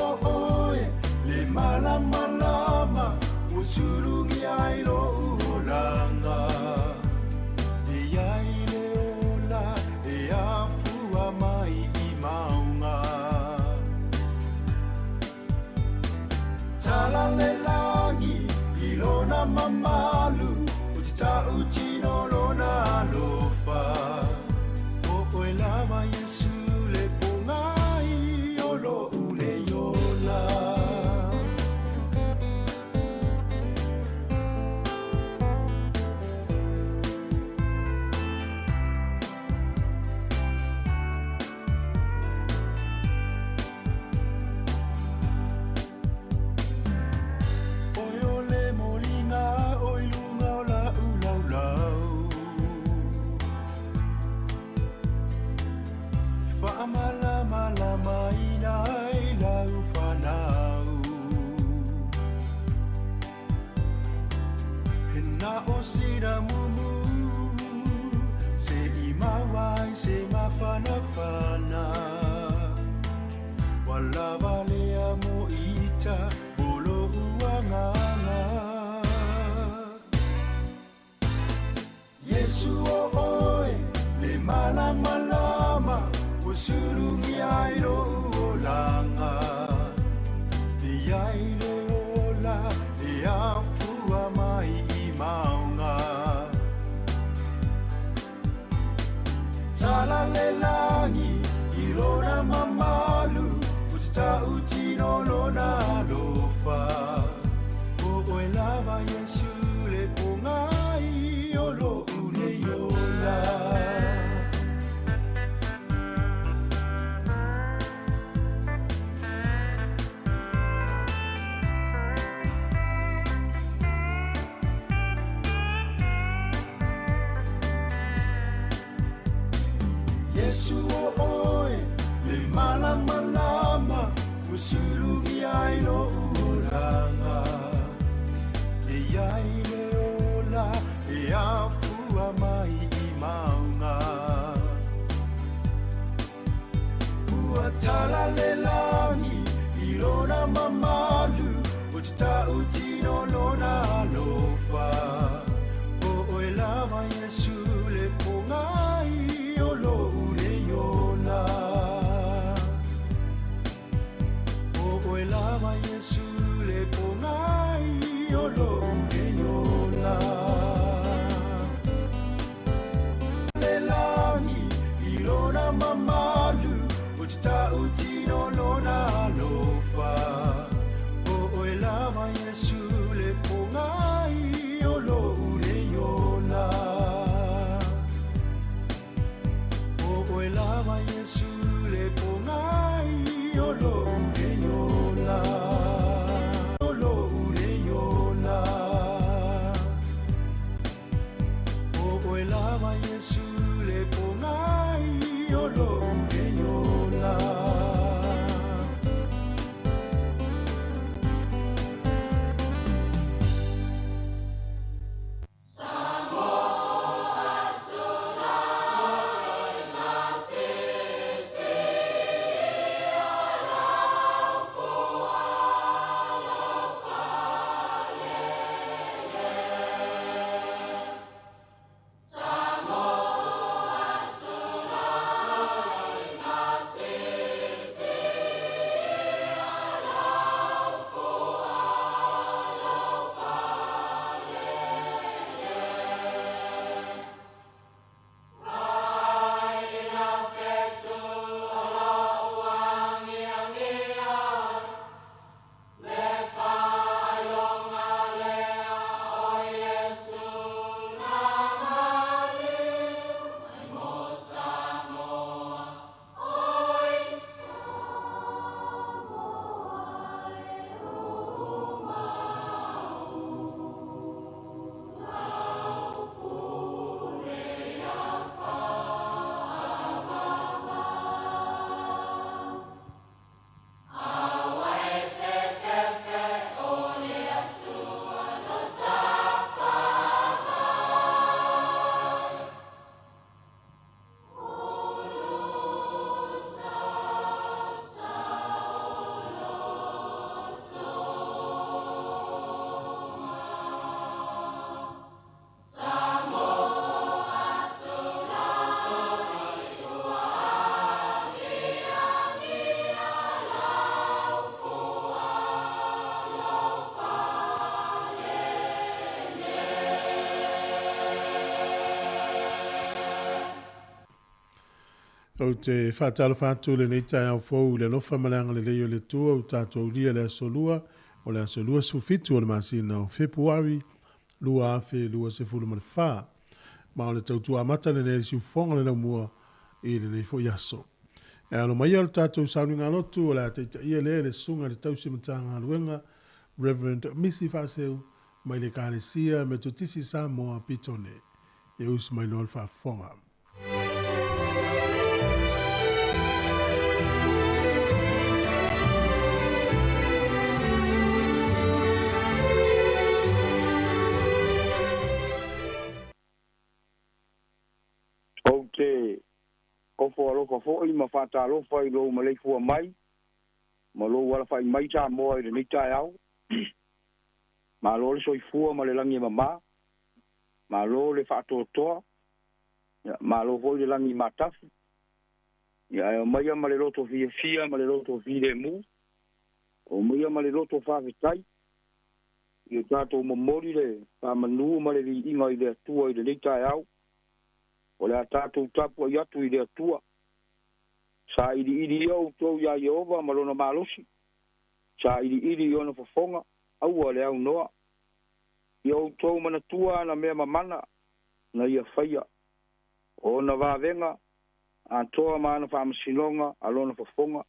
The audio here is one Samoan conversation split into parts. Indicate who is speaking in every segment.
Speaker 1: o oe le malamalama ua sulugi ai lo'u olaga. E iai le ola e afua mai i mauga. Tala le lagi i lona mamalu, ou te ta'utino lona alofa. O oe lava Iesu le pogai o lo'u nei ola. Oe o le moliga o i luga o la'u laulau, faamalamalamaina ai lau fanau. He na o sina mumu se i maua ai se mafanafana. Ua lava lea mo ita mo lo'u agaga. Iesu o oe le malamalama ua sulugi ai lo'u olaga. E iai le ola e afua mai i mauga. Tala le lagi i lona mamalu, ou te ta'utino lona alofa. O oe lava Iesu le pogai o lo'u nei ola. Iesu o oe le malamalama ua sulugi ai lo'u olaga. E iai le ola e afua mai i mauga. Ua tala le lagi i lona mamalu, ou te ta'utino lona alofa. O oe lava Iesu le pogai o lo'u nei ola. O oe lava Iesu le pogai o lo'u nei ola. Le lagi i lona mamalu, ou te ta'utino lona alofa. O oe lava Iesu le pogai o lo'u nei ola. O oe lava Iesu le pogai o lo'u nei ola.
Speaker 2: Ou te faatalofa atu i lenei taeao fou i le alofa ma le agalelei o le Atua ua tatou aulia le aso Lua, o le aso 27 o le masina o Fepuari 2024. Ma o le tautua amata lenei a le siufofoga o le laumua i lenei foi aso. E alo maia o le tatou sauniga lotu o le a taitaia lea e le Susuga i le Tausi Matagaluega Reverend Misi Faaseu mai le Ekalesia Metotisi Samoa Petone. E usu mai loa le faafofoga.
Speaker 3: Ou te ofo alofa foi ma faatalofa i lou maleifua mai ma lou alafa'i mai Samoa i lenei taeao. Malo le soifua ma le lagi e mamā, malo le faatoatoa, malo foi le lagi matafi. Ia ae aumaia ma le loto fiafia ma le loto filemu, aumaia ma le loto faafetai, ia tatou momoli le faamanu ma le viiga i le Atua i lenei taeao. O le a tatou tapuai atu i le Atua. Sailiili ia outou iā Ieova ma lona malosi, sailiili i ona fofoga, aua le aunoa. Ia outou manatua ana mea mamana na ia faia, o ona vavega atoa ma ana faamasinoga a lona fofoga.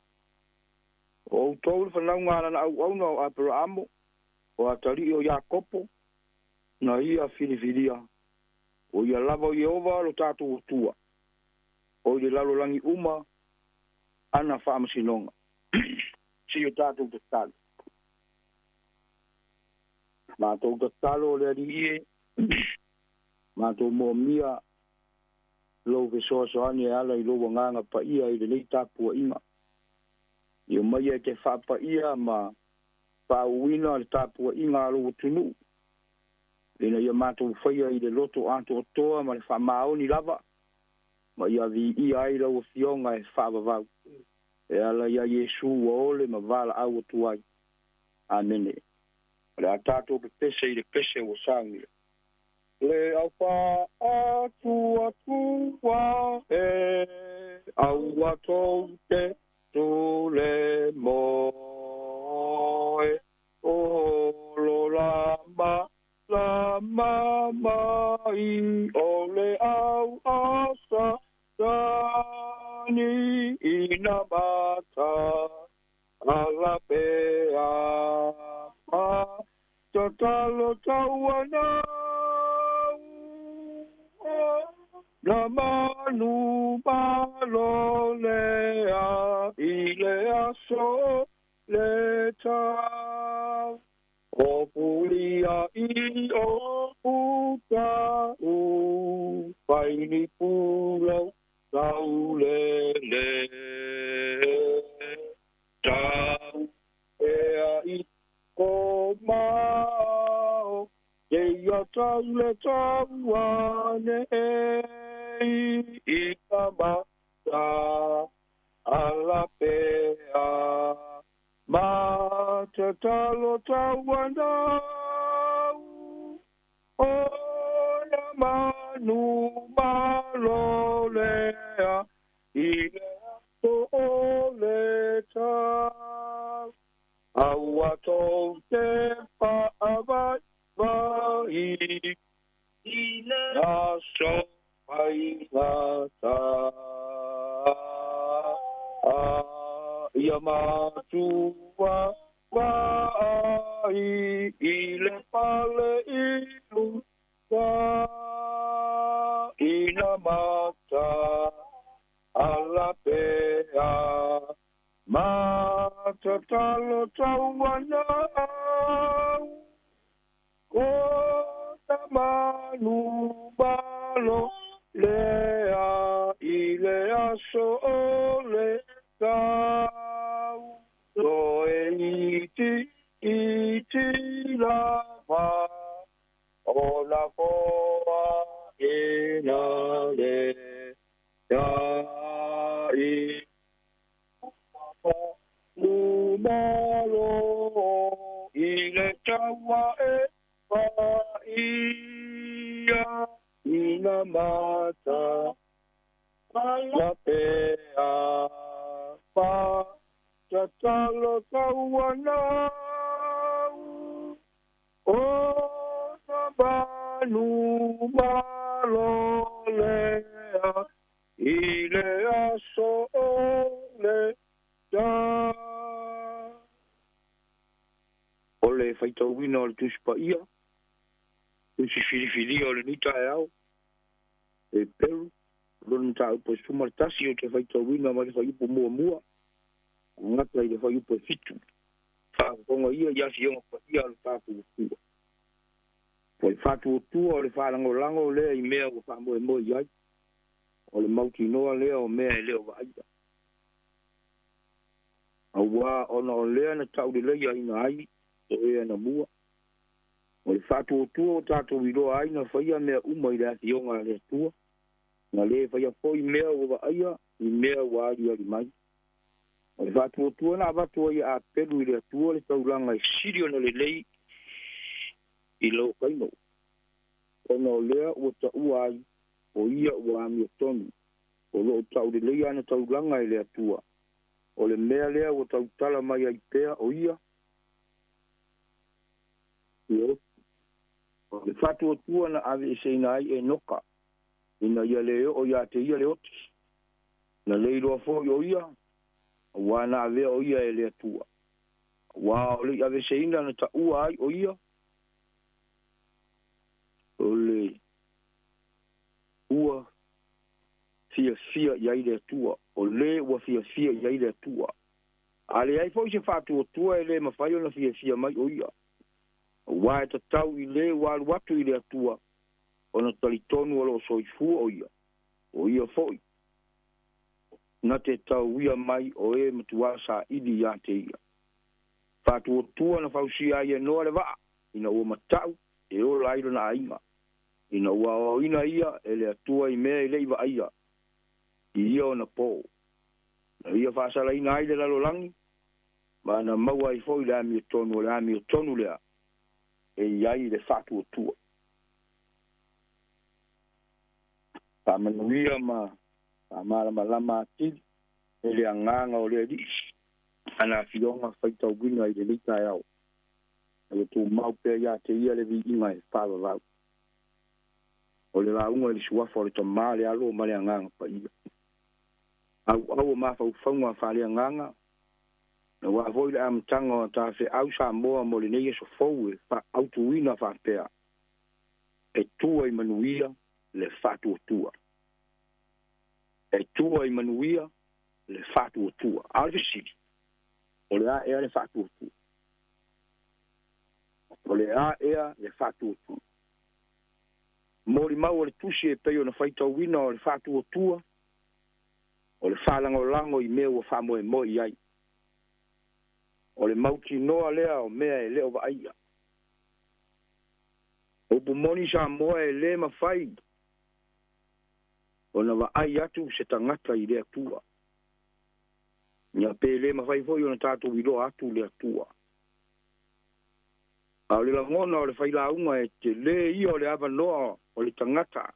Speaker 3: O outou le fanauga a lana auauna o Aperaamo, o atalii o Iakopo, na ia filifilia. O ia lava o Ieova lo tatou Atua, o i le lalolagi uma ana faamasinoga. Se i o tatou tatalo. Matou tatalo o le Alii e, matou moomia lou fesoasoani e ala i lou agaga paia i lenei tapuaiga. Ia maia e te faapaia ma faauuina le tapuaiga a lou atunuu, ina ia matou faia i le loto atoatoa ma le faamaoni lava, ma ia viia ai lau Afioga e faavavau, e ala iā Iesu ua ole ma valaau atu ai. Amene. O le a tatou pepese i le pese ua saunia. Le au faatuatua e, aua tou te tule moe, olo lama lama mai o le au a Satani ina mata alapea ma tatalo tauanau na manu malolea i le aso le tau. O pulia i o uta u paini pulau saulele tau ea i ko mao te ia tau le tauane i ka mata alapea ma tatalo tauanau o na manu malolea i le aso o le tau. Aua tou te faavaivai i le aso faigata. Ia matua vaai i le pale i luka ina mata alapea ma tatalo tauanau o na manu malo lea i le aso o le tau. Toe iti iti lava o na foa ina le ia i lumalo i le taua e paia ina mata alapea. Tauanau o na manu malolea i le aso o le tā. O le faitauina o le Tusi Paia, Tusi Filifilia o lenei taeao, e Peru, lona mataupu e 11 o te faitauina mai le fuaiupu muamua, gata i le fuaiupu e 7. Faafofoga ia i afioga paia o le tatou Atua. O le faatuatua o le faalagolago lea i mea ua faamoemoe i ai, o le mautinoa lea o mea e le o vaaia. Auā ona o lea na tauleleiaina ai o e anamua. O le faatuatua o tatou iloa ai na faia mea uma i le afioga a le Atua, na lē faia foi mea ua vaaia i mea ua aliali mai. O le faatuatua na avatu ai e Apelu i le Atua le taulaga e sili ona lelei i lou kaino, ona o lea ua taua ai o ia ua amiotonu, o loo tauleleia ana taulaga e le Atua. O le mea lea ua tautala mai ai pea o ia e oti. O le faatuatua na aveeseina ai Enoka, ina ia lē oo iā te ia le oti, na le iloa foi o ia, auā na avea o ia e le Atua. Auā o le i aveeseina na taua ai o ia, o le ua fiafia i ai le Atua, o lē ua fiafia i ai le Atua. A leai foi se faatuatua e lē mafai ona fiafia mai o ia. Auā e tatau i lē ua alu atu i le Atua, ona talitonu o loo soifua o ia, o ia foi na te tauia mai o e matuā saili iā te ia. Faatuatua na fausia ai e Noa le vaa, ina ua matau e ola ai lona aiga, ina ua aoaoina ia e le Atua i mea e le i vaaia i ia ona pō. Na ia faasalaina ai le lalolagi, ma na maua ai foi le amiotonu, o le amiotonu lea e i ai le faatuatua. Faamanuia ma faamalamalama atili e le agaga o le Alii ana afioga faitauina i lenei taeao. A ia tumau pea iā te ia le viiga e faavavau. O le lauga i le suafa o le Tamā, le Alo ma le Agaga Paia. Auau o mafaufauga faaleagaga, auā foi le amataga o tafeau Samoa mo lenei aso fou e faaautuina faapea, e tua i manuia le faatuatua. E tua i manuia le faatuatua. A o le fesili, o le a ea le faatuatua? O le a ea le faatuatua? Molimau o le tusi e pei ona faitauina o le faatuatua, o le faalagolago i mea ua faamoemoe i ai. O le mautinoa lea o mea e le o vaaia. Upu moni Samoa e lē mafai ona vaai atu se tagata i le Atua. Ia pe lē mafai foi ona tatou iloa atu le Atua. A o le lagona o le failauga e telē ia o le avanoa o le tagata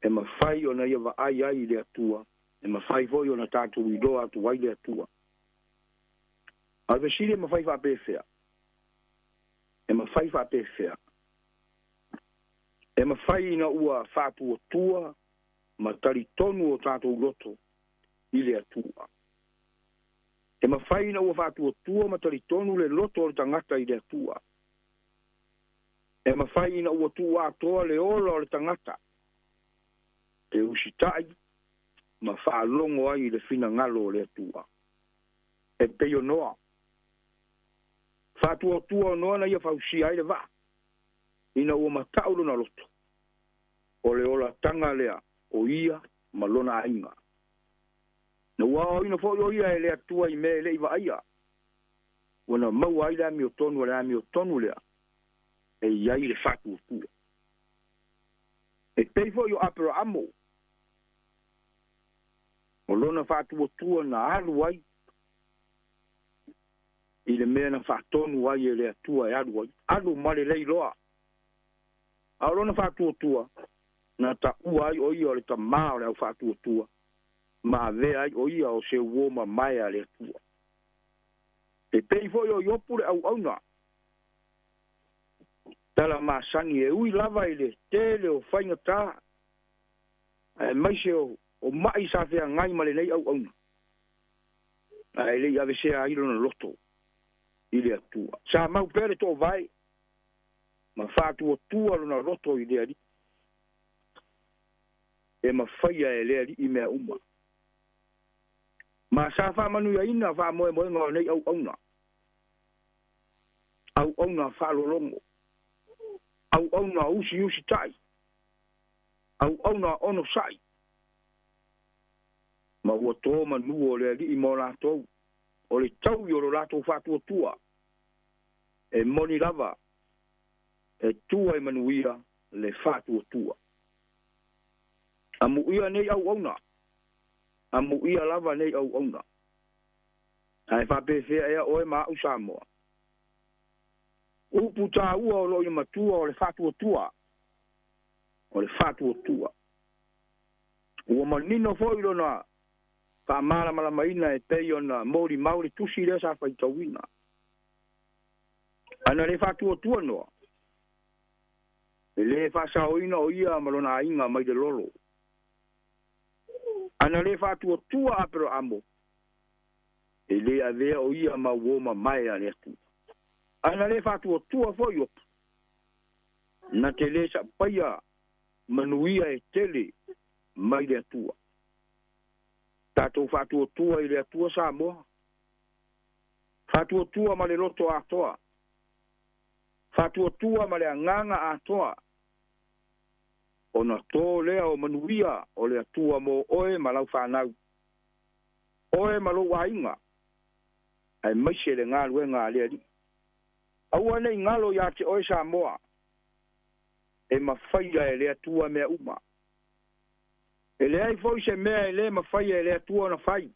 Speaker 3: e mafai ona ia vaai ai i le Atua, e mafai foi ona tatou iloa atu ai le Atua. A o le fesili e mafai faapefea? E mafai faapefea? E mafai ina ua faatuatua ma talitonu o tatou loto i le Atua. E mafai ina ua faatuatua ma talitonu le loto o le tagata i le Atua. E mafai ina ua tuuatoa le ola o le tagata e usitai ma faalogo ai i le finagalo o le Atua. E pei o Noa. Faatuatua o Noa na ia fausia ai le vaa, ina ua matau lona loto, o le olataga lea o ia ma lona aiga. Na ua aoaoina foi o ia e le Atua i mea e le i vaaia, ua na maua ai le amiotonu o le amiotonu lea e i ai le faatuatua. E pei foi o Aperaamo, o lona faatuatua na alu ai i le mea na faatonu ai e le Atua e alu ai, alu ma le leiloa. A o lona faatuatua na taua ai o ia o le tamā o le aufaatuatua, ma avea ai o ia o se uo mamae a le Atua. pei fo'i o Iopu le auauna tala masani e ui lava i le tele o faigatā aemaise o ma'i sa feagai ma lenei auauna, ae lei avesea ai lona loto i le Atua. Sa mau pea le toovae ma faatuatua lona loto i le Alii e mafaia e le Alii mea uma. Ma sa faamanuiaina faamoemoega o nei auauna, auauna faalologo, auauna usiusita'i, auauna onosa'i, ma ua tō manu o le Alii mo latou, o le taui o lo latou faatuatua, e moni lava, e tua i manuia le faatuatua. Amuia nei auauna, amuia lava nei auauna, ae faapefea ea oe ma a'u Samoa. Upu tāua o loo i matua o le faatuatua, o le faatuatua. Ua manino fo'i lona faamalamalamaina e pei ona molimau le tusi lea sa faitauina. Ana le faatuatua Noa, e lē faasaoina o ia ma lona aiga mai le lolo. Ana lē faatuatua Aperoamo, e lē avea o ia ma uō mamae a le Atua. Ana lē faatuatua fo'i Iopu, na te lē sapaia manuia e tele mai le Atua. Tatou faatuatua i le Atua Samoa, faatuatua ma le loto atoa, faatuatua ma le agaga atoa, ona tō lea o manuia o le Atua mo oe ma lau fanau, oe ma lou aiga, aemaise le galuega a le Alii. Aua nei galo iā te oe Samoa, e mafaia e le Atua mea uma. E leai fo'i se mea e lē mafaia e le Atua ona fai.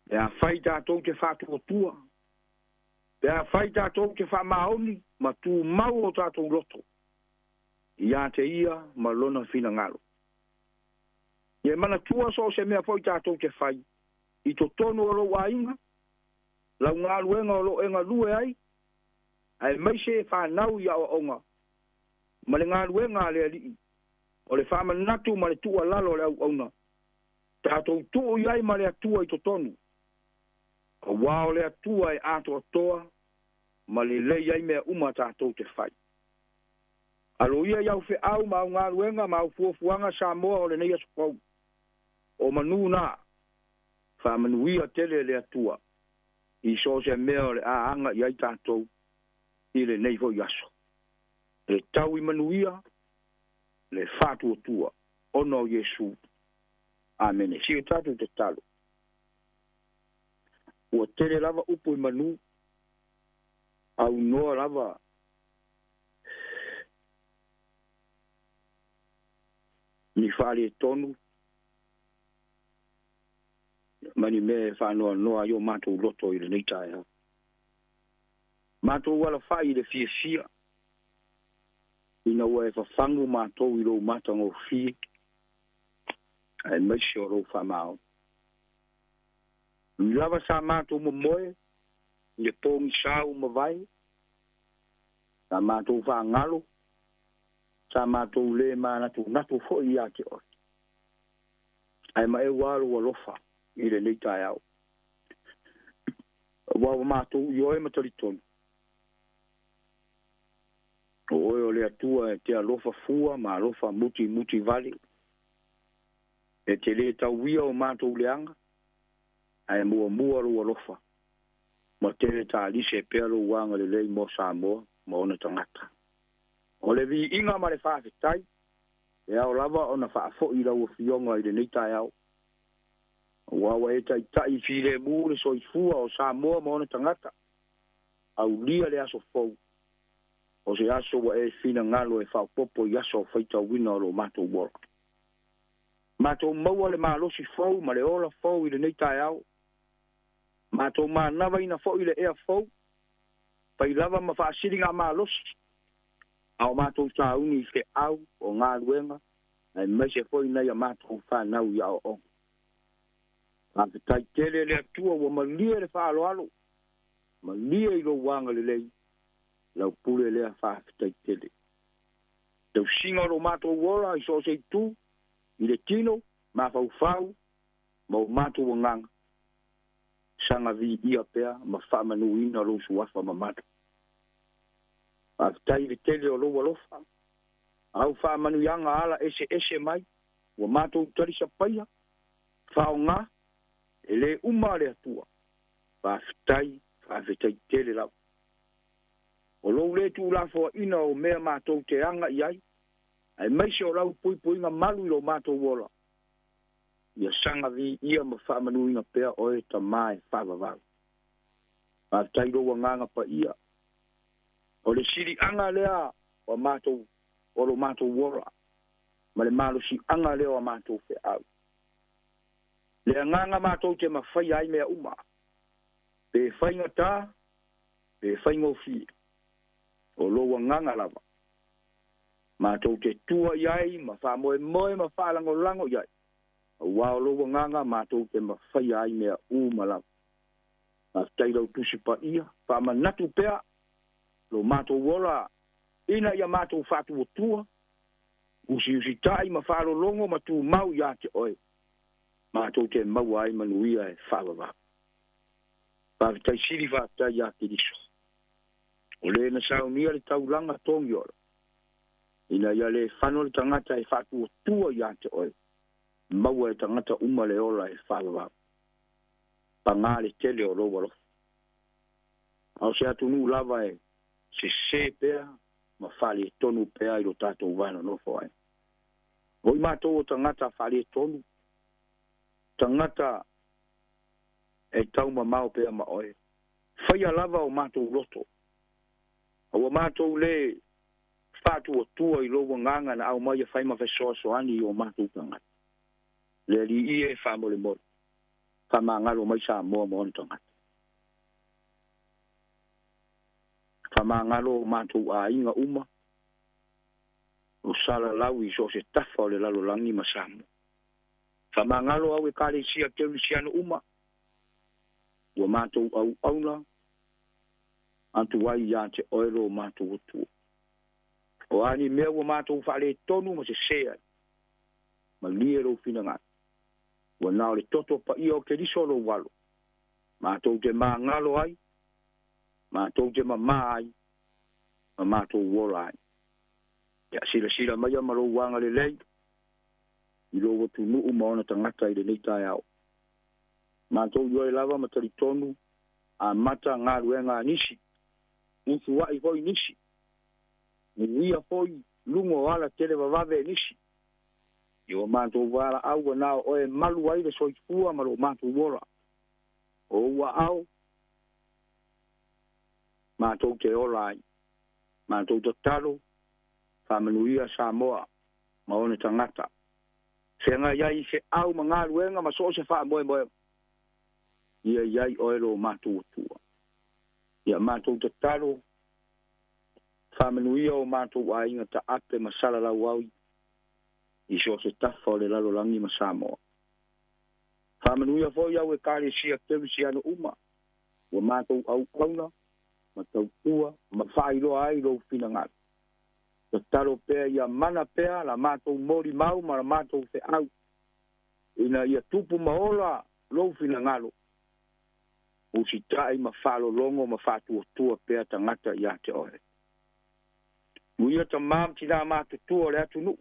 Speaker 3: Pe afai tatou te faatuatua, pe afai tatou te faamaoni ma tumau o tatou loto iā te ia ma lona finagalo. Ia e manatua so o se mea fo'i tatou te fai i totonu o lou aiga, lau galuega o loo e galue ai, aemaise fanau i aoaoga ma le galuega a le Alii, o le faamanatu ma le tuualalo o le auauna, tatou tuu i ai ma le Atua i totonu, auā o le Atua e atoatoa ma lelei ai mea uma tatou te fai. Aloia i au feau ma au galuega ma au fuafuaga Samoa o lenei aso fou. O manū na, faamanuia tele e le Atua i so o se mea o le a aga i ai tatou i lenei fo'i aso. E tau i manuia le faatuatua ona o Iesu. Amene. Si o tatou tatalo. Ua tele lava upu i manu, aunoa lava ni faaletonu ma ni mea e faanoanoa ai o matou loto i lenei taeao. Matou alafa'i i le fiafia ina ua e fafagu matou i lou matagofie aemaise o lou faamaoni. Ui lava sa matou momoe i le pogisā ua mavae, sa matou faagalo, sa matou lē manatunatu fo'i iā te oe, ae maʻeu lava lou alofa i lenei taeao, auā ua matou ioe ma talitonu o oe o le Atua e te alofa fua ma alofa mutimuti vale, e te lē tauia o matou leaga, ae muamua lou alofa ma tele talise pea lou agalelei mo Samoa ma ona tagata. O le viiga ma le faafetai e ao lava ona faafo'i lau Afioga i lenei taeao, auā ua e taita'i filemu le soifua o Samoa ma ona tagata, aulia le aso fou, o se aso ua e finagalo e faaopoopo i aso faitauina o lo matou ola. Matou maua le malosi fou ma le ola fou i lenei taeao, matou manavaina fo'i le ea fou, fai lava ma faasiligamalosi a o matou sauni i feau o galuega aemaise fo'i nai a matou fanau i aoaoga. Faafetai tele le Atua ua malie le faaaloalo. Malie i lou agalelei lau pule lea faafetai tele. Tausiga o lo matou ola i so o se itu i le tino, mafaufau ma o matou agaga, saga viia pea ma faamanuina lou suafa mamalu. Faafetai i le tele o lou alofa, au faamanuiaga ala eseese mai ua matou talisapaia, faaaoga, e lē uma le Atua. Faafetai, faafetai tele lava. O lou lē tuulafoaʻina o mea matou te aga i ai, aemaise o lau puipuiga malu i lo matou ola, ia saga viia ma faamanuina pea oe Tamā e faavavau. Faafetai i lou Agaga Paia. O le siliaga lea o a matou o lo matou ola, ma le malosiaga lea o a matou feau. Le agaga matou te mafaia ai mea uma, pe faigata, pe faigofie, o lou agaga lava matou te tua i ai ma faamoemoe ma faalagolago i ai, auā o lou agaga matou te mafaia ai mea uma lava. Faafetai i lau Tusi Paia, faamanatu pea lo matou ola ina ia matou faatuatua, usiusitai ma faalologo ma tumau iā te oe, matou te maua ai manuia e faavavau. Faafetai sili faafetai iā Keriso, o le na saunia le taulaga togiola, ina ia lē fano le tagata e faatuatua iā te oe, maua e tagata uma le ola e faavavau. Pagā le tele o lou alofa. A o se atunuu lava e sesē pea ma faaletonu pea i lo tatou va nonofo ai. Oi matou o tagata faaletonu, tagata e taumamao pea ma oe. Faia lava o matou loto, a ua matou lē faatuatua i lou agaga na aumai e fai ma fesoasoani i o matou tagata. Le Alii e faamolemole, faamagalo mai Samoa ma ona tagata. Faamagalo o matou aiga uma o salalau i so o se tafa o le lalolagi ma Samoa. Faamagalo au Ekalesia Kerisiano uma ua matou auauna atu ai iā te oe lo matou Atua. O a ni mea ua matou faaletonu ma sesē ai, malie lou finagalo, ua na o le toto paia o Keriso lou alo matou te magalo ai, matou te mamā ai, ma matou ola ai. Ia silasila maia ma lou agalelei i lou atunuu ma ona tagata i lenei taeao. Matou ioe lava ma talitonu amata galuega a nisi, utuaʻi foi nisi, muia foi luga o ala televavave e nisi. I o matou valaau ua na o oe malu ai le soifua ma lo matou ola. O ou aao matou te ola ai. Matou tatalo, faamanuia Samoa ma ona tagata. Feagai ai i feau ma galuega ma so o se faamoemoega, ia i ai oe lo matou Atua. Ia matou tatalo, faamanuia o matou aiga taape ma salalau ai i so o se tafa o le lalolagi ma Samoa. Faamanuia foi au Ekalesia Kerisiano uma ua matou auauna ma tautua ma faailoa ai lou finagalo. Tatalo pea ia mana pea la matou molimau ma la matou feau, ina ia tupu ma ola lou finagalo, usitai ma faalologo ma faatuatua pea tagata iā te oe. Muia tamā ma tinā matutua o le atunuu,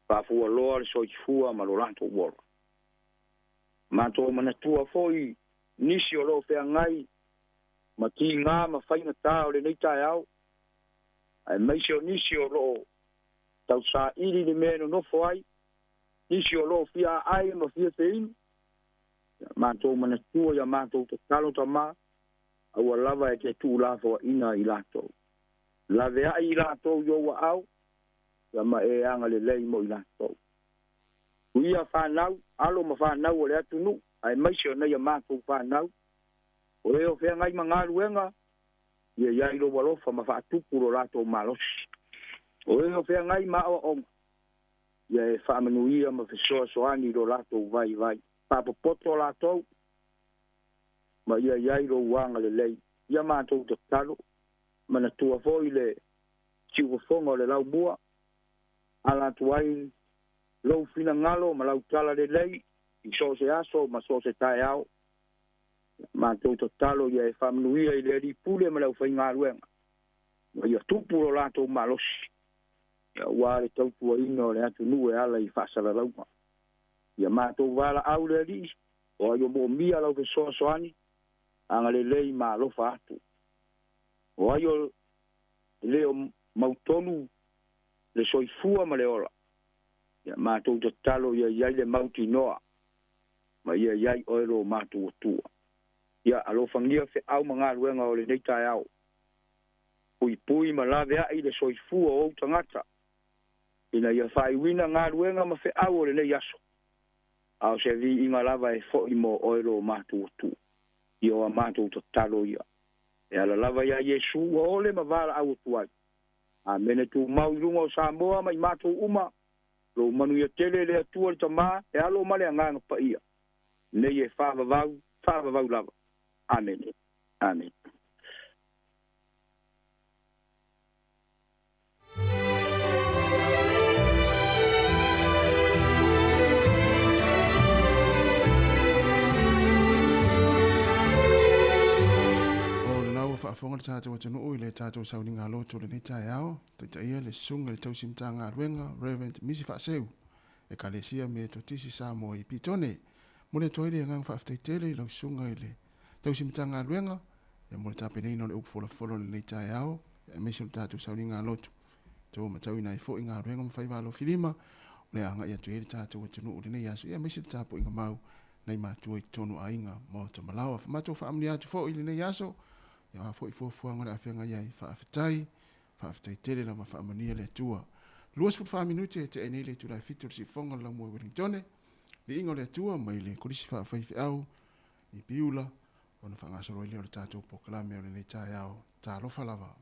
Speaker 3: faafualoa le soifua ma lo latou ola. Matou manatua foi nisi o loo feagai ma tigā ma faigatā o lenei taeao, aemaise o nisi o loo tausaili le mea e nonofo ai, nisi o loo fia aai ma fia feinu. Ia matou manatua ia matou tatalo Tamā, aua lava e te tuulafoaʻina i latou. Laveai i latou i ou aao, ia ma e agalelei mo i latou. Uia fanau, alo ma fanau o le atunuu, aemaise o nei a matou fanau, o e o feagai ma galuega, ia i ai lou alofa ma faatupu lo latou malosi. O e o feagai ma aoaoga, ia e faamanuia ma fesoasoani i lo latou vaivai. Faapopoto latou, Ma ia i ai lou agalelei. Ia matou tatalo, manatua foi le siufofoga o le laumua, ala atu ai lou finagalo ma lau tala lelei i so o se aso ma so o se taeao. Matou tatalo ia e faamanuia i le Alii Pule ma le aufaigaluega, ma ia tupu lo latou malosi, aua le tautuaina o le atunuu e ala i faasalalauga. Ia matou valaau le Alii, o ai o moomia lau fesoasoani, agalelei ma alofa atu. O ai o le o mautonu le soifua ma le ola, ia matou tatalo ia i ai le mautinoa, ma ia i ai oe lo matou Atua. Ia alofagia feau ma galuega o lenei taeao. Puipui ma laveai le soifua o ou tagata, ina ia faaiuina galuega ma feau o lenei aso, a o se viiga lava e fo'i mo oe lo matou Atua. Ia o a matou tatalo ia. E ala lava ia Iesu ua ole ma valaau atu ai. Amene. Tumau i luga o Samoa ma i matou uma, lou manuia tele le Atua le Tamā, e Alo ma le Agaga Paia, nei e faavavau, faavavau lava. Amene. Amene.
Speaker 4: O lena ua faafofoga le tatou atunuu i le tatou sauniga loto i lenei taeao, taitaia le Susuga i le Tausi Matagaluega Rev. Misi Faaseu, Ekalesia Metotisi Samoa i Pitone. Momoli atu ai le agaga faafetai tele i lau Susuga i le Tausi Matagaluega ia mo le tapenaina o le upu folafolo i lenei taeao, aemaise o le tatou sauniga lotu. Tou matauina ai foi galuega ma faiva alofilima o le a agai atu i ai le tatou atunuu i lenei aso, ia aemaise le tapuaiga mau nai matua i totonu o aiga, maota ma laoa. Matou faamanuia atu foi i lenei aso, ia o a foi fuafuaga o le a feagai ai, faafetai, faafetai tele lava, faamanuia le Atua. 24 minute e tea nei le itula e 7 o le siufofoga o le laumua i Wellingtone. Viiga o le Atua mai le Kolisi Faafaifeau i Piula, ona faagasolo ai lea o le tatou polokalame o lenei taeao. Talofa lava.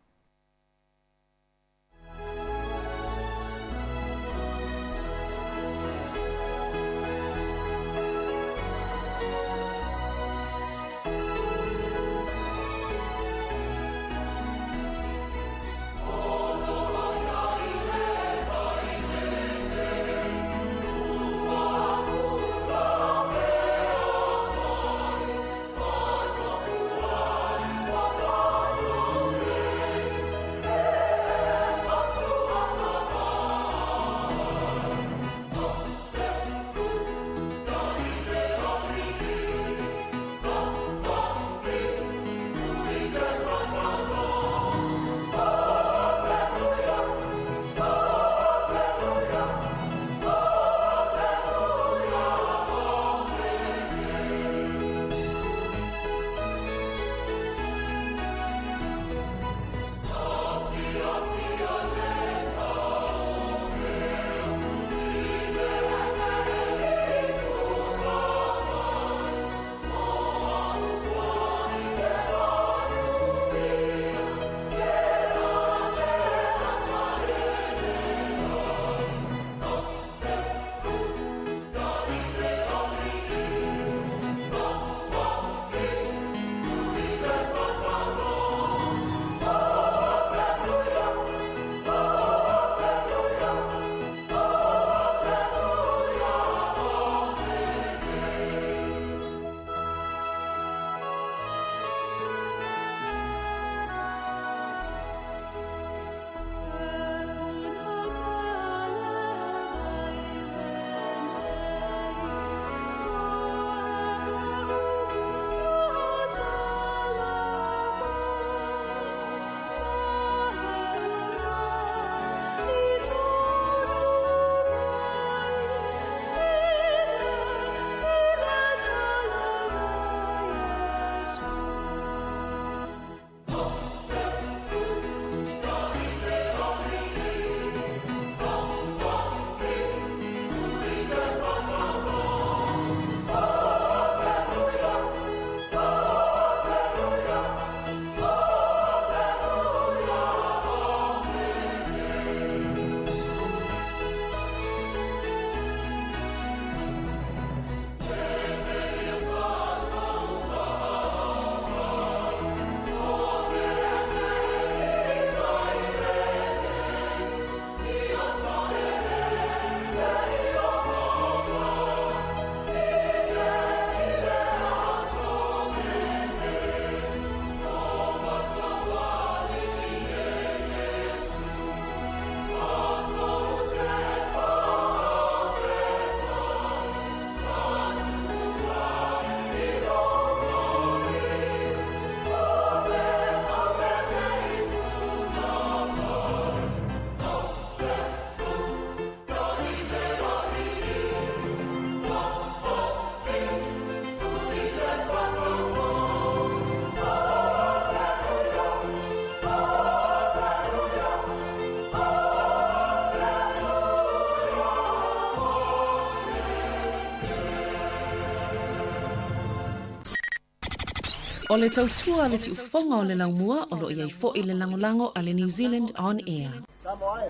Speaker 5: O le tautua a le siufofoga o le laumua o lo o i ai foi le lagolago a le New Zealand On Air.
Speaker 6: Samoa e,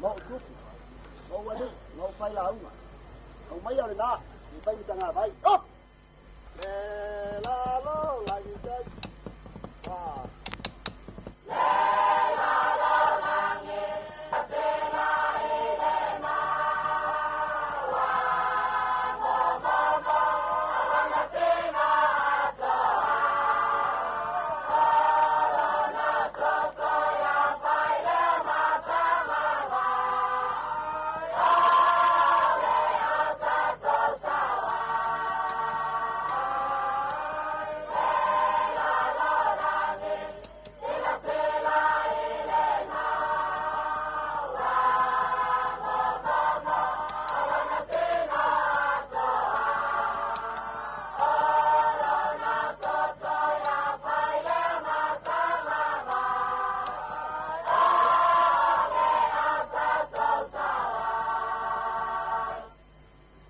Speaker 6: ma ou tupu, ma ou alii, ma ou failauga, aumaia lena i fai matagavai. Up! Le lalo lagi tai. Pa.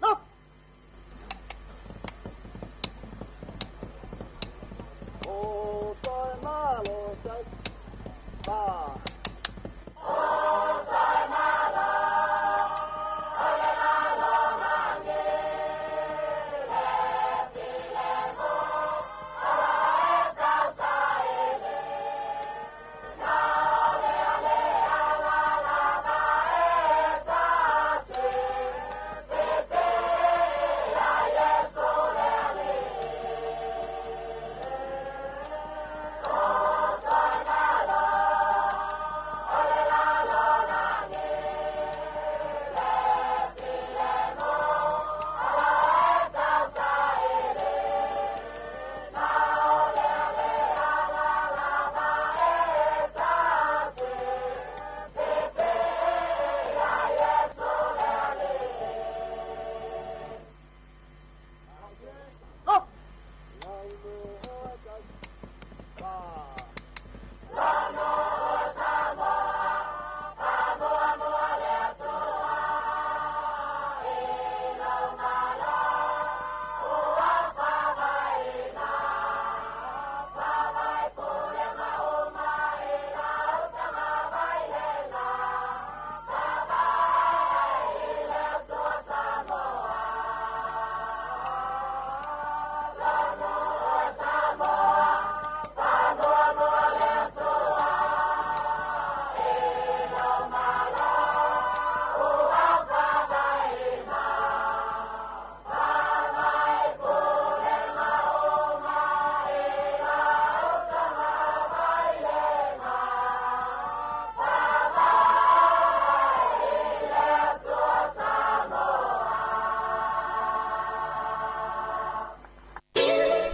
Speaker 6: Up! O toe malo tai. Pa. Up! Pa.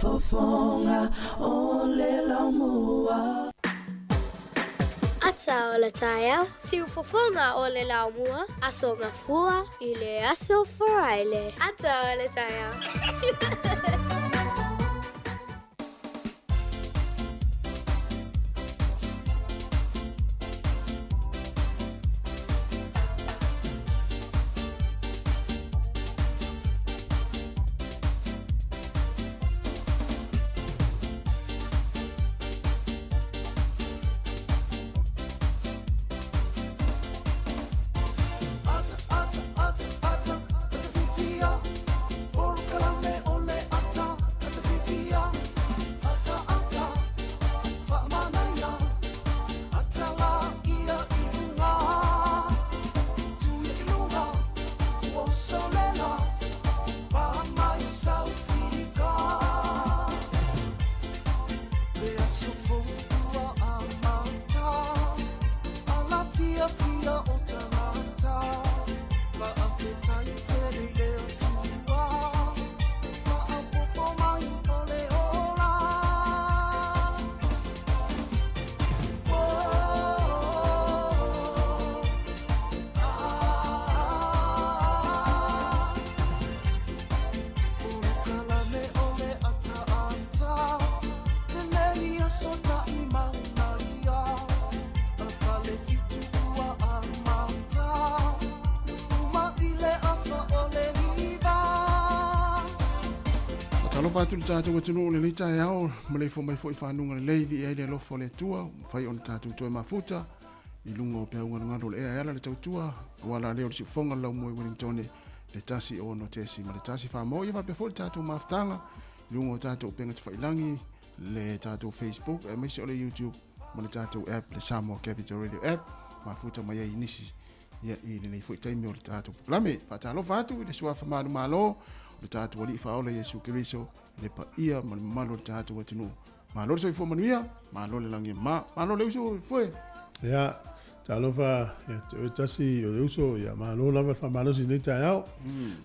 Speaker 7: Fofoga o le laumua.
Speaker 8: Ata o le taeao, siufofoga o le laumua, Aso Gafua i le Aso Faraile. Ata o le taeao.
Speaker 1: Ata, ata, ata, ata, ata fifia. Polokalame o le ata, ata fifia. Ata, ata, faamanaia. Ata la ia i luga. Tuia i luga, ua usolela. Pa mai saufika. Le aso fou ua amata. Ala fiafia o tagata. Faafetai tele i le Atua. Faaopoopo mai o le ola. Oh, ah, Polokalame o le ataata. Lenei aso.
Speaker 4: Faatalofa atu i le tatou atunuu i lenei taeao, maleifua mai foi i fanuga lelei, viia ai le alofa o le Atua, ua mafai ona tatou toe mafuta i luga o peau galugalu o le ea e ala le tautua, aua la lea o le siufofoga o le laumua i Wellingtone, le 1 6.1 Samoa. Ia faapea foi le tatou mafutaga i luga o tatou upega tafailagi, le tatou Facebook aemaise o le YouTube ma le tatou app, le Samoa Capital Radio app, mafuta mai ai i nisi ia i lenei foi taimi o le tatou polokalame. Faatalofa atu i le suafa manumalo o le tatou Alii Faaola Iesu Keriso, le paia ma le mamalu o le tatou atunuu. Malo le soifua manuia, malo le lagi e mama, malo le uso foe.
Speaker 2: Ia, talofa ia te oe tasi o le uso, ia malo lava le faamalosi i lenei taeao.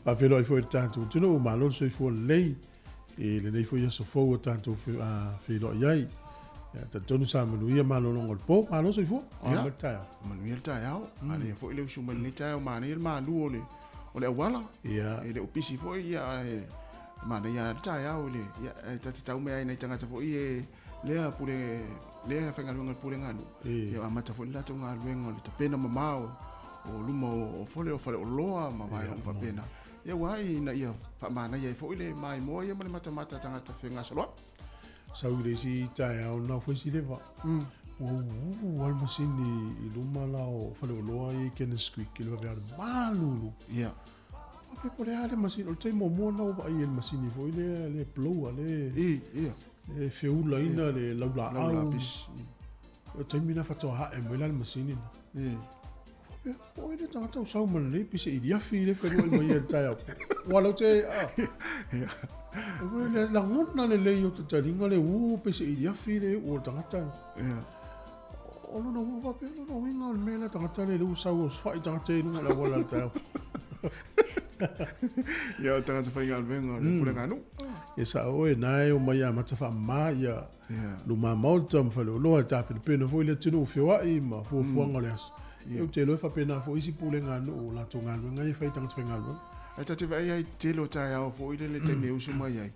Speaker 2: Faafeiloai foi i le tatou atunuu, malo le soifua lelei i lenei foi aso fou ua tatou feiloai ai. Ia, talitonu sa manuia malologa o le po, malo soifua,
Speaker 4: o a mai le taeao. Manuia le taeao, manaia foi le usu mai lenei taeao, manaia le malu o le, o le auala.
Speaker 2: Ia.
Speaker 4: E le o pisi foi, ia, ae manaia le taeao i le, ia, e ta te tau mai ai nai tagata foi e lea pule, lea faigaluega le pulega a nuu. Ia, amata foi le latou galuega o le tapena mamao o luma o fale o faleoloa ma vaega uma faapena. Ia ua ai ina ia faamanaia ai foi le maimoa ia ma le matamata a tagata fegasoloai.
Speaker 2: Sau i le isi taeao na foi si leva. Ua uu lava le masini i luma la o faleoloa ia i Kenneth Creek i le vaveao le malulu.
Speaker 4: Ia.
Speaker 2: Faapea po o le a le masini, o le taimi muamua lena ua vaai ai i le masini foi lea le blower le
Speaker 4: I, ia.
Speaker 2: e feulaina le laulaau.
Speaker 4: Lau lapisi.
Speaker 2: O le taimi lena faatoa ae mai la le masini lena.
Speaker 4: I.
Speaker 2: Faapea, po o ai le tagata o sau ma lenei pise iliafi le feluai mai ai i le taeao. Ua lau te, ah. Le lagona lelei o te taliga le ū pise iliafi le ū o le tagata. O lona ua faapea, lona uiga o le mea lea tagata le ua sau o sofai tagata i luga o le auala i le taeao.
Speaker 4: Ia, o tagata faigaluega o le pulega a nuu.
Speaker 2: Ia sao oe, na e omai amata faamama ia luma maota ma faleoloa e tapenapena foi le atunuu feoai ma fuafuaga o le aso. Ia ou te iloa e faapena foi isi pulega a nuu o latou galuega ia e fai i tagata faigaluega.
Speaker 4: Ae ta te vaai ai i tele o taeao foi lele taimi e usu mai ai.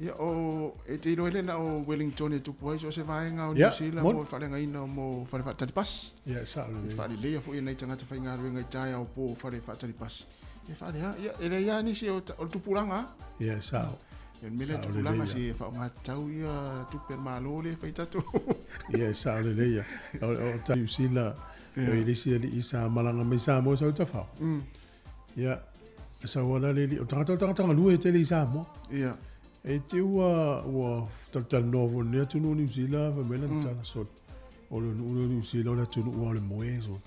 Speaker 4: Ia o e te iloa le na o Wellington e tupu ai so o se vaega o New Zealand mo le faaleagaina mo fale faatali pasi.
Speaker 2: Ia e sao lelei.
Speaker 4: E faaleleia foi e nai tagata faigaluega i taeao po fale faatali pasi. E faalea, ia e leai lava nisi o le tupulaga lava.
Speaker 2: Ia e sao.
Speaker 4: Ia le mea lea tupulaga se e faaaoga tatau ia tupe a le Malo lea e fai tatou.
Speaker 2: Ia e sao lelei ia. O ta New Zealand, o i le isi alii sa malaga mai Samoa sau i Tafao. Ia, e sau ana le alii, o le tagata o le tagata galue tele i Samoa.
Speaker 4: Ia.
Speaker 2: E te ua, ua talatalanoa foi i lenei atunuu o Niu Sila, fai mai lana tala, sole, o le nuu lea o Niu Sila o le atunuu lava o le moe, sole.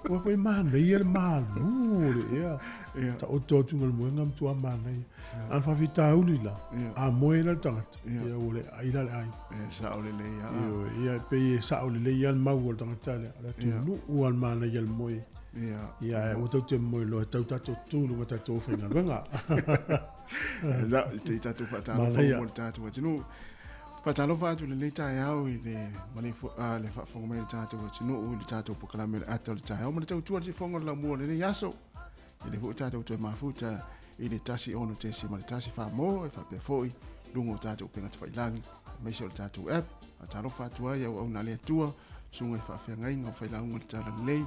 Speaker 2: Ua foi manaia le malu o le ea.
Speaker 4: Ia.
Speaker 2: Taoto atu ma le moega matua manaia. A o le faafitauli la, a moe la le tagata, ia ua le ai la le aiga.
Speaker 4: E sao lelei lava.
Speaker 2: Ioe, ia e pei e sao lelei lava le mau a le tagata lea, o le atunuu lava le manaia o le moe.
Speaker 4: Ia.
Speaker 2: Ia, ae aua tatou te moe loa e tau tatou tu i luga o tatou faigaluega.
Speaker 4: La, te i tatou faatalofa mo le tatou atunuu. Faatalofa atu i lenei taeao i le maleifua, a, le faafofoga mai o le tatou atunuu i le tatou polokalame o le ata o le taeao ma le tautua le siufofoga o le laumua o lenei aso. E le foi tatou toe mafuta i le 1 6.1 Samoa e faapea foi luga o tatou upega tafailagi aemaise o le tatou app. Faatalofa atu ai auauna a le Atua, susuga i faafeagaiga o failauga o le Talalelei.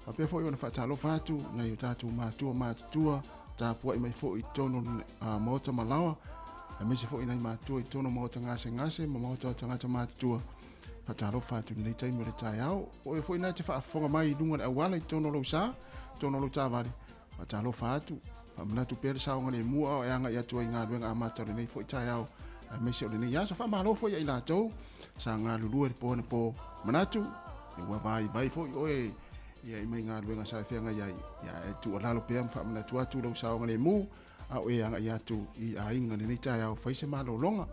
Speaker 4: Faapea foi ona faatalofa atu nai o tatou matua matutua tapuai mai foi i totonu o maota malaoa, aemaise foi nai matua i totonu o maota gasegase ma maota o tagata matutua. Faatalofa atu i lenei taimi o le taeao. O oe foi na e te faafofoga mai i luga o le auala i totonu o lou sa, totonu o lou taavale. Faatalofa atu, faamanatu pea le saogalemu a o e agai atu ai i galuega amata o lenei foi taeao, aemaise o lenei aso. Faamalo foi ia i latou sa galulue le po anapo. Manatu, ua vaivai foi oe ia i mai galuega sa e feagai ai, ia e tuualalo pea ma faamanatu atu lou saogalemu a o e agai atu i aiga lenei taeao, fai se malologa.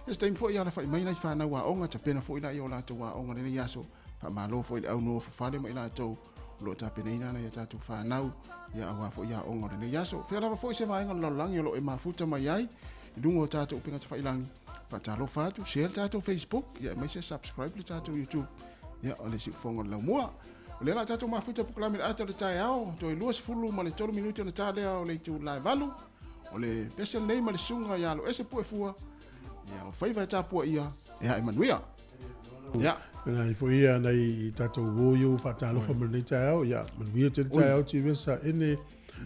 Speaker 4: Ia se taimi foi alafai mai nai fanau aoga, tapena foi laia o latou aoga lenei aso. Faamalo foi i le au nofo fale ma i latou o lo o tapenaina nai a tatou fanau ia aua foi aoga o lenei aso. Fea lava foi se vaega o le lalolagi o lo o e mafuta mai ai i luga o tatou upega tafailagi. Faatalofa atu, share le tatou Facebook, ia aemaise subscribe le tatou YouTube. Ia o le siufofoga o le laumua. O lea la tatou mafuta polokalame le ata o le taeao, toe 23 minute ona ta lea o le itula e 8. O le pese lenei ma le susuga ia Aloese Puefua, ia o faiva e tapuaia e ae manuia.
Speaker 2: Ia. Nai foi ia nai tatou uo i o faatalofa ma lenei taeao, ia manuia tele taeao Tivesa ene.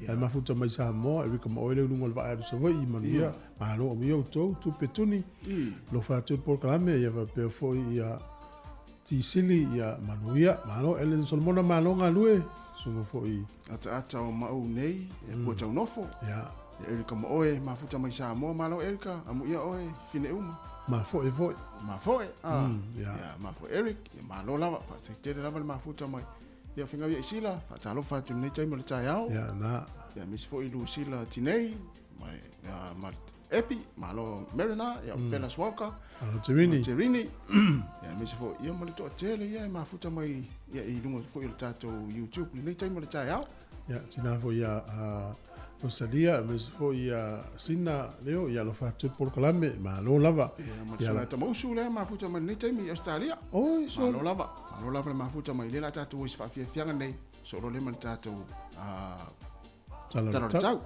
Speaker 2: Ae mafuta mai Samoa, Erika ma oe lea i luga o le vaa e alu i Savaii, manuia, malo amuia outou, tupe tuni, alofa atu le polokalame, ia faapea foi ia Tisili, ia manuia, malo Ellen Solomona, malo galue, susuga foi.
Speaker 4: Ataata o maou nei, e pua taunofo.
Speaker 2: Ia.
Speaker 4: Ia Erika ma oe, mafuta mai Samoa, malo Erika, amuia oe, fine uma.
Speaker 2: Mafoe foi.
Speaker 4: Mafoe, ah. Ia. Ia, mafoe Eric, ia malo lava, faafetai tele lava le mafuta mai. Ia Finau ia i Sila, faatalofa atu i lenei taimi o le taeao.
Speaker 2: Ia, na.
Speaker 4: Ia aemaise foi Lucilla Tinei, ma, ia, ma Epi, malo Marina, ia mm. Bella Swalka,
Speaker 2: Malo Terini.
Speaker 4: Terini. Ia aemaise foi ia ma le toatele ia e mafuta mai ia i luga foi o le tatou YouTube i lenei taimi o le taeao.
Speaker 2: Ia, tina foi ia a Rosalia, aemaise foi ia Sina Leo, ia alofa atu le polokalame, malo lava.
Speaker 4: Ia, ma le susuga ia Tamausu lea e mafuta mai lenei taimi i Australia.
Speaker 2: Oi, so.
Speaker 4: Malo lava, malo lava le mafuta mai. Lea la tatou o i se faafiafiaga nei, solo lea ma le tatou
Speaker 2: Tala o le
Speaker 4: Tala o le
Speaker 2: Tau.
Speaker 4: Tau.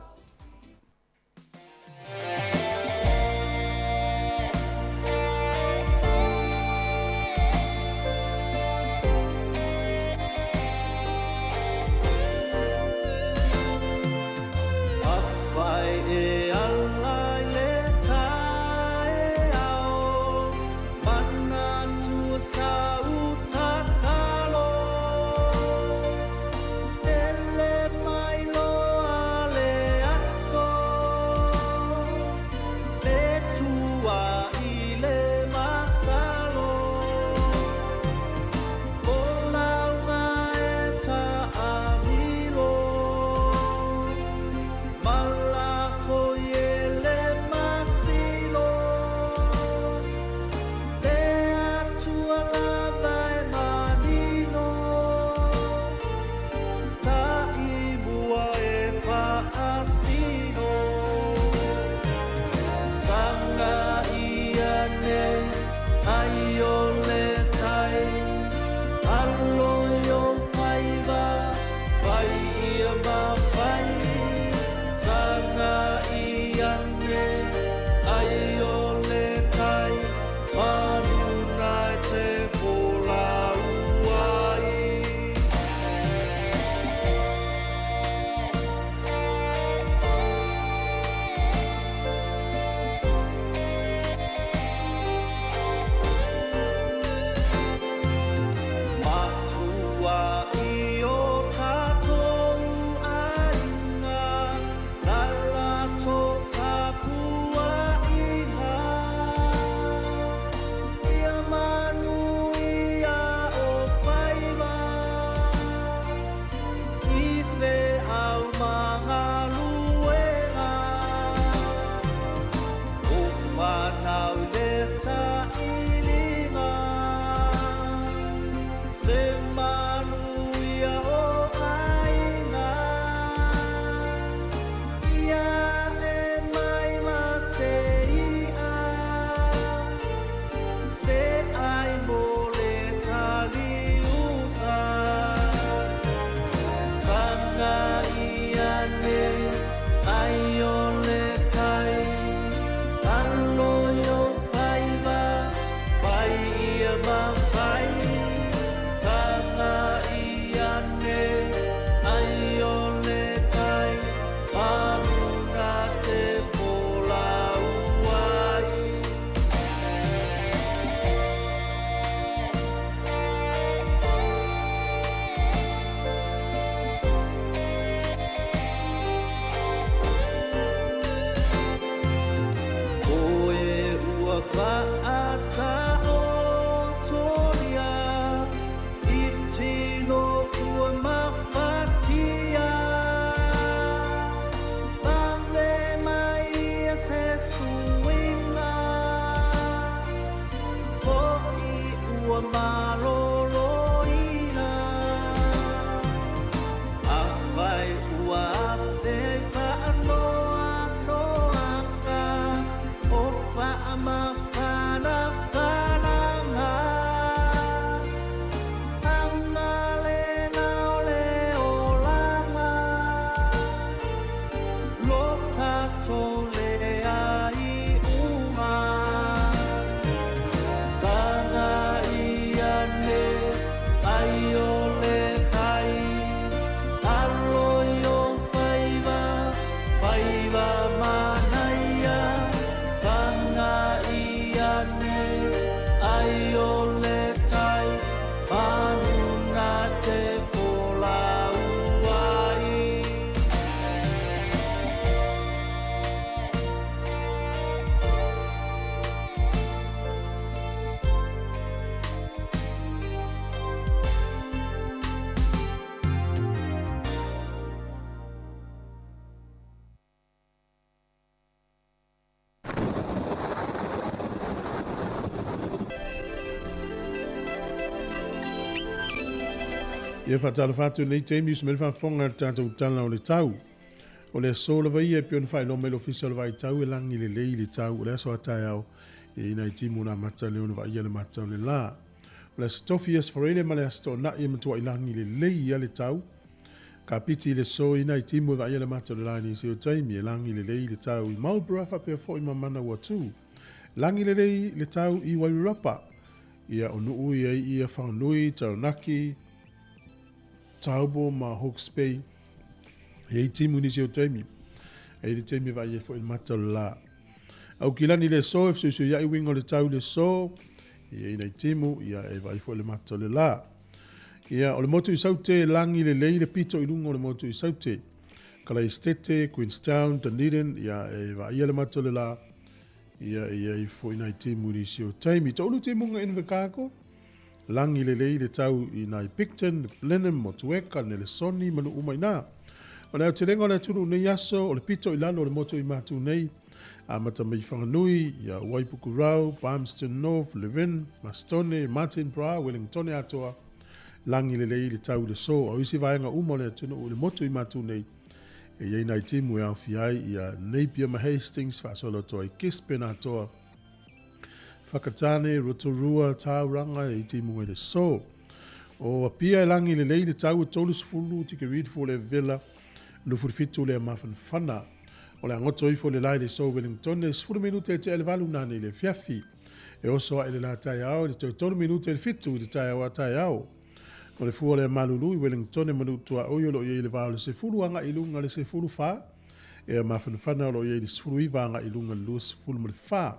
Speaker 2: Ia faatalofa atu i lenei taimi usu mai le faafofoga i le tatou Tala o le Tau. O le aso lava ia e pei ona faailoa mai le Ofisa o le Vaai Tau e lagi lelei le tau o le aso a taeao e i ai nai timu na amata lea ona vaaia le mata o le la. O le aso Tofi, Aso Faraile ma le Aso Toonai e matuai lagi lelei ia le tau. Kapiti i le aso i nai timu e vaaia le mata o le la i nisi o taimi e lagi lelei le tau i Marlborough faapea foi ma Manawatu. Lagi lelei le tau i Wairarapa. Ia o Nuu i ai ia Whanganui, Taranaki, Taupo ma Hawke's Bay. E i timu nisi o taimi. E i le taimi e vaai ai foi le mata o le la. Aukilani le aso e fesuisuiai uiga o le tau i le aso. E i ai nai timu, ia e vaai foi le mata o le la. Ia, o le motu i Saute, lagi lelei le pito i luga o le motu i Saute. Kalaistete, Queenstown, Dunedin, ia e vaaia le mata o le la. Ia e i ai foi nai timu i nisi o taimi. Toulu timuga Invercargill, lagi lelei le tau i nai Picton, Blenheim, Motueka, Nelesoni ma nuu uma i ina. O le aotelega o le atunuu nei aso, o le pito i lalo o le motu i Matu nei, amata mai i Whanganui, ia Waipukurau, Palmerston North, Levin, Mastone, Martinborough, Wellingtone atoa, lagi lelei le tau i le so. A o isi vaega uma o le atunuu i le motu i Matu nei, E i ai nai timu e aofia ai ia Napier ma Hastings, faasolo atu ai Gisborne atoa, Whakatane, Rotorua, Tauranga, e i timu i le so. O Apia e lagi lelei le tau e 30 tike Reedford e Villa, 27 lea mafanafana. O le agoto ifo le la i le so Wellington e 10 minute e tea le valu nane i le afiafi. E oso ae le la taeao i le toe 3 minute i le 7 i le taeao a taeao. O le fua lea malulu i Wellington e manu tuaoi o lo o i ai i le va o le 10 agai i luga le 14, ea mafanafana o lo o i ai i le 19 agai i luga le 24.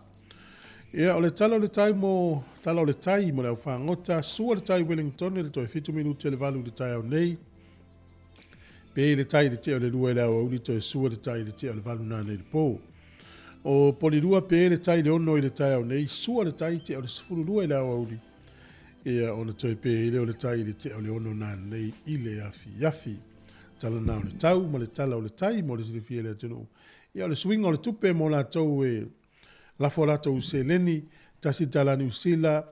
Speaker 2: Ia, o le tala o le tai mo, tala o le tai mo le au fagota, sua le tai Wellington i le toe 7 minute le 8 i le taeao nei, pe i le tai i le tea o le 2 i le aoauli toe sua le tai i le tea o le 8 nanei i le po. O Polirua pe le tai i le 6 i le taeao nei, sua le tai i tea o le 12 i le aoauli, Ia, ona toe pē ai lea o le tai i le tea o le ono nanei i le afiafi. Tala na o le tau ma le tala o le tai mo le silafia e le atunuu. Ia, o le suiga o le tupe mo latou e lafo a latou seleni, $1 Niu Sila,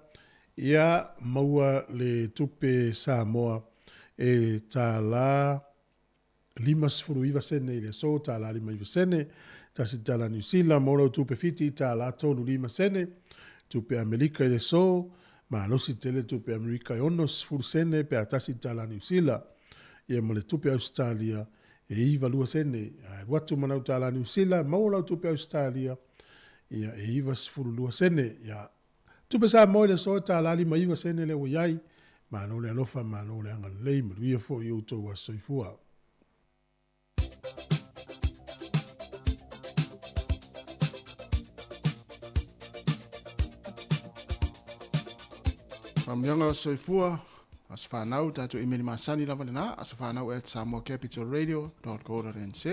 Speaker 2: ia, maua le tupe Samoa e $59 sene i le aso, $59 sene, $1 Niu Sila mo lau tupe Fiti, $35 sene, tupe Amerika i le aso, malosi tele tupe Amerika e 60 sene pe a $1 Niu Sila, ia ma le tupe Ausetalia e 92 sene, a e alu atu ma lau tala Niu Sila, maua lau tupe Ausetalia, ia e 92 sene, ia Tupe Samoa i le aso e $59 sene lea ua i ai. Malo le alofa, malo le agalelei, manuia foi i outou aso soifua.
Speaker 4: Faamanuiaga soifua, aso fanau, tatou email masani lava lena, asofanau at samoacapitalradio.co.nz.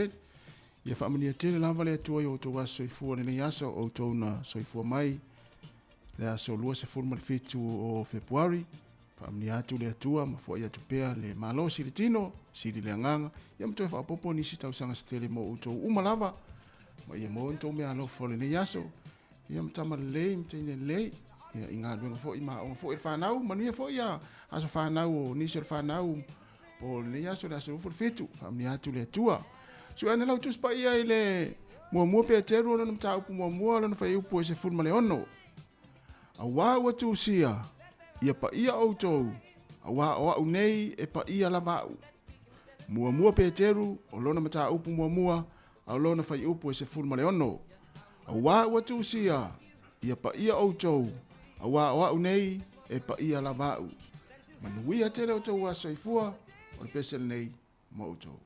Speaker 4: Ia faamanuia tele lava le Atua i outou aso soifua lenei aso, outou na soifua mai le aso 27 o Fepuari. Faamanuia atu le Atua ma foai atu pea le malosi i le tino, sili le agaga, ia ma toe faaopoopo nisi tausaga se tele mo outou uma lava, ma ia maua ni tou meaalofa o lenei aso, ia ma tama lelei ma teine lelei, ia i galuega foi ma aoga foi le fanau, manuia foi ia aso fanau o nisi o le fanau o lenei aso le aso 27, faamanuia atu le Atua. Sueana lau Tusi Paia i le muamua Peteru o lona mataupu muamua lona fuaiupu e 16. Auā ua tusia, ia paia outou, auā o a'u nei e paia lava a'u. Muamua Peteru o lona mataupu muamua a o lona fuaiupu e 16. Auā ua tusia, ia paia outou, auā o a'u nei e paia lava a'u. Manuia tele outou aso soifua, o le pese lenei mo outou.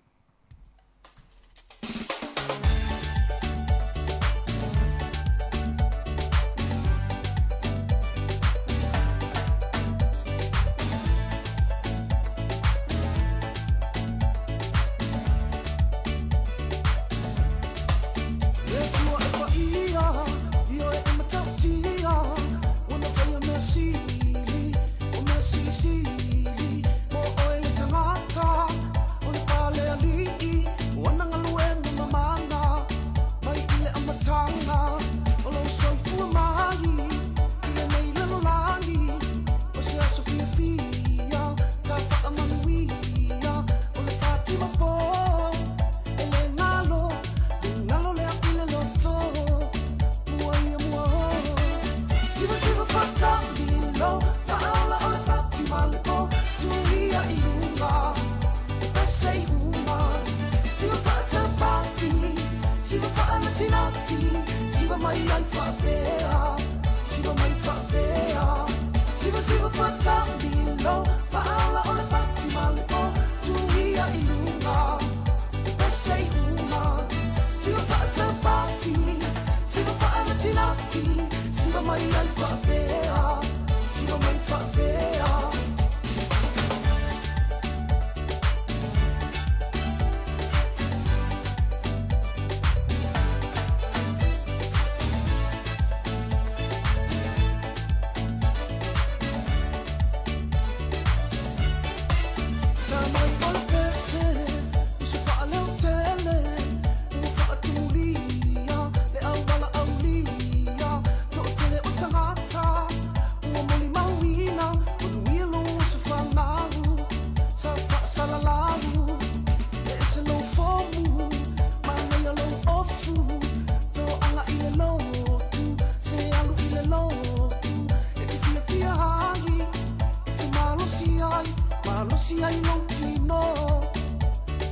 Speaker 7: malosi ai lou tino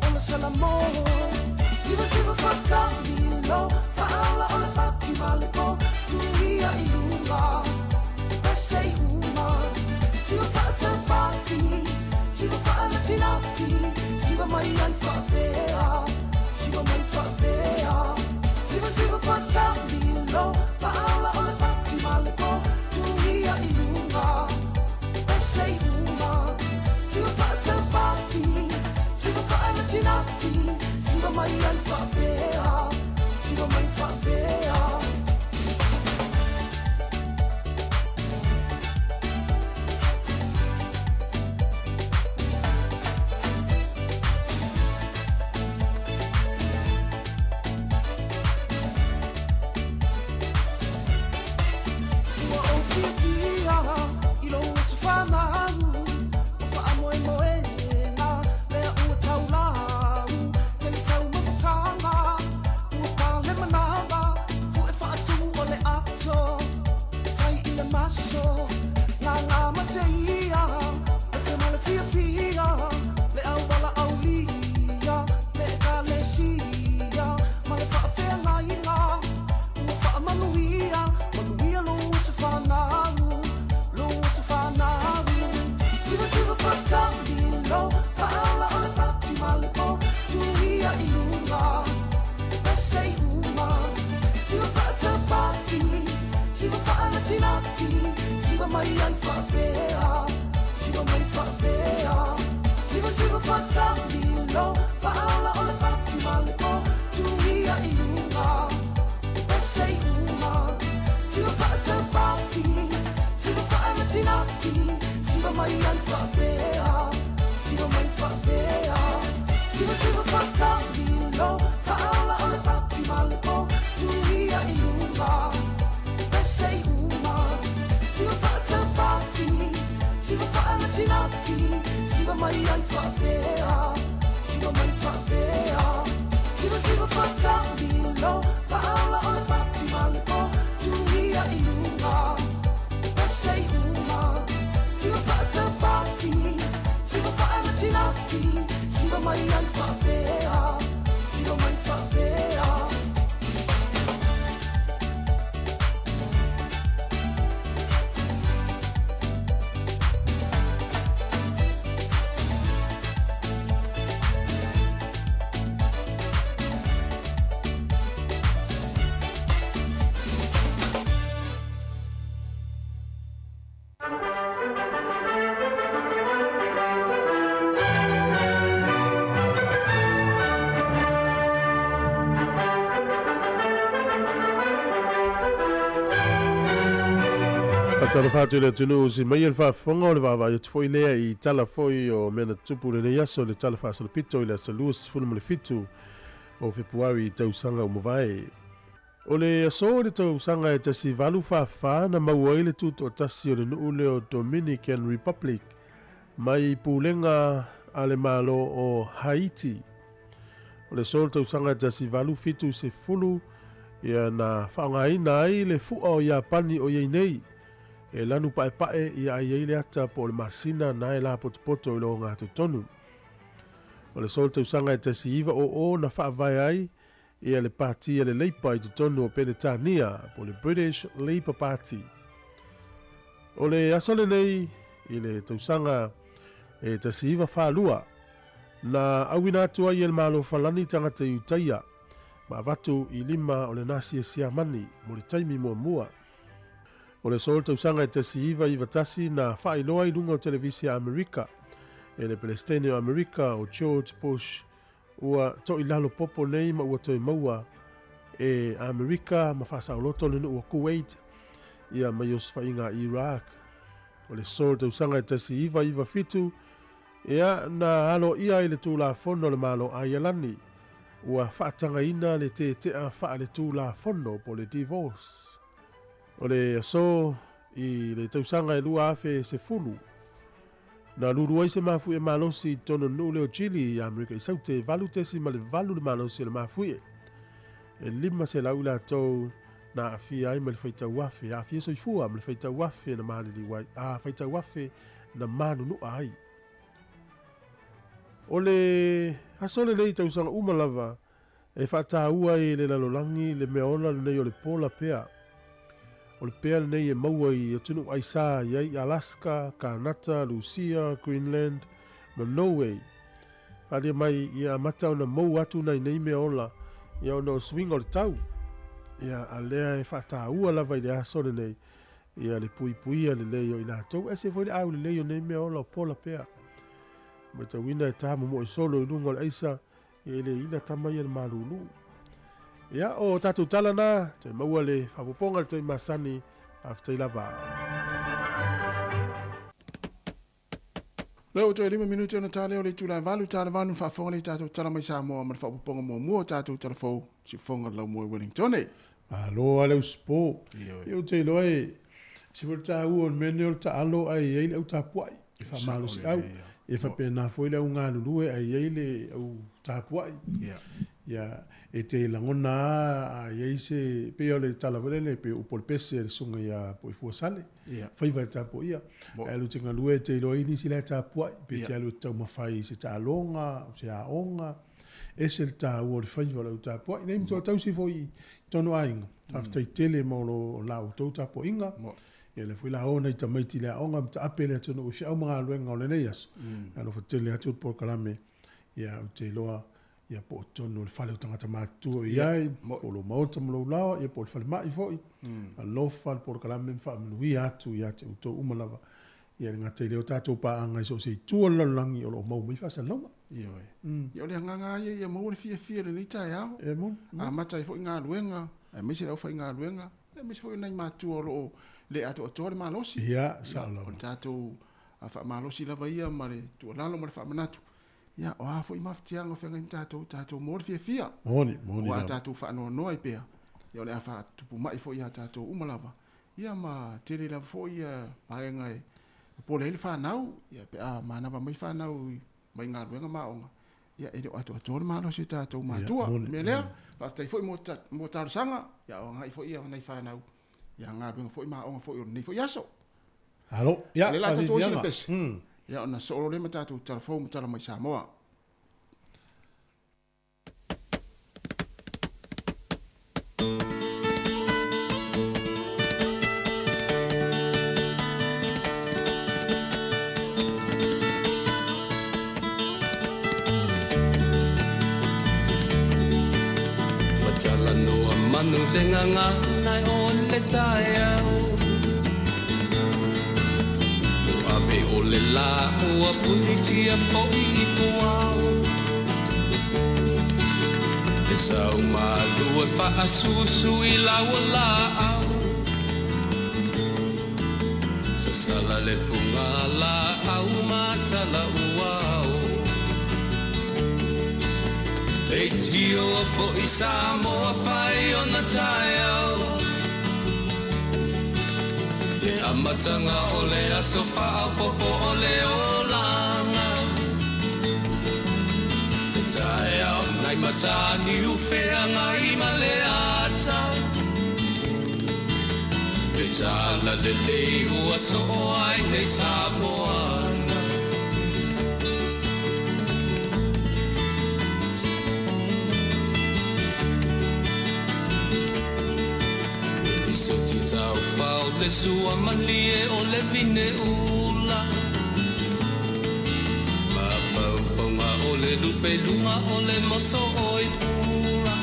Speaker 7: o le salamo. Siva siva faatamilo faaola o le pati ma le po tuia i luga pese i uma. Siva faataupati siva faanatinati siva mai ai faapea siva mai faapea. Siva siva faatamilo faaola o le pati ma le po tuia i luga pese i uma. Siva faataupati siva faanatinati siva mai ai faapea siva mai faapea. Ua ou fiafia i lou aso fanau o faamoemoega lea ua taulau tele taumafataga ua pale manava puʻe faatumu o le ato fai i le maso gaga mateia mate ma le fiafia le auala aulia le ekalesia ma le faafeagaiga ua faamanuia manuia lou aso fanau lou aso fanau. Siva siva faatamilo faaola o le pati ma le po tuia i luga pese i uma. Siva faataupati siva faanatinati siva mai ai faapea siva mai faapea. Siva siva faatamilo faaola o le pati ma le po tuia i luga pese i uma. Siva faataupati siva faanatinati siva mai ai faapea siva mai faapea. Siva siva faatamilo faaola o le pati ma le po tuia i luga pese i uma. Siva faataupati siva faanatinati siva mai ai faapea siva mai faapea. Siva siva faatamilo faaola o le pati ma le po tuia i luga pese i uma. Siva faataupati siva faanatinati siva mai ai faapea siva mai faapea.
Speaker 2: Faatalofa atu i le atunuu si mai e le faafofoga o le vaavaai atu foi lea i tala foi o mea na tutupu lenei aso le tala faasolopito i le aso 27 o Fepuari tausaga ua mavae. O le aso o le tausaga e 1844 na maua ai le tutoatasi o le nuu lea o Dominican Republic mai pulega a le Malo o Haiti. O le aso o le tausaga e 1870 ia na faaaogaina ai le fua o Iapani o iai nei e lanu paepae ia ai ai le ata po o le masina na e lapotopoto i lo gatotonu. O le aso o le tausaga e 1900 na faavae ai ia le pati a le Leipa i totonu o Peretania po o le British Labour Party. O le aso lenei i le tausaga e 1942 na auina atu ai e le Malo Falani tagata Iutaia ma avatu i lima o le Nasi e Siamani mo le taimi muamua. O le aso o le tausaga e 1991 na faailoa i luga o televisi a Amerika e le Pelestene o Amerika o George Bush ua toʻilalo popo nei ma ua toe maua e Amerika ma faasaoloto le nuu o Kuwait ia mai osofaiga a Iraq. O le aso o le tausaga e 1997 ia na aloaia ai le Tulafono o le Malo Aialani ua faatagaina le tetea faaletulafono po o le divorce. O le aso i le tausaga e 2010 na lulu ai se mafuie malosi i totonu o le nuu lea o Chile i Amerika i Saute e 8.8 le malosi o le mafuie. E 500 i latou na aafia ai ma le faitau afe, aafia soifua ma le faitau afe na maliliu ai, a faitau afe na manunua ai. O le aso lenei i tausaga uma lava e faataua ai e le lalolagi le meaola lenei o le polar bear. O le bea lenei e maua i atunuu aisa i ai Alaska, Kanata, Lusia, Greenland ma Norway. Faaalia mai ia amata ona mou atu nai nei meaola ia ona o le suiga o le tau. Ia a lea e faataua lava i le aso lenei ia le puipuia lelei o i latou ese foi le aulelei o nei meaola o polar bear. Matauina e ta momoe solo i luga o le aisa e le ila tama ia le malulu. Ia, o tatou tala na, toe maua le faaopoopoga i le taimi masani, faafetai lava.
Speaker 4: Lea ua toe 5 minute ona ta lea o le itula e 8 ta le 8 na faafofoga lea i tatou tala mai Samoa ma le faaopoopoga muamua o tatou tala fou siufofoga le laumua i Wellingtone.
Speaker 2: Malo lava le usupo. Ia ou te iloa e ese foi le taua o le mea lenei o le taalo ae i ai le au tapuai e faamalosiau. E faapena foi le au galulue ae i ai le au tapuai. Ia e te lagona lava a i ai se, e pei o le tala foi lele, pei o upu o le pese a le susuga ia Poifua Sale, faiva e tapuaia. Ae alu e te galue e te iloa ai nisi la e tapuai, pe te alu e te taumafai i se taaloga, o se aoga. Ese le taua o le faiva o le au tapuai. Nei matua tausi foi i tonu aiga. Faafetai tele mo lo la outou tapuaiga. Ia lea foi la o nai tamaiti i le aoga ma taape le atunuu i feau ma galuega o lenei aso. Alofa tele atu le polokalame. Ia ou te iloa ia po o totonu o le fale o tagata matutua o i ai, po o lou maota ma lou laoa, ia po o le falemai foi. Alofa le polokalame ma faamanuia atu ia te outou uma lava. Ia e le gata i lea o tatou paaga i so o se itu o le lalolagi o lo o maua mai faasalalauga.
Speaker 4: Ioe. Ia o le agaga lava ia ia maua le fiafia i lenei taeao.
Speaker 2: E moni.
Speaker 4: Amata ai foi galuega, aemaise le aufaigaluega, aemaise foi o nai matua o lo o le atoatoa le malosi.
Speaker 2: Ia, sao lava.
Speaker 4: O le tatou faamalosi lava ia ma le tuualalo ma le faamanatu. Ia, o a foi mafatiaga o feagai ma tatou, tatou maua le fiafia.
Speaker 2: Moni, moni
Speaker 4: lava. Aua a tatou faanoanoa ai pea, ia o le a faatupu mai foi ia tatou uma lava. Ia ma tele lava foi ia vaega e popole ai le fanau, ia pe a manava mai fanau mai galuega ma aoga, ia e le o atoatoa le malosi o tatou matua. O le mea lea, faafetai foi mo talosaga, ia o agai foi ia nai fanau ia galuega foi ma aoga foi o lenei foi aso.
Speaker 2: Alo, ia,
Speaker 4: O lea o le a tatou o i sina pese, ia ona soo loa lea ma tatou tala fou ma tala mai Samoa.
Speaker 7: Matalanoa manu le gagana o le taeao Ave o le lā ua punitia foi i puao E sau malu e faasusu i lau laau Sasala le puga laau matala uao Leitioa foi Samoa fai ona taeao Le amataga o le aso faaopoopo o le olaga Le taeao nai Mataniu feagai ma le ata Le tala lelei ua soo ai nei Samoana. Lisoti taufao le sua malie o le vine ula Mafaufauga o le lupe luga o le moso oi pula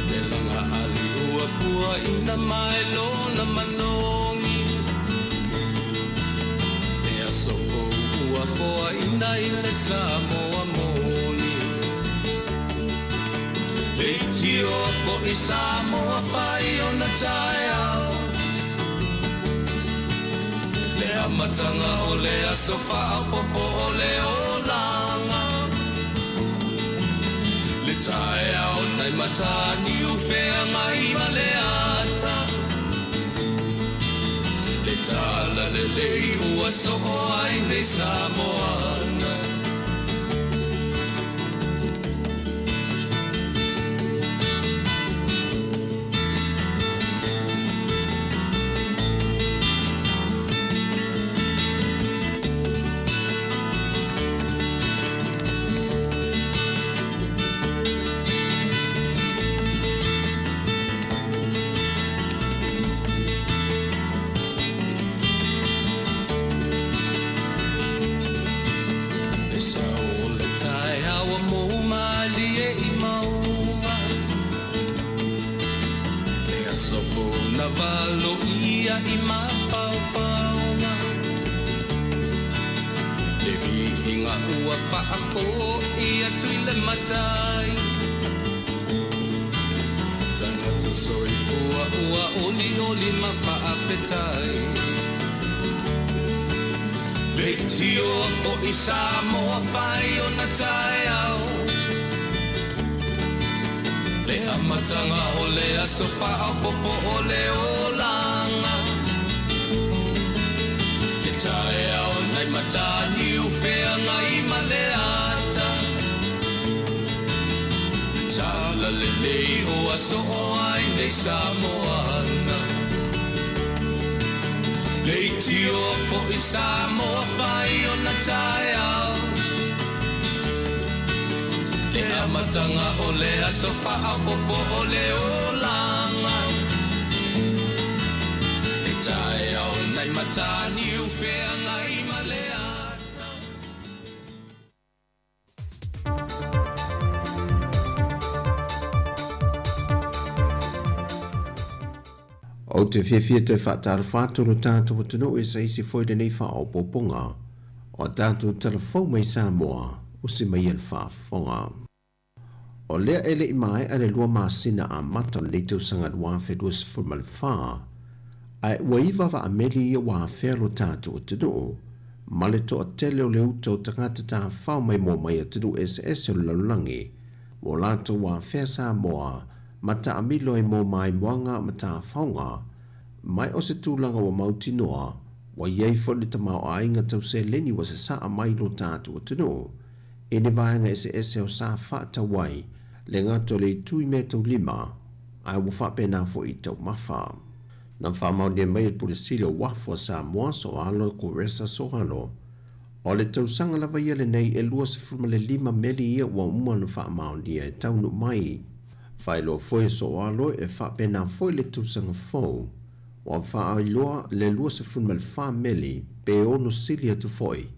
Speaker 7: Le laga ali ua puaina mai lona manogi Le aso fou ua foaina i le Samoa moni Leitioa foi Samoa fai ona taeao Le amataga o le aso faaopoopo o le olaga Le taeao nai Mataniu feagai ma le ata Le tala lelei ua soo ai nei Samoana. aloia i mafaofaoga. Le viiga ua faafo'i atu i le Matai. Tagata soifua ua olioli ma faafetai. Leitioa fo'i Samoa fai ona taeao. Le amataga o le aso faaopoopo o le olaga. Le taeao nai Mataniu Feagai ma le ata. Le talalelei o aso o ai nei Samoana. Leitioa fo'i Samoa fai ona taeao. Le amataga o le aso faaopoopo o le olaga. Le taeao nai Mataniu Feagai ma le ata.
Speaker 9: Ou te fiafia toe faatalofa atu lo tatou atunuu i se isi foi lenei faaopoopoga o a tatou tala fou mai Samoa, usi mai ia le faafofoga. O lea e le i maea le lua masina amata o lenei tausaga 2024, ae ua iva vaameli ia ua afea lo tatou atunuu ma le toatele o le uta o tagata tafafao maimoa mai atunuu eseese o le lalolagi ua latou afea Samoa ma taamilo ai mo maimoaga ma tafaoga mai o se tulaga ua mautinoa ua i ai foi le tamaoaiga tau seleni ua sasaa mai lo tatou atunuu i ni vaega eseese o sa faatau ai le gata o le itu i meataulima ae ua faapena foi i taumafa. Na faamaonia mai e le Pule Sili o Uafu a Samoa, Soalo Kuresa Soalo, o le tausaga lava ia lenei e 25 meli ia ua uma ona faamaonia e taunuu mai. Faailoa foi e Soalo e faapena foi le tausaga fou ua faailoa le 24 meli pe ono sili atu foi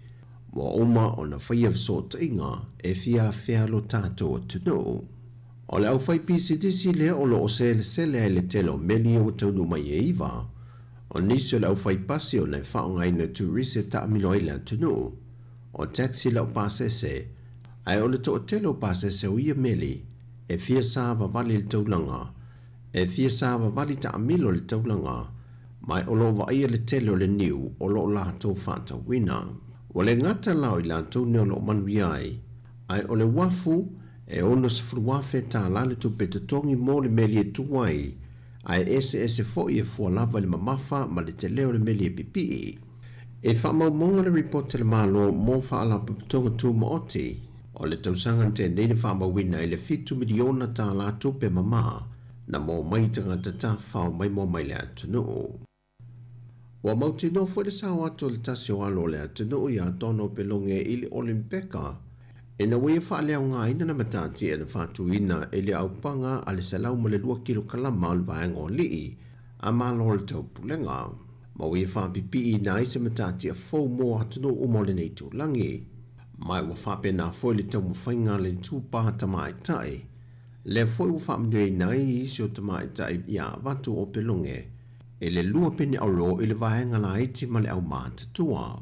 Speaker 9: ua uma ona faia fesootaiga e fia afea lo tatou atunuu. O le aufaipisinisi lea o lo o selesele ai le tele o meli ia ua taunuu mai e iva. O nisi o le aufaipasi ona e faaaogaina e turisi e taamilo ai le atunuu. O taxi laupasese, ae o le toatele o pasese o ia meli e fia savavali i le taulaga, e fia savavali taamilo i le taulaga, ma o lo o vaaia le tele o le niu o lo o latou faatauina. Ua le gata la o i latou nei o lo o manuia ai, ae o le uafu e $60,000 le tupe totogi mo le meli e tu ai, ae eseese foi e fua lava i le mamafa ma le tele o le meli e pipii. I faamaumauga le ripoti a le Malo mo Faalapotopotoga Tumaoti o le tausaga na tea nei na faamauina ai le $7 miliona tupe mama na maua mai i tagata tafafao maimoa mai le atunuu. Ua mautinoa foi le sao atu o le tasi o alo o le atunuu iā Donald Pelonge i le Olimpeka ina ua ia faaleaogaina le matatia na faatuina i le aupaga a le 102 kilokalama o le vaega o alii a Malo o le Taupulega, ma ua ia faapipiiina ai se matatia fou mo atunuu uma o lenei itulagi. Ma ua faapena foi le taumafaiga a le itupa tamaitai, lea foi ua faamanuiaina ai isi o tamaitai ia avatu o Pelonge i le lua pine auro i le vaega laiti ma le aumatutua.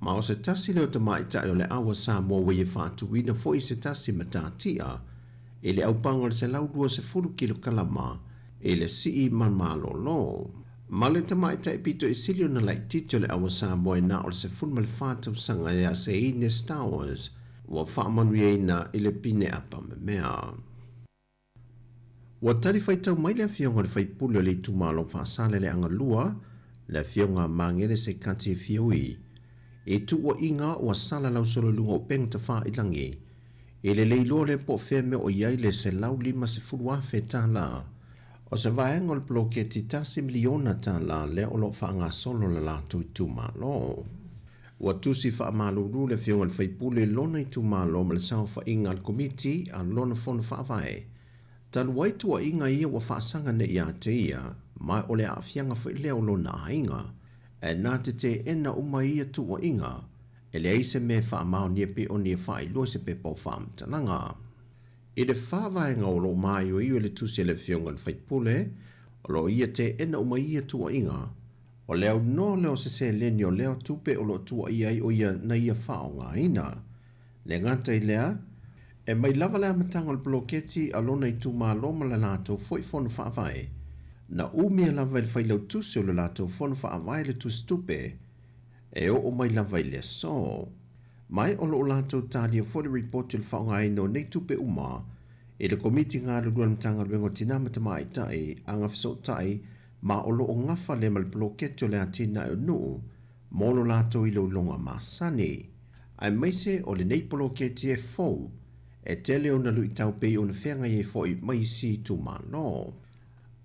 Speaker 9: Ma o se tasi lea o tamaitai o le aua Samoa ua ia faatuina foi se tasi matatia i le aupaga o le 120 kilokalama i le sii malmalolo. Ma le tamaitai pito i sili ona laitiiti o le aua Samoa e na o le 14 tausaga ia Seine Stowers ua faamanuiaina i le pine apamemea. Ua tali faitau mai le afioga i le faipule o le itumalo Faasaleleaga 2, le afioga a Magele Sekati Fiaui, i tuuaiga ua salalau solo i luga o upega tafailangi i le le iloa lea po o fea mea o i ai le $150,000 o se vaega o le poloketi $1 miliona lea o lo o faagasolo le latou itumalo. Ua tusi faamalulu le afioga i le faipule i lona itumalo ma le saofaiga a le Komiti a lona Fono Faavae, talu ai tuuaiga ia ua faasaga nei ia te ia, ma o le aafiaga foi lea o lona aiga, ae na te teena uma ia tuuaiga, e leai se mea e faamaonia pe o ni e faailoa i se pepa o faamatalaga. I le fa vaega o lo o maioio i le tusi a le afioga i le faipule, O lo o ia teena uma i ia tuuaiga. O le aunoa lea o se seleni o lea tupe o lo o tuuaia ai o ia na ia faaaogaina. Le gata i lea, e mai lava le amataga o le poloketi a lona itumalo ma le latou foi fono faavae, na umia lava e le failautusi o le latou fono faavae le tusitupe e oo mai lava i le aso. Ma o lo o latou talia foi le ripoti o le faaaogaina o nei tupe uma i le Komiti Galulue a le Matagaluega o Tina ma Tamaitai, Agafesootai ma o lo o gafa lea ma le poloketi o le atinae o nuu mo lo latou iloiloga masani. Aemaise o lenei poloketi e fou, e tele ona luitau pei ona feagai ai foi ma isi itumalo.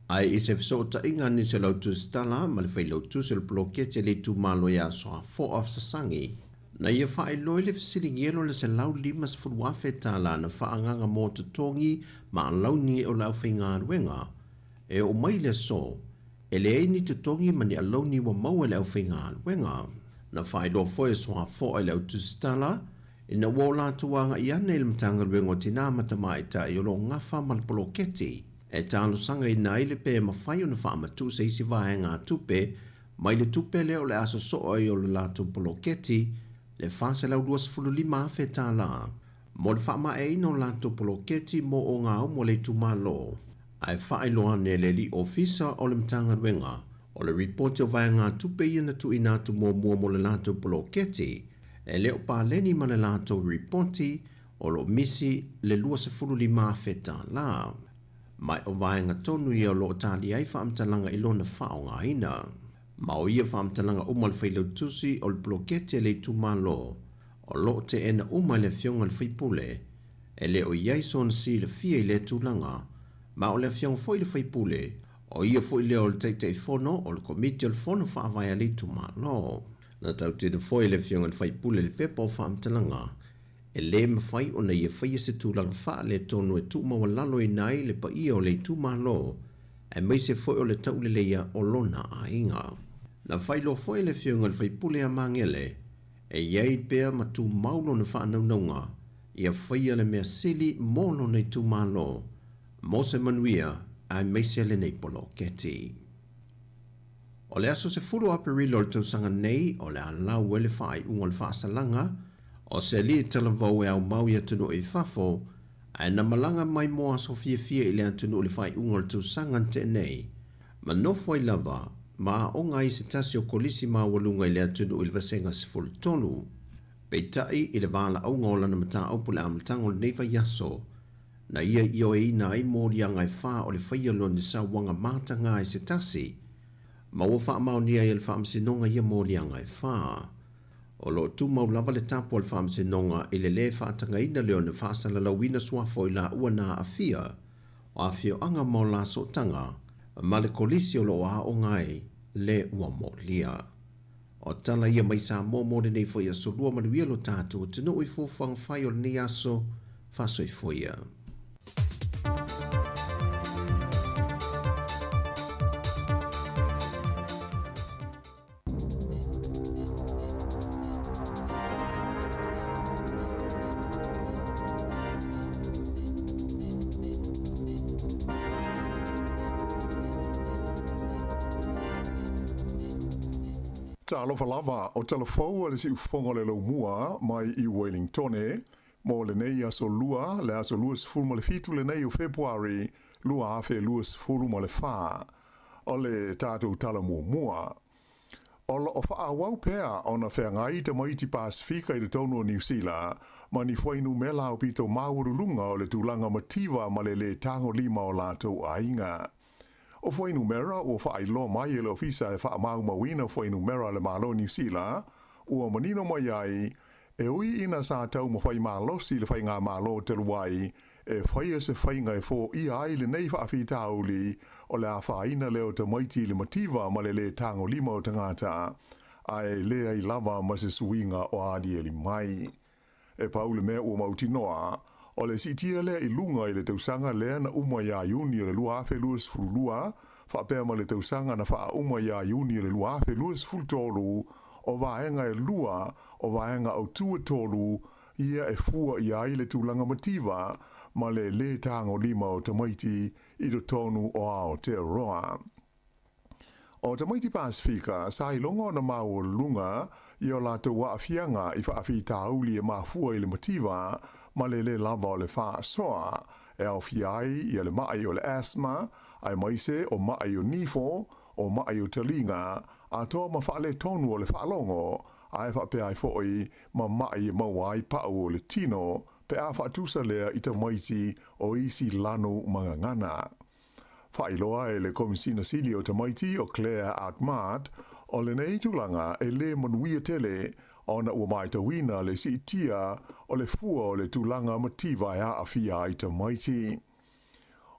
Speaker 9: Ae i se fesootaiga a nisi o le au tusitala ma le failautusi o le poloketi a le itumalo ia Soafoa Sasagi, na ia faailoa i le fesiligia o le $150,000 na faaagaaga mo totogi ma alauni o le aufaigaluega e oo mai i le aso, e leai ni totogi ma ni alauni ua maua e le aufaigaluega. Na faailoa foi e Soafoa i le au tusitala, ina ua o latou agai ane i le Matagaluega o Tinā ma Tamaitai o lo o gafa ma le poloketi, e talosagaina ai le pe mafai ona faamatuu se isi vaegatupe mai le tupe lea o le a sosoo ai o le latou poloketi, le $425,000, mo le faamaeaina o latou poloketi mo ogaumu a le itumalo. Ae faailoa ane e le alii ofisa o le Matagaluega o le ripoti o vaegatupe ia na tuuina atu muamua mo le latou poloketi, e le o paleni ma le latou ripoti o lo o misi le $25,000. Ma o vaega tonu ia o lo o talia ai faamatalaga i lona faaaogaina. Ma o ia faamatalaga uma a le failautusi o le poloketi a le itumalo o lo o teena uma e le Afioga i le sui usufono, e le o i ai sona silafia i lea tulaga, ma o le Afioga foi i le sui usufono, o ia foi lea o le Taitaifono o le Komiti o le Fono Faavae a le Itumalo. Na tautino foi e le Afioga i le sui usufono le pepa o faamatalaga, e lē mafai ona ia faia se tulaga faaletonu e tuumaualaloina ai le paia o le itumalo, aemaise foi o le tauleleia o lona aiga. Na faailoa foi e le Afioga i le sui usufono ia Magele, e i ai pea ma tumau lona faanaunauga ia faia le mea sili mo lona itumalo, mo se manuia aemaise lenei poloketi. O le aso 10 o Aperila o le tausaga nei o le a lau ai le faaiuga o le faasalaga o se alii talavou e aumau i atunuu i fafo ae na malaga mai mo aso fiafia i le atunuu i le faaiuga o le tausaga na tea nei ma nofo ai lava ma aoga ai i se tasi o kolisi maualuga i le atunuu i le Vasega 13. Peitai i le valaauga o lana mataupu i le amataga o lenei vaiaso, na ia ioeina ai moliaga e fa o le faia lona sauaga matagā i se tasi, ma ua faamaonia ai e le Faamasinoga ia moliaga e fa. O lo o tumau lava le tapu a le Faamasinoga i le lē faatagaina lea ona faasalalauina suafa o i laua na aafia o afioaga ma o la sootaga ma le kolisi o lo o aoga ai le ua molia. O tala ia mai Samoa mo lenei foi aso lua manuia lo tatou atunuu i fuafuaga fai o lenei aso faasoifua ia.
Speaker 10: Talofa lava, o tala fou a le siufofoga o le laumua mai i Wellingtone mo lenei aso Lua, le aso 27 lenei o Fepuari 2024. O le tatou tala muamua. O lo o faaauau pea ona feagai tamaiti Pasefika i totonu o Niu Sila ma ni fuainumera aupito maualuluga o le tulaga mativa ma le lē tagolima o latou aiga. O fuainumera ua faailoa mai e le Ofisa e Faamaumauina Fuainumera a le Malo o Niu Sila ua manino mai ai, e ui ina sa taumafai malosi le faigamalo talu ai e faia se faiga e foia ai lenei faafitauli o le afaina lea o tamaiti i le mativa ma le lē tagolima o tagata, ae leai lava ma se suiga o aliali mai. E pau le mea ua mautinoa, o le siitia lea i luga i le tausaga lea na uma iā Iuni o le 2022, faapea ma le tausaga na faauma iā Iuni o le 2023, o vaega e lua o vaega autū e tolu ia e fua i ai le tulaga mativa ma le lē tagolima o tamaiti. i totonu o Aotearoa. O tamaiti Pasifika sa iloga ona maualuluga i o latou aafiaga i faafitauli e mafua i le mativa ma le lē lava o le faasoa, e aofia ai ia le maʻi o le asthma, aemaise o maʻi o nifo, o maʻi o taliga, atoa ma faaletonu o le faalogo, ae faapea ai foi ma maʻi e maua ai paʻu o le tino pe a faatusa lea i tamaiti o isi lanu ma gagana. Faailoa e le Komisina Sili o Tamaiti o Claire Achmad, o lenei tulaga e lē manuia tele ona ua matauina le siitia o le fua o le tulaga mativa e aafia ai tamaiti.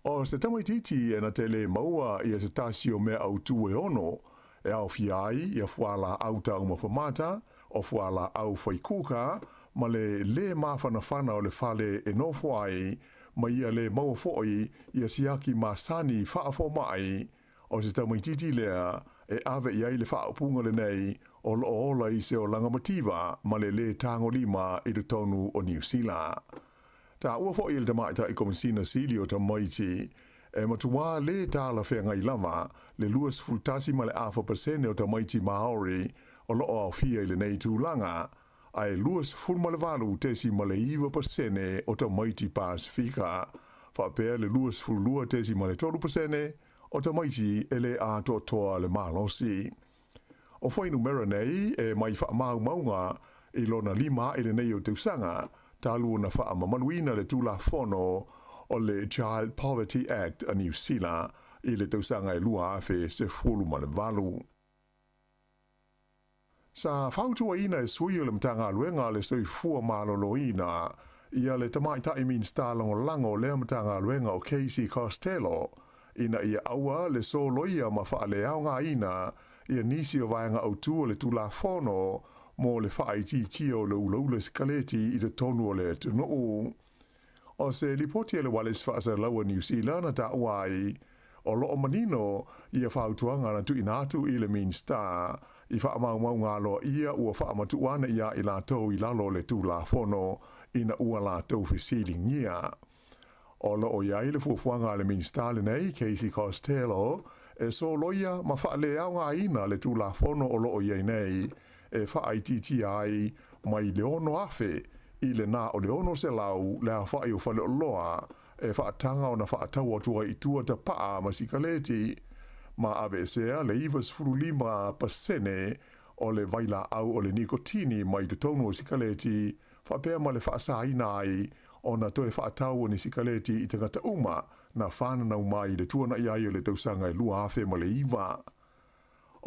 Speaker 10: O se tamaitiiti e na te lē maua ia se tasi o mea autū e ono, e aofia ai ia fualaau taumafa mata, o fualaau faikuka, ma le lē mafanafana o le fale e nofo ai, ma ia lē maua foi ia siaki masani faafomaʻi, o se tamaitiiti lea e ave i ai le faaupuga lenei o loo ola i se olaga mativa ma le lē tagolima i totonu o Niu Sila. Taua foi e le Tamaitai Komisina Sili o Tamaiti, e matuā lē talafeagai lava le 21.5% o tamaiti Māori o loo aofia i lenei tulaga, ae 28.9% o tamaiti Pasifika, faapea le 22.3% o tamaiti e lē atoatoa le malosi. O fuainumera nei e mai faamaumauga i lona lima aʻe lenei o tausaga talu ona faamamaluina le Tulafono o le Child Poverty Act a Niu Sila i le tausaga e 2018. Sa fautuaina e sui o le Matagaluega a le Soifua Maloloina ia le Tamaitai Minisita Lagolago o lea Matagaluega o Casey Costello ina ia aua le soloia ma faaleaogaina ia nisi o vaega autū o le Tulafono mo le faaitiitia o le ulaula sikaleti i totonu o le atunuu. O se lipoti a le Ualesi Faasalalau a Niu Sila na taua ai, o loo manino ia fautuaga na tuuina atu i le Minisita i faamaumauga aloaia ua faamatuu ane iā i latou i lalo o le Tulafono ina ua latou fesiligia. O loo i ai le fuafuaga a le Minisita lenei, Casey Costello, e soloia ma faaleaogaina le Tulafono o loo i ai nei e faaitiitia ai mai le 6,000 i le na o le 600 le aofai o faleoloa e faataga ona faatau atu ai i tua tapaa ma sikaleti, ma aveesea le 95% o le vailaau o le nikotini mai totonu o sikaleti, faapea ma le faasaina ai ona toe faatau o ni sikaleti i tagata uma na fananau mai i le tuanai ai o le tausaga e 2009.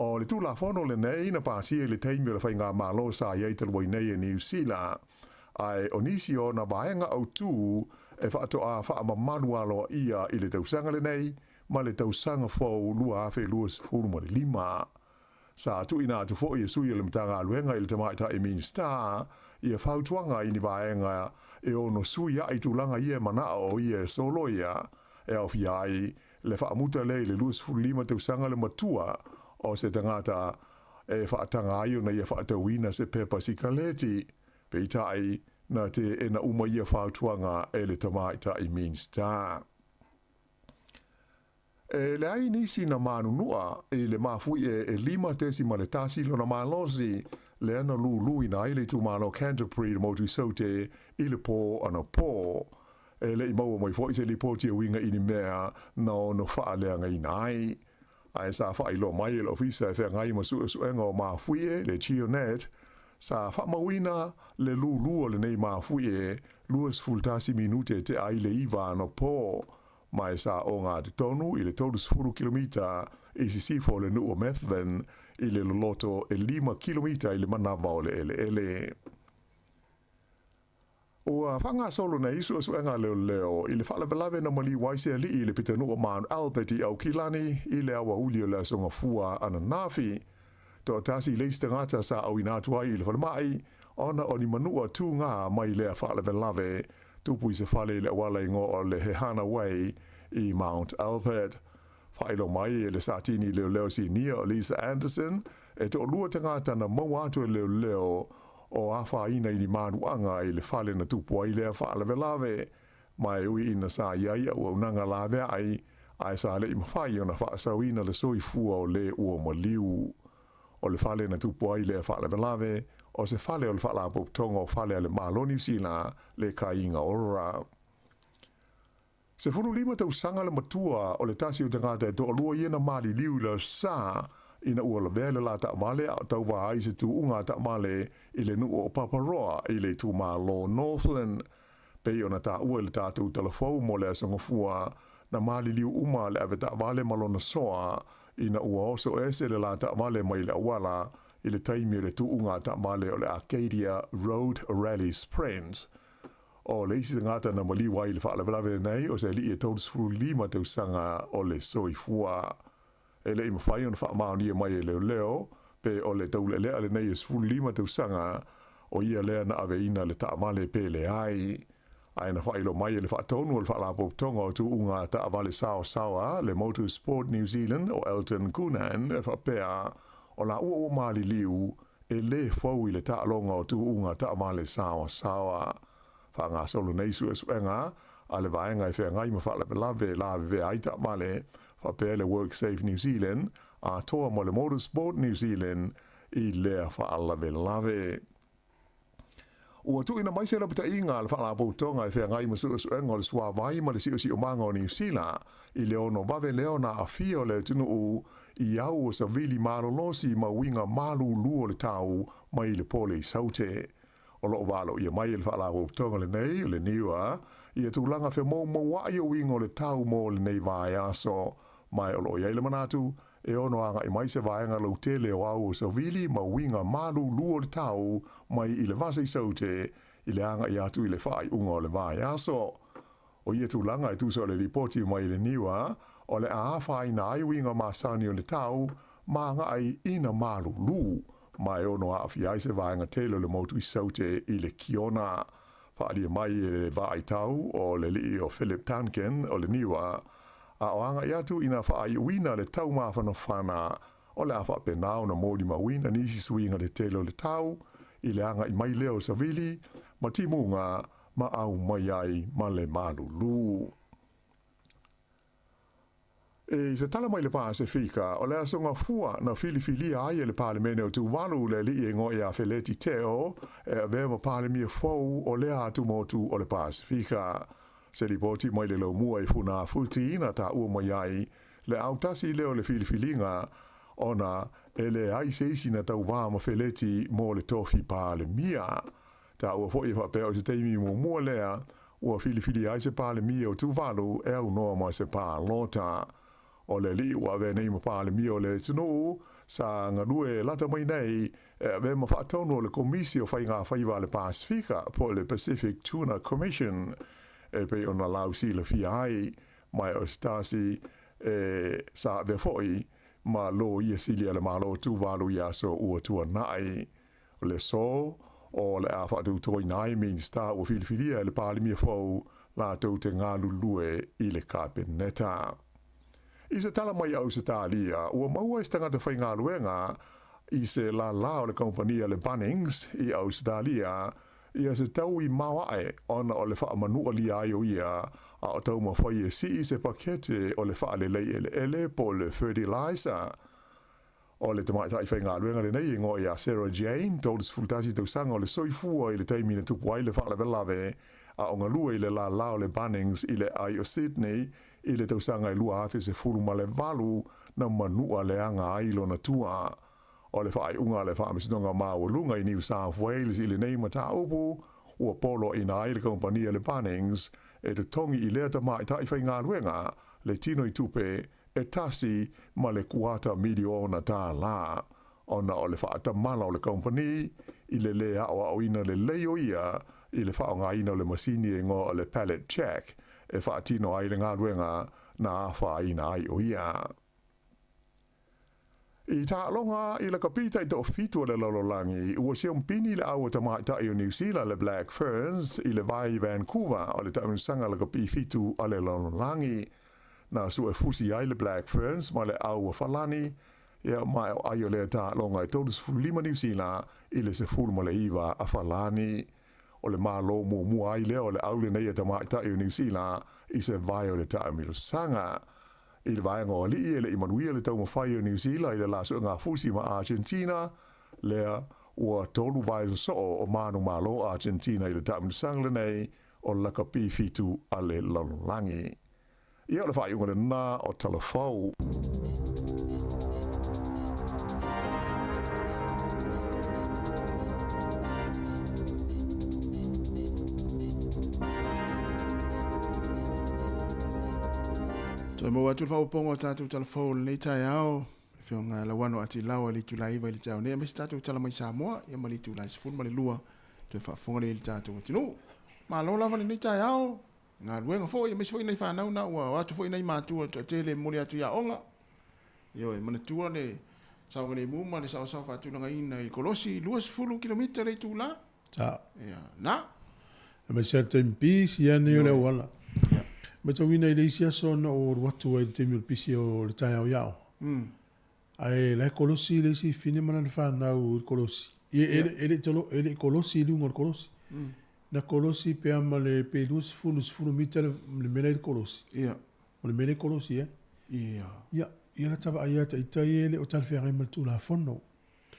Speaker 10: O le Tulafono lenei na pasia i le taimi o le faigamalo sa i ai talu ai nei e Niu Sila, ae o nisi o ona vaega autū e faatoa faamamalu aloaia i le tausaga lenei ma le tausaga fou 2025. Sa tuuina atu foi e sui o le Matagaluega i le Tamaitai Minisita ia fautuaga i ni vaega e ono sui aʻe i tulaga ia e manao o ia e soloia, e aofia ai le faamuta lea i le 25 tausaga le matua o se tagata e faataga ai ona ia faatauina se pepa sikaleti, peitai, na teena uma ia fautuaga e le Tamaitai Minisita. E leai nisi na manunua i le mafuie e 5.1 lona malosi lea na luluina ai le itumalo Canterbury i le motu i Saute i le pō anapo. E le i maua mai foi se lipoti e uiga i ni mea na ono faaleagaina ai. Ae sa faailoa mai e le Ofisa e Feagai ma Suesuega o Mafuie, le GeoNet, sa faamauina le lulu o lenei mafuie 21 minute tea ai le 9 anapo, ma e sa ogatotonu i le 30 kilomita i sisifo o le nuu o Methven i le loloto e 5 kilomita i le manava o le eleele. Ua faagasolo nei suesuega a leoleo i le faalavelave na maliu ai se alii i le pitonuu o Mount Albert i Aukilani i le aoauli o le Aso Gafua ananafi. Toatasi le isi tagata sa auina atu ai i le falemai ona o ni manua tūgā mai lea faalavelave tupu i se fale i le auala igoa o le Hehana Way i Mount Albert. Faailoa mai e le Satini Leoleo Sinia o Lisa Anderson, e toalua tagata na maua atu e leoleo o afaina i ni manuaga i le fale na tupu ai lea faalavelave, ma e ui ina sa i ai auaunaga laveai, Ae sa le i mafai ona faasaoina le soifua o le ua maliu. O le fale na tupu ai lea faalavelave, o se fale o le Faalapotopotoga o Fale a le Malo o Niu Sila, le Kāiga Ora. 15 tausaga le matua o le tasi o tagata e toalua ia na maliliu i le Aso Sa, ina ua lavea le la taavale a o tauva ai i se tuuga taavale i le nuu o Paparoa i le itumalo o Northland. Pei ona taua i le tatou Tala Fou mo le Aso Gafua, na maliliu uma le avetaavale ma lona soa ina ua oso ese le la taavale mai le auala i le taimi o le tuuga taavale o le Arcadia Road Rally Sprint. O le isi tagata na maliu ai i le faalavelave lenei o se alii e 35 tausaga o le soifua. E le i mafai ona faamaonia mai e leoleo pe o le taulealea lenei e 15 tausaga o ia lea na aveina le taavale pe leai. Ae na faailoa mai e le faatonu o le Faalapotopotoga o Tuuga Taavale Saosaoa, le Motorsport New Zealand o Elton Kunan e faapea, o laua ua maliliu e lē fou i le taaloga o tuuga taavale saoasaoa. Faagasolo nei suesuega a le vaega e feagai ma faalavelave lavevea ai taavale, faapea le WorkSafe New Zealand atoa ma le Motorsport New Zealand i lea faalavelave. Ua tuuina mai se lapataiga a le Faalapotopotoga e feagai ma suesuega o le suavai ma le siosiomaga o Niu Sila i le ono vave lea ona aafia o le atunuu i au o savili malolosi ma uiga malūlū o le tau mai le pole i Saute. O lo o valoia mai e le Faalapotopotoga lenei o le NIWA ia tulaga femoumoua'i o uiga o le tau mo lenei vaiaso, ma o lo o i ai le manatu e ono agai mai se vaega lautele o au o savili ma uiga malūlū o le tau mai i le vasa i Saute i le agaʻi atu i le faaiuga o le vaiaso. O ia tulaga e tusa o le lipoti mai le NIWA, o le a afaina ai uiga masani o le tau ma agaʻi ina malūlū, ma e ono aafia ai se vaega tele o le motu i Saute i le Kiona. Faaalia mai e le vaaitau o le alii o Philip Duncan o le NIWA, a o agaʻi atu ina faaiuina le tau mafanafana, o le a faapena ona molimauina nisi suiga tetele o le tau i le agaʻi mai lea o savili ma timuga ma au mai ai ma le malūlū. I se tala mai le Pasefika, o le Aso Gafua na filifilia ai e le Palemene o Tuvalu le alii e igoa ia Feleti Teo e avea ma Palemia fou o lea atumotu o le Pasefika. Se lipoti mai le laumua i Funafuti na taua mai ai le autasi lea o le filifiliga ona e leai se isi na tauvā ma Feleti mo le tofi Palemia. Taua foi e faapea o se taimi muamua lea ua filifilia ai se Palemia o Tuvalu e aunoa ma se palota. O le alii ua avea nei ma Palemia o le atunuu sa galue lata mai nei e avea ma faatonu o le Komisi o Faigafaiva a le Pasefika po o le Pacific Tuna Commission e pei ona lausilafia ai mai o se tasi e sa avea foi ma loia sili a le Malo o Tuvalu i aso ua tuanai. O le aso o le a faatautoina ai Minisita ua filifilia e le Palemia fou latou te galulue i le Kapeneta. I se tala mai Ausetalia, ua maua e se tagata faigaluega i se lālā o le kamupani a le Bunnings i Ausetalia ia se taui maoaʻe ona o le faamanualia ai o ia a o taumafai e sii se pakete o le faalelei eleele po o le fertilizer. O le tamaitai faigaluega lenei e igoa ia Sarah Jane, 31 tausaga o le soifua i le taimi na tupu ai le faalavelave a o galue i le lālā o le Bunnings i le aai o Sydney i le tausaga e 2018 na manua leaga ai lona tua. O le faaiuga a le Faamasinoga Maualuga i New South Wales i lenei mataupu, ua poloaiina ai le kamupani a le Bunnings e totogi i lea tamaitai faigaluega le tino i tupe e 1.25 miliona tālā, ona o le faatamala o le kamupani i le lē aoaoina lelei o ia i le faaaogaina o le masini e igoa o le pallet jack e faatino ai le galuega na afaina ai o ia. I taaloga i lakapi taitoafitu a le lalolagi, ua siompini le au a tamaitai o Niu Sila le Black Ferns i le vai i Vancouver o le taamilosaga lakapi fitu a le lalolagi. Na suefusi ai le Black Ferns ma le au a Falani, ia ma o ai o lea taaloga e 35 Niu Sila i le 19 a Falani. O le malo muamua ai lea o le au lenei a tamaitai o Niu Sila i se vae o le taamilosaga. I le vaega o alii e le i manuia le taumafai o Niu Sila i le la suegafusi ma Argentina, lea ua tolu vae sosoo o manumalo Argentina i le taamilosaga lenei o le lakapi fitu a le lalolagi. Ia o le faaiuga lena o Tala Fou.
Speaker 4: Toe maua atu le faaopoopoga o tatou tala fou o lenei taeao, le Afioga ia Lauano Atilau i le itula e 9 i le taeao nei, aemaise tatou tala mai Samoa, ia ma le itula e 12, toe faafofoga lea i le tatou atunuu. Malo lava lenei taeao, galuega foi, aemaise foi nai fanau na ua o atu foi nai matua e toatele e momoli atu i aoga. Ioe, manatua le saogalemu ma le saoasao faatulagaina i Kolosi, 20 kilomita le itula.
Speaker 2: Sa.
Speaker 4: Ia, na.
Speaker 2: Aemaise lava le taimi pisi lava nei o le auala. Matauina i le isi aso na ou alu atu ai i le taimi o le pisi o le taeao i aoga. Ae la e kolosi le isi fine ma lana fanau i le kolosi. Ia, e le e le i kolosi i luga o le kolosi. Na kolosi pe a ma le pe 20, 10 mita le mea la i le kolosi.
Speaker 4: Ia.
Speaker 2: O le mea lea e kolosi ai.
Speaker 4: Ia.
Speaker 2: Ia, ia lata vaai ia ita ia e le o talafeagai ma le Tulafono.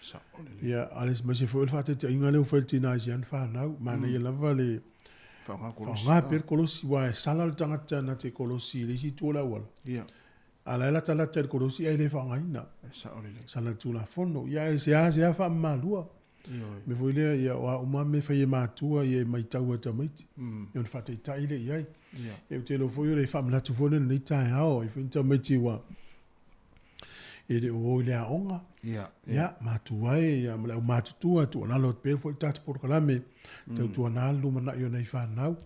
Speaker 4: Sao lelei.
Speaker 2: Ia, aemaise foi o le faataitaiga lea ua fai e le tina i si ana fanau, manaia lava le
Speaker 4: faaaoga kolosi.
Speaker 2: Faaaoga pea le kolosi, aua e sala le tagata na te kolosi i le isi itu o le auala.
Speaker 4: Ia.
Speaker 2: A o la e latalata i le kolosi ae le faaaogaina.
Speaker 4: E sao lelei.
Speaker 2: Sala le Tulafono. Ia, ae seasea faamamalua.
Speaker 4: Ioe.
Speaker 2: Mea foi lea, ia, o a uma lava mea e fai e matua, ia e matau e tamaiti. Ia ona faataitai lea i ai.
Speaker 4: Ia.
Speaker 2: Ia, ou te iloa foi o le faamanatu foi lea i lenei taeao, ai foi ni tamaiti ua e le o o i le aoga.
Speaker 4: Ia,
Speaker 2: ia. Matua e, ia, ma le aumatutua, tuualalo atu pea foi le tatou polokalame, tautuana le lumanai o nai fanau.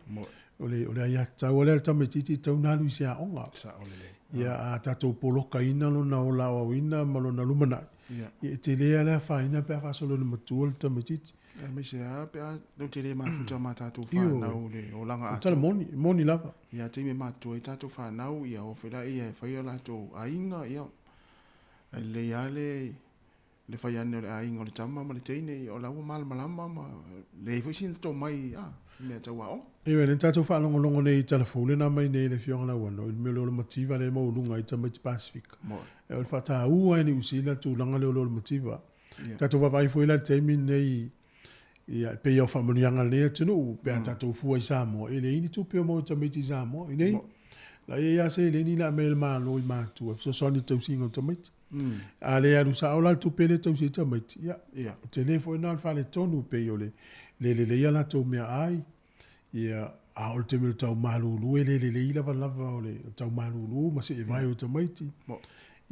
Speaker 2: O le, o le aiatatau lava lea a le tamaitiiti e tatau ona alu i se aoga.
Speaker 4: Sao lelei.
Speaker 2: Ia, a tatou polokaina lona ola aoaoina ma lona lumanai,
Speaker 4: Ia.
Speaker 2: ia, e tele lava le afaina pe a faasolo ina matua le tamaitiiti.
Speaker 4: Aemaise lava pe a tou te le mafuta ma tatou fanau i le olaga
Speaker 2: atoa. O le tala moni, e moni lava.
Speaker 4: Ia, taimi e matutua ai tatou fanau, ia o foi laia e fai o latou aiga, ia, e lelei lava le, le fai ane o le aiga o le tama ma le teine, ia o la ua malamalama ma leai foi sina tomai a, i mea tau aoga.
Speaker 2: Ioe, lea na tatou faalogologo nei i tala fou lea na aumai nei e le Afioga Lauano i le mea o le ola mativa lea e maualuga ai tamaiti Pasefika. O le faataua e Niu Sila le tulaga lea o le ola mativa. Tatou vaavaai foi la i le taimi lenei, ia, e pei lava o faamanuiaga a lenei atunuu, pe a tatou fua i Samoa, e leai ni tupe o maua e tamaiti i Samoa. I nei, la e i ai lava seleni la aumai e le Malo i matua e fesoasoani i le tausiga o tamaiti. A le alu sao la le tupe lea e tausi ai tamaiti, ia, o tele foi lena o le faaletonu, pei o le le lelei a latou meaai, ia, a o le taimi o le tau malulu e le lelei lava lava o le tau malulu ma seevae o tamaiti.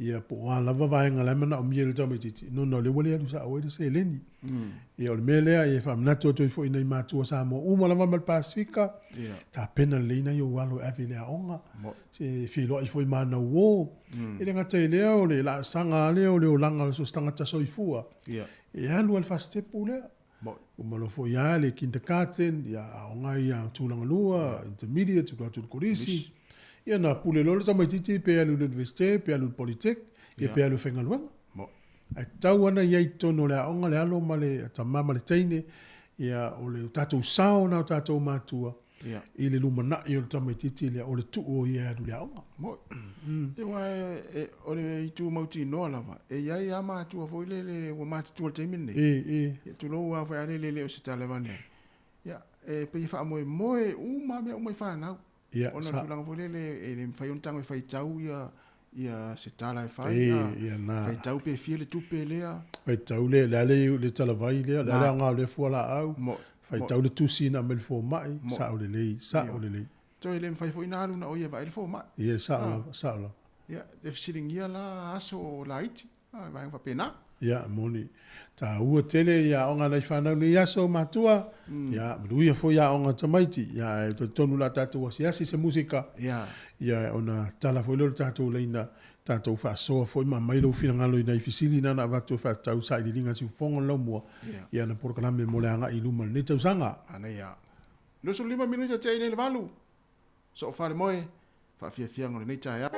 Speaker 2: Ia, po o a lava vaega la e manaomia e le tamaitiiti, nona o lea ua le alu sao ai le seleni. Ia, o le mea lea e faamanatu atu ai foi i nai matua Samoa uma lava ma le Pasefika, tapena lelei nai ou alo e ave i le aoga, se feiloai foi ma ana uo. E le gata i lea, o le laasaga lava lea o le olaga o so o se tagata soifua, e alu lava i le fasitepu lea. Uma loa foi lava le kindergarten, ia aoga ia tulaga lua, intermediate, alu atu i le kolisi. Ia na pule loa le tamaitiiti pe alu i le universite, pe alu i le polytech, ia pe alu e faigaluega. Ae tatau lava ona i ai i totonu o le aoga le alo ma le tama ma le teine, ia o le tatou sao lena o tatou matua i le lumanai o le tamaitiiti lea, o le tuu o ia e alu i le aoga.
Speaker 4: Moi. Aua o le itu mautinoa lava, e i ai lava matua foi lele ua matutua i le taimi lenei. Ia tulou lava foi a lele e le o se tala e avane ai. Ia, e pei e faamoemoe uma lava mea uma i fanau.
Speaker 2: Ia,
Speaker 4: Ona o le tulaga foi lele e le mafai ona tago e faitau ia ia se tala e fai,
Speaker 2: Ia, na.
Speaker 4: Faitau pe fia le tupe lea.
Speaker 2: Faitau le, le a le, le talavai lea, le a le aoga o lea fualaau. Faitau le tusi na aumai le fomai, sao lelei, sao lelei.
Speaker 4: Toe le mafai foi ona alu na o ia e vaai le fomai.
Speaker 2: Ia, sao lava, sao lava.
Speaker 4: Ia, e fesiligia la aso laiti, vaega faapena.
Speaker 2: Ia, moni. Taua tele ia aoga a nai fanau nei aso matua. Ia, manuia foi aoga a tamaiti. Ia, ae talitonu la tatou asiasi se musika.
Speaker 4: Ia.
Speaker 2: Ia, ona tala foi lea o le tatou laina, tatou faasoa foi ma aumai lou finagalo i nai fesili na na avatu e faatatau sailiiliga a Siufofoga o le Laumua.
Speaker 4: Ia.
Speaker 2: Ia, na polokalame mo le agai i luma i lenei tausaga.
Speaker 4: Manaia. 25 minute tea i nei le 8. Soo falemoe, faafiafiaga o lenei taeao.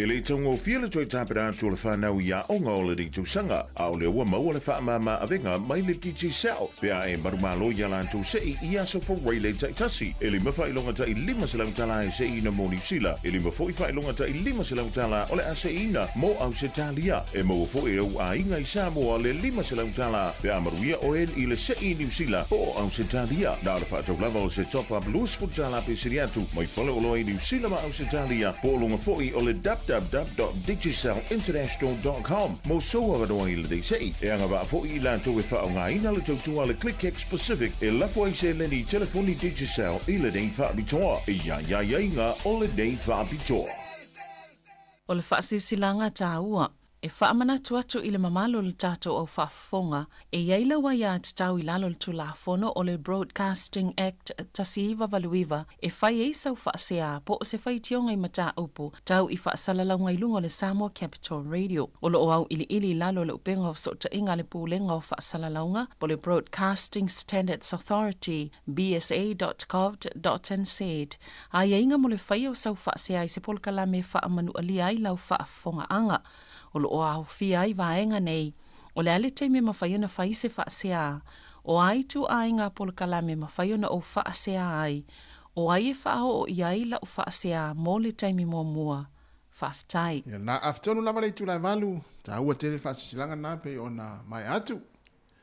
Speaker 11: E le i taugofie le toe tapena atu o le fanau i aoga o lenei tausaga, a o lea ua maua le faamama avega mai le Digicel pe a e manumalo i a latou sei i aso Fuaile taitasi. E lima faailoga tai $500 e seiina mo Niu Sila, e lima foi faailoga tai $500 o le a seiina mo Ausetalia. E maua foi e ou aiga i Samoa le $500 pe a manuia oe i le sei i Niu Sila po o Ausetalia. Na o le faatau lava o se top-up $20 pe sili atu mai faleoloa i Niu Sila ma Ausetalia po o luga foi o le www.digicelinternational.com mo sou avanoa i lenei sei. E agavaa foi i latou e faaaogaina le tautua a le ClickX Pacific e lafo ai seleni i telefoni Digicel i lenei faapitoa. E i ai aiaiga o lenei faapitoa.
Speaker 5: O le faasilasilaga taua e faamanatu atu i le mamalu o le tatou au faafofoga, e i ai lau aiatatau i lalo o le Tulafono o le Broadcasting Act 1989 e fai ai sau faasea po o se faitioga i mataupu tau i faasalalauga i luga o le Samoa Capital Radio. O lo o auiliili i lalo o le upega o fesootaiga a le Pulega o Faasalalauga po o le Broadcasting Standards Authority, bsa.govt.nz, aiaiga mo le faia o sau faasea i se polokalame e faamanualia ai lau faafofogaaga. O lo o aofia ai vaega nei, o le a le taimi e mafai ona fai se faasea, o a ituaiga polokalame e mafai ona ou faasea ai, o ai e faaoo i ai lau faasea mo le taimi muamua. Faafetai.
Speaker 4: Ia, na afe tonu lava le itula e valu, taua tele le faasilasilaga lena pei ona maea atu.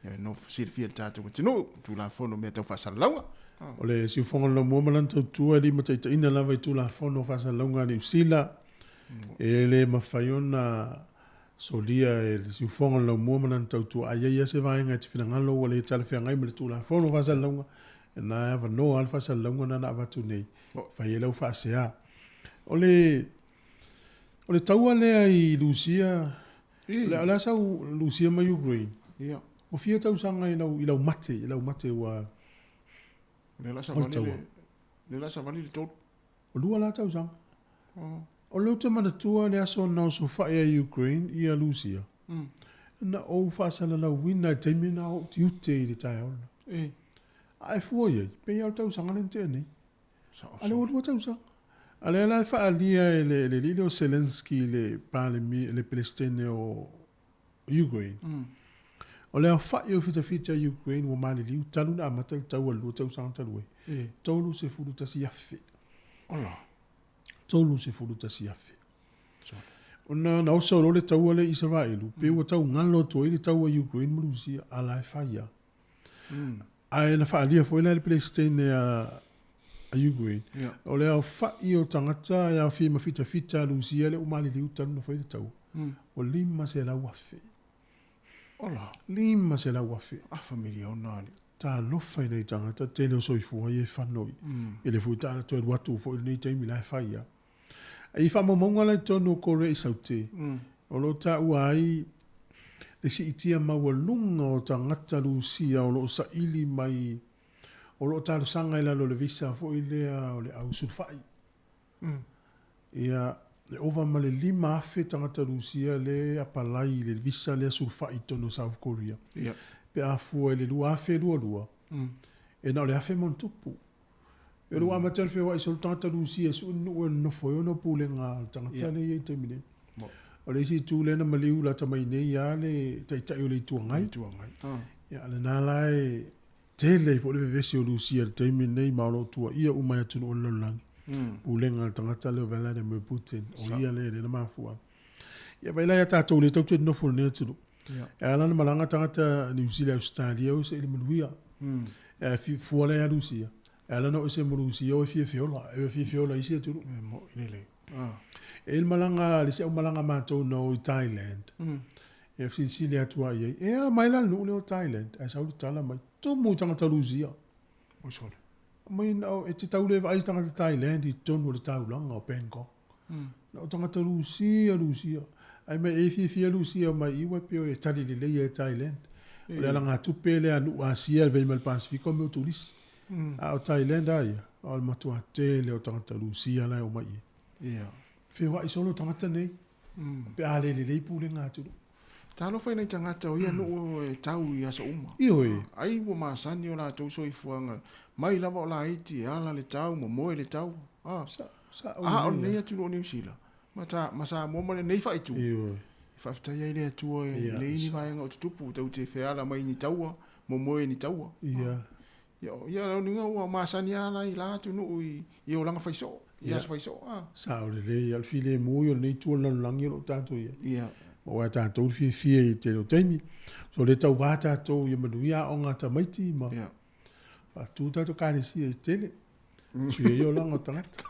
Speaker 4: Ia, no silafia e le tatou atunuu, Tulafono o mea tau faasalalauga.
Speaker 2: O le siufofoga o le Laumua ma lana tautua e limataitaiina lava i Tulafono o Faasalalauga a Niu Sila. E le mafai ona solia e le siufofoga o le Laumua ma lana tautua a i ai lava se vaega e te finagalo ua le talafeagai ma le Tulafono o Faasalalauga, lena e avanoa lava le faasalalauga lena na avatu nei e fai ai lau faasea. O le O le taua lea i Lusia, o le a sau Lusia ma Ukraine?
Speaker 4: Ia.
Speaker 2: Ua fia tausaga i lau, i lau mate, i lau mate ua...
Speaker 4: O lea la savali le, lea la savali le tolu.
Speaker 2: O lua la tausaga. Oh. O lea ou te manatua le aso na osofai ai Ukraine ia Lusia. Na ou faasalalauina i le taimi na o ou tiute i le taeao lena.
Speaker 4: E.
Speaker 2: A e fua i ai, pei lava o le tausaga lea na tea nei. A lea ua lua tausaga. A lea la e faaalia e le alii lea o Zelensky le Palemia, le Peresetene o Ukraine. O le aofai o fitafita a Ukraine ua maliliu talu ona amata le taua i le lua tausaga talu ai. 31,000.
Speaker 4: Ola.
Speaker 2: 31,000. Ona na oso loa le taua lea i Isaraelu, pe ua tau galo atu ai le taua i Ukraine ma Rusia, a la e fai lava. Ae na faaalia foi la e le Peresetene a Ukraine, o le aofai o tagata e aofia i ma fitafita a Rusia lea ua maliliu talu ona fai le taua, ua 500,000.
Speaker 4: Ola.
Speaker 2: 500,000.
Speaker 4: Afa miliona alii.
Speaker 2: Talofa i nai tagata, tele o soifua ia e fano i. E le foi taala toe alu atu foi i lenei taimi la e fai lava. I faamaumauga la i totonu o Korea i Saute, o lo o taua ai le siitia maualuga o tagata Rusia o lo o saili mai, o lo o talosaga i lalo o le visa foi lea o le au sulufai. Ia, e ova ma le 5,000 tagata Rusia lea e apalai i le visa lea sulufai i totonu o South Korea. Pe a fua i le 2022, e na o le 1,000 ma ona tupu. E ua amata le feoai solo tagata Rusia e sue le nuu e nonofo ai ona o pulega a le tagata lea e i ai i le taimi nei. O le isi itu lea na maliu lata mai nei lava le Taitai o le Itu Agai.
Speaker 4: Itu Agai.
Speaker 2: Ia, lena la e Tele ai foi le vevesi o Lusia i le taimi lenei ma o lo o tuuaia uma e atunuu o le lalolagi. Pulega a le tagata lea o Vladimir Putin, o ia lea lea na mafua. Ia vaai la ia tatou lea tatou te nonofo i lenei atunuu. E ala ona malaga tagata Niu Sila i Ausetalia o ese i le manuia. E fua la ia Lusia, e ala ona o ese ma Lusia o e fia feola, e fia feola i isi atunuu.
Speaker 4: E moi lelei.
Speaker 2: E i le malaga, le isi au malaga a matou na o i Thailand. E fesilisili atu lava i ai, e a mai la le nuu lea o Thailand? Ae sau le tala mai, tumu i tagata Lusia.
Speaker 4: Oi sole.
Speaker 2: Mai na o, e te tau le vaai i tagata Thailand i totonu o le taulaga o Bangkok. Na o tagata Lusia, Lusia. Ae mai e fiafia Lusia mai i ua pei e tali lelei e Thailand. O le alagatupe lea a nuu Asia le vei mai le Pasefika o mea o turisi. A o Thailand a ia, o le matua tele o tagata Lusia la e omai i ai. Feoai solo tagata nei. Pe a le lelei pulega atunuu.
Speaker 4: Talofa i nai tagata o ia nuu e tau i aso uma.
Speaker 2: Ioe.
Speaker 4: Ai ua masani o latou soifuaga mai lava o laiti e ala le tau ma moe le tau. A,
Speaker 2: Sa, sa
Speaker 4: a o lenei atunuu o Niu Sila ma, ta, ma Samoa ma lenei faaitu.
Speaker 2: Ioe.
Speaker 4: E faafetai ai le Atua e
Speaker 2: Ia,
Speaker 4: leai ni vaega o tutupu tou te feala mai ni taua, momoe ni taua.
Speaker 2: Ia.
Speaker 4: Ia, ia lona uiga ua masani lava la i la atunuu i, i olaga faisoo, i aso faisoo. A.
Speaker 2: Sao lelei, o le filemu ia o lenei itu o le lalolagi o lo o tatou i ai.
Speaker 4: Ia.
Speaker 2: Aua e tatou le fiafia i le tele o taimi. So o lea e tauva tatou ia manuia aoga a tamaiti ma
Speaker 4: Ia.
Speaker 2: faatu tatou ekalesia e tele. Sui ai olaga o tagata.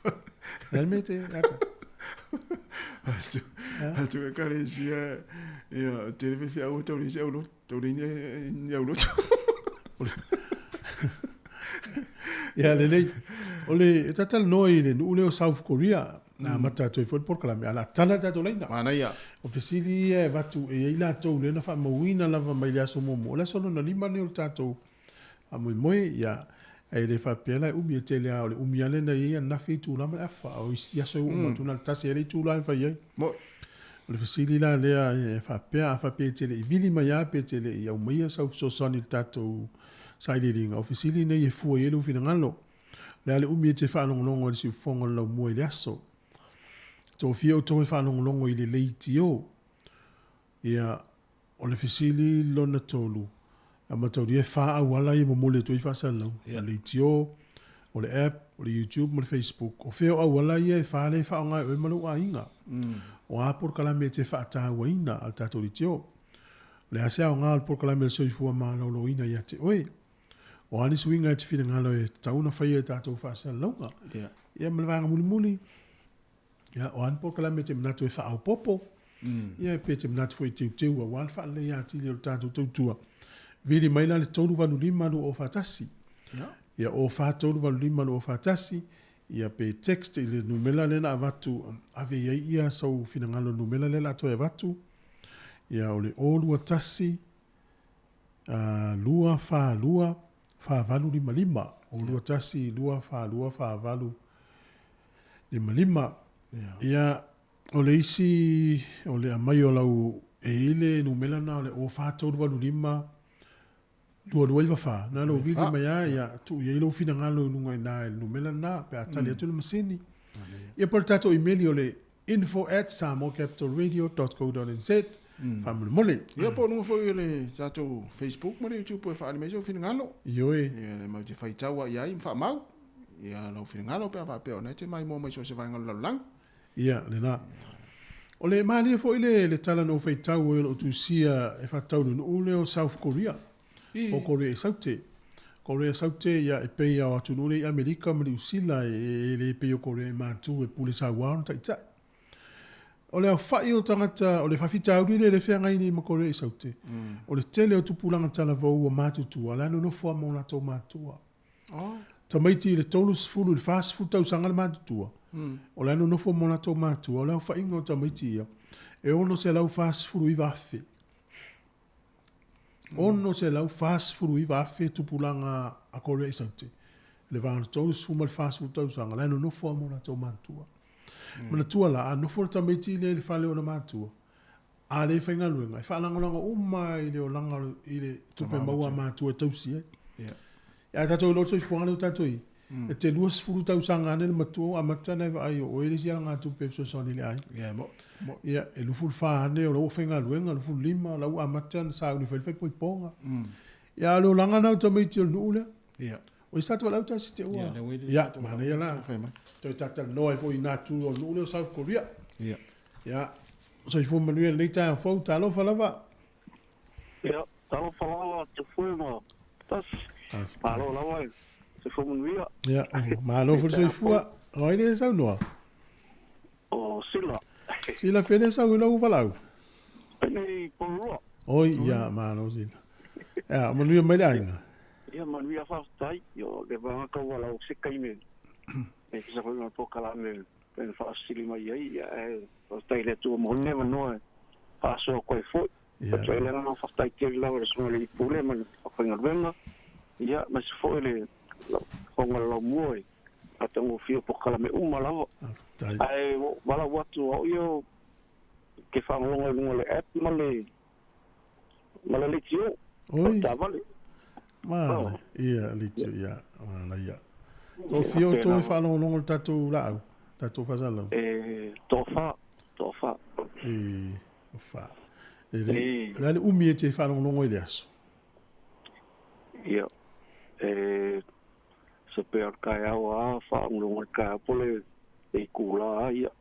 Speaker 2: O le a le mea e te ata?
Speaker 4: Atu, atu ekalesia, ia, tele faifeau e tau leai se aulotu. Tau leai ni aulotu.
Speaker 2: Ia lelei. O le e tatalanoa i le nuu lea o South Korea, na amata atu ai foi le polokalame, a o le a tala le tatou laina.
Speaker 4: Manaia.
Speaker 2: O fesili ia e avatu e i ai latou lea na faamauina lava mai le aso muamua. O le aso lona lima lenei o le tatou faamoemoe, ia, e le faapea la e umi, e tele lava o le umi lava lea na i ai ananafi itula ma le afa, a o isi aso e ua uma atu na o le tasi lava le itula e fai ai.
Speaker 4: Moi.
Speaker 2: O le fesili la lea e faapea, a faapea e te le i vili mai lava pe te le i aumaia sau fesoasoani i le tatou sailiiliga, o fesili nei e fua i ai lou finagalo. O le a le umi e te faalogologo ai i le siufofoga o le laumua i le aso? Tofia outou e faalogologo i le leitio. Ia, o le fesili lona tolu, a mataulia e fa auala ia e momoli atu ai faasalalauga, o le leitio, o le app, o le YouTube ma le Facebook. O fea o auala ia e fa lea e faaaoga e oe ma lou aiga? O a polokalame e te faatauaina a le tatou leitio? O le a se aoga o le polokalame o le soifua maloloina ia te oe? O a ni suiga e te finagalo e tatau ona faia i tatou faasalalauga? Ia ma le vaega mulimuli, Ia, o a ni polokalame e te manatu e faaopoopo, ia pe te manatu foi e teuteu aua le faaleleia atili o le tatou tautua, vili mai la le 385 241. Ia, o 4385 241, ia pe text i le numera lea na avatu, ave i ai ia sou finagalo i le numera lea o le a toe avatu, ia o le 021 242 4855, 021 242 4855. Ia, o le isi, o le aumai o lau, e i ai le numera lena o le 04385 2294. Na o lou vili mai lava, ia, tuu i ai lou finagalo i luga i ina i le numera lena pe a tali atu le masini. Ia po o le tatou imeli o le info@samoacapitalradio.co.nz faamolemole.
Speaker 4: Ia po o luga foi o le tatou Facebook ma le YouTube e faaali mai sou finagalo.
Speaker 2: Ioe.
Speaker 4: Ia le matou te faitau lava i ai ma faamau. Ia lou finagalo pe a faapea o lena e te maimoa mai so o se vaega o le lalolagi.
Speaker 2: Ia, lena. O le malie foi le, le tala na ou faitau ai o lo o tusia e faatatau i le nuu lea o South Korea, po o Korea i Saute. Korea i Saute, ia, e pei lava o atunuu nei i Amerika ma Niu Sila, e, e le pei o Korea i Matu e pule sauā ona taitai. O le aofai o tagata, o le faafitauli lea e le feagai nei ma Korea i Saute, o le tele o tupulaga talavou ua matutua, o la e nonofo lava ma o latou matua. Tamaiti i le 30 i le 40 tausaga le matutua, o la e nonofo ma o latou matua, o le aofaiga o tamaiti ia, e 649,000. 649,000 tupulaga a Korea i Saute, le va o le 30 ma le 40 tausaga, la e nonofo lava ma o latou matua. Manatua la, a nofo le tamaiti lea i le fale o ona matua, A le faigaluega, e faalagolago uma i le olaga i le tupe maua a matua e tausi ai.
Speaker 4: Yeah.
Speaker 2: Ae tatou iloa le soifuaga lea ua tatou i ai, e te 20 tausaga ane le matua ua amata ona e vaai o oe le isi alagatupe e fesoasoani i le aiga.
Speaker 4: Yeah, mo, mo.
Speaker 2: Ia, e 24 ane o la ua faigaluega, 25 o la ua amata ona sauni e fai le faaipoipoga. Ia, o le olaga lena o tamaiti o le nuu lea.
Speaker 4: Ia.
Speaker 2: O i sa te valaau tasi te ua.
Speaker 4: Ia, lea ua i le
Speaker 2: Ia,
Speaker 4: tatou
Speaker 2: manaia la.
Speaker 4: fai mai.
Speaker 2: Toe talatalanoa ai foi i natu o le nuu lea o South Korea.
Speaker 4: Ia.
Speaker 2: Ia, soifua manuia i lenei taeao fou, talofa lava.
Speaker 12: Ia, talofa lava Tafue ma Tasi. Malo lava e soifua manuia.
Speaker 2: Ia, malo foi le soifua. O ai le saunoa?
Speaker 12: O Sila.
Speaker 2: Sila fea le sau i lau valaau?
Speaker 12: Penei Porirua.
Speaker 2: Oi, ia, malo Sila. Ia, manuia mai le aiga.
Speaker 12: Ia, manuia faafetai. Ia, o le vaega tau valaau se taimi e tusa foi ma le polokalame pei ona faafesili mai ai, ia, ae faafetai i le Atua mo lenei avanoa e faasoa atu ai foi.
Speaker 2: Ia.
Speaker 12: Atu ai le agaga faafetai tele lava i le Susuga i le Pule ma le aufaigaluega, ia, aemaise foi le fofoga o le laumua i matagofie o polokalame uma lava.
Speaker 2: Faafetai.
Speaker 12: Ae ua ou valaau atu au ia ou te faalogologo i luga o le app ma le ma le leitio o
Speaker 2: Oi.
Speaker 12: le taavale.
Speaker 2: Manaia. Ia, leitio, ia, manaia. Toafia outou e faalogologo i le tatou laau, tatou faasalalau?
Speaker 12: E toafa, toafa.
Speaker 2: E toafa. E le, o le a le umi e te faalogologo ai i le aso?
Speaker 12: Ia, e se pea o le taeao lava, faalogologo i le taeao po o le itula lava, ia,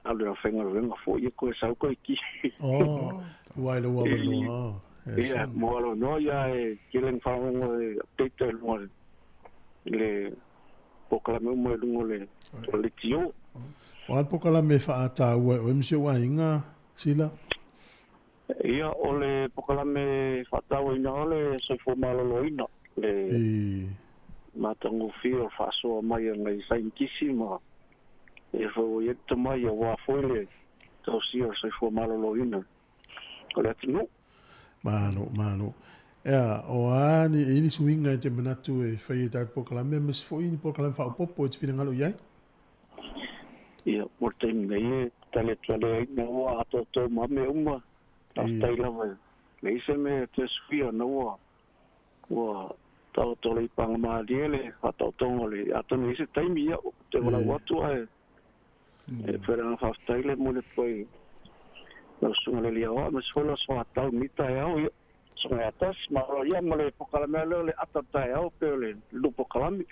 Speaker 12: alu i le faigaluega foi, ia toe sau toe ki.
Speaker 2: Oh, ua i lou avanoa.
Speaker 12: Ia, mo avanoa, ia, e tele ina faalogologo e update i luga i le polokalame uma i luga o le leitio.
Speaker 2: O a le polokalame e faataua e oe ma si ou aiga, Sila?
Speaker 12: Ia, o le polokalame faatauaina o le soifua maloloina, le matagofie o le faasoa mai a nai saienitisi ma e foi ua i ai le tomai aua foi le tausia o le soifua maloloina o le atunuu.
Speaker 2: Malo, malo. Ea, o a ni, e i ai ni suiga e te manatu e fai e tatou polokalame aemaise foi ni polokalame faaopoopo e te finagalo i ai?
Speaker 12: Ia, mo le taimi nei e tali atu ai le ina ua atoatoa uma mea uma. Faafetai lava e leai se mea e toe suia ona ua ua taoto le ipaga malie le faataotoga o le atonu e i ai se taimi ia ua toe valaau atu ae e pei o le agaga faafetai lea e momoli atu ai i lau susuga i le Alii Aoao aemaise foi lau Susuga i lenei taeao ia Susuga ia Tasi malo ia ma le polokalame lea o le ata o le taeao pei o le lua polokalame.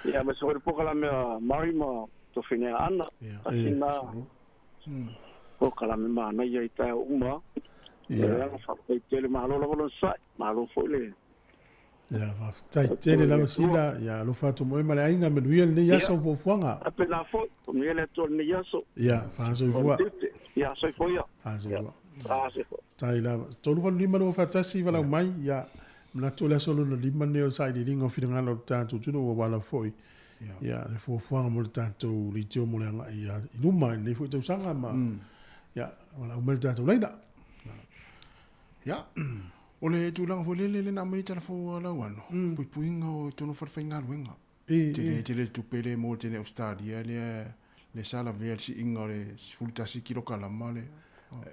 Speaker 12: Ia aemaise foi le polokalame a Murray ma Tofinea Ana tasi lena polokalame manaia i taeao uma. Ia faafetai tele malo lava le onosai, malo foi le
Speaker 2: Ia, faafetai tele lava Sila, ia alofa atu mo oe ma le aiga, manuia lenei aso o fuafuaga.
Speaker 12: Faapena foi, manuia le Atua i lenei aso.
Speaker 2: Ia, faasoifua.
Speaker 12: Ia, soifua ia.
Speaker 2: Faasoifua.
Speaker 12: Faasoifua.
Speaker 2: Tai lava. 385 241 valaau mai, ia, manatu o le aso lona lima lenei o le sailiiliga o finagalo o le tatou atunuu ua valaau foi. Ia, le fuafuaga mo le tatou leitio mo le agai i luma i lenei foi tausaga ma, ia, valaau mai le tatou laina.
Speaker 4: Ia, o le tulaga foi lele lea na aumai ai tala fou a Lauano, puipuiga o i totonu o falefaigaluega. Tele tele le tupe lea e maua i le teine Ausetalia lea lea sa lavea i le siiga o le 11 kilokalama le.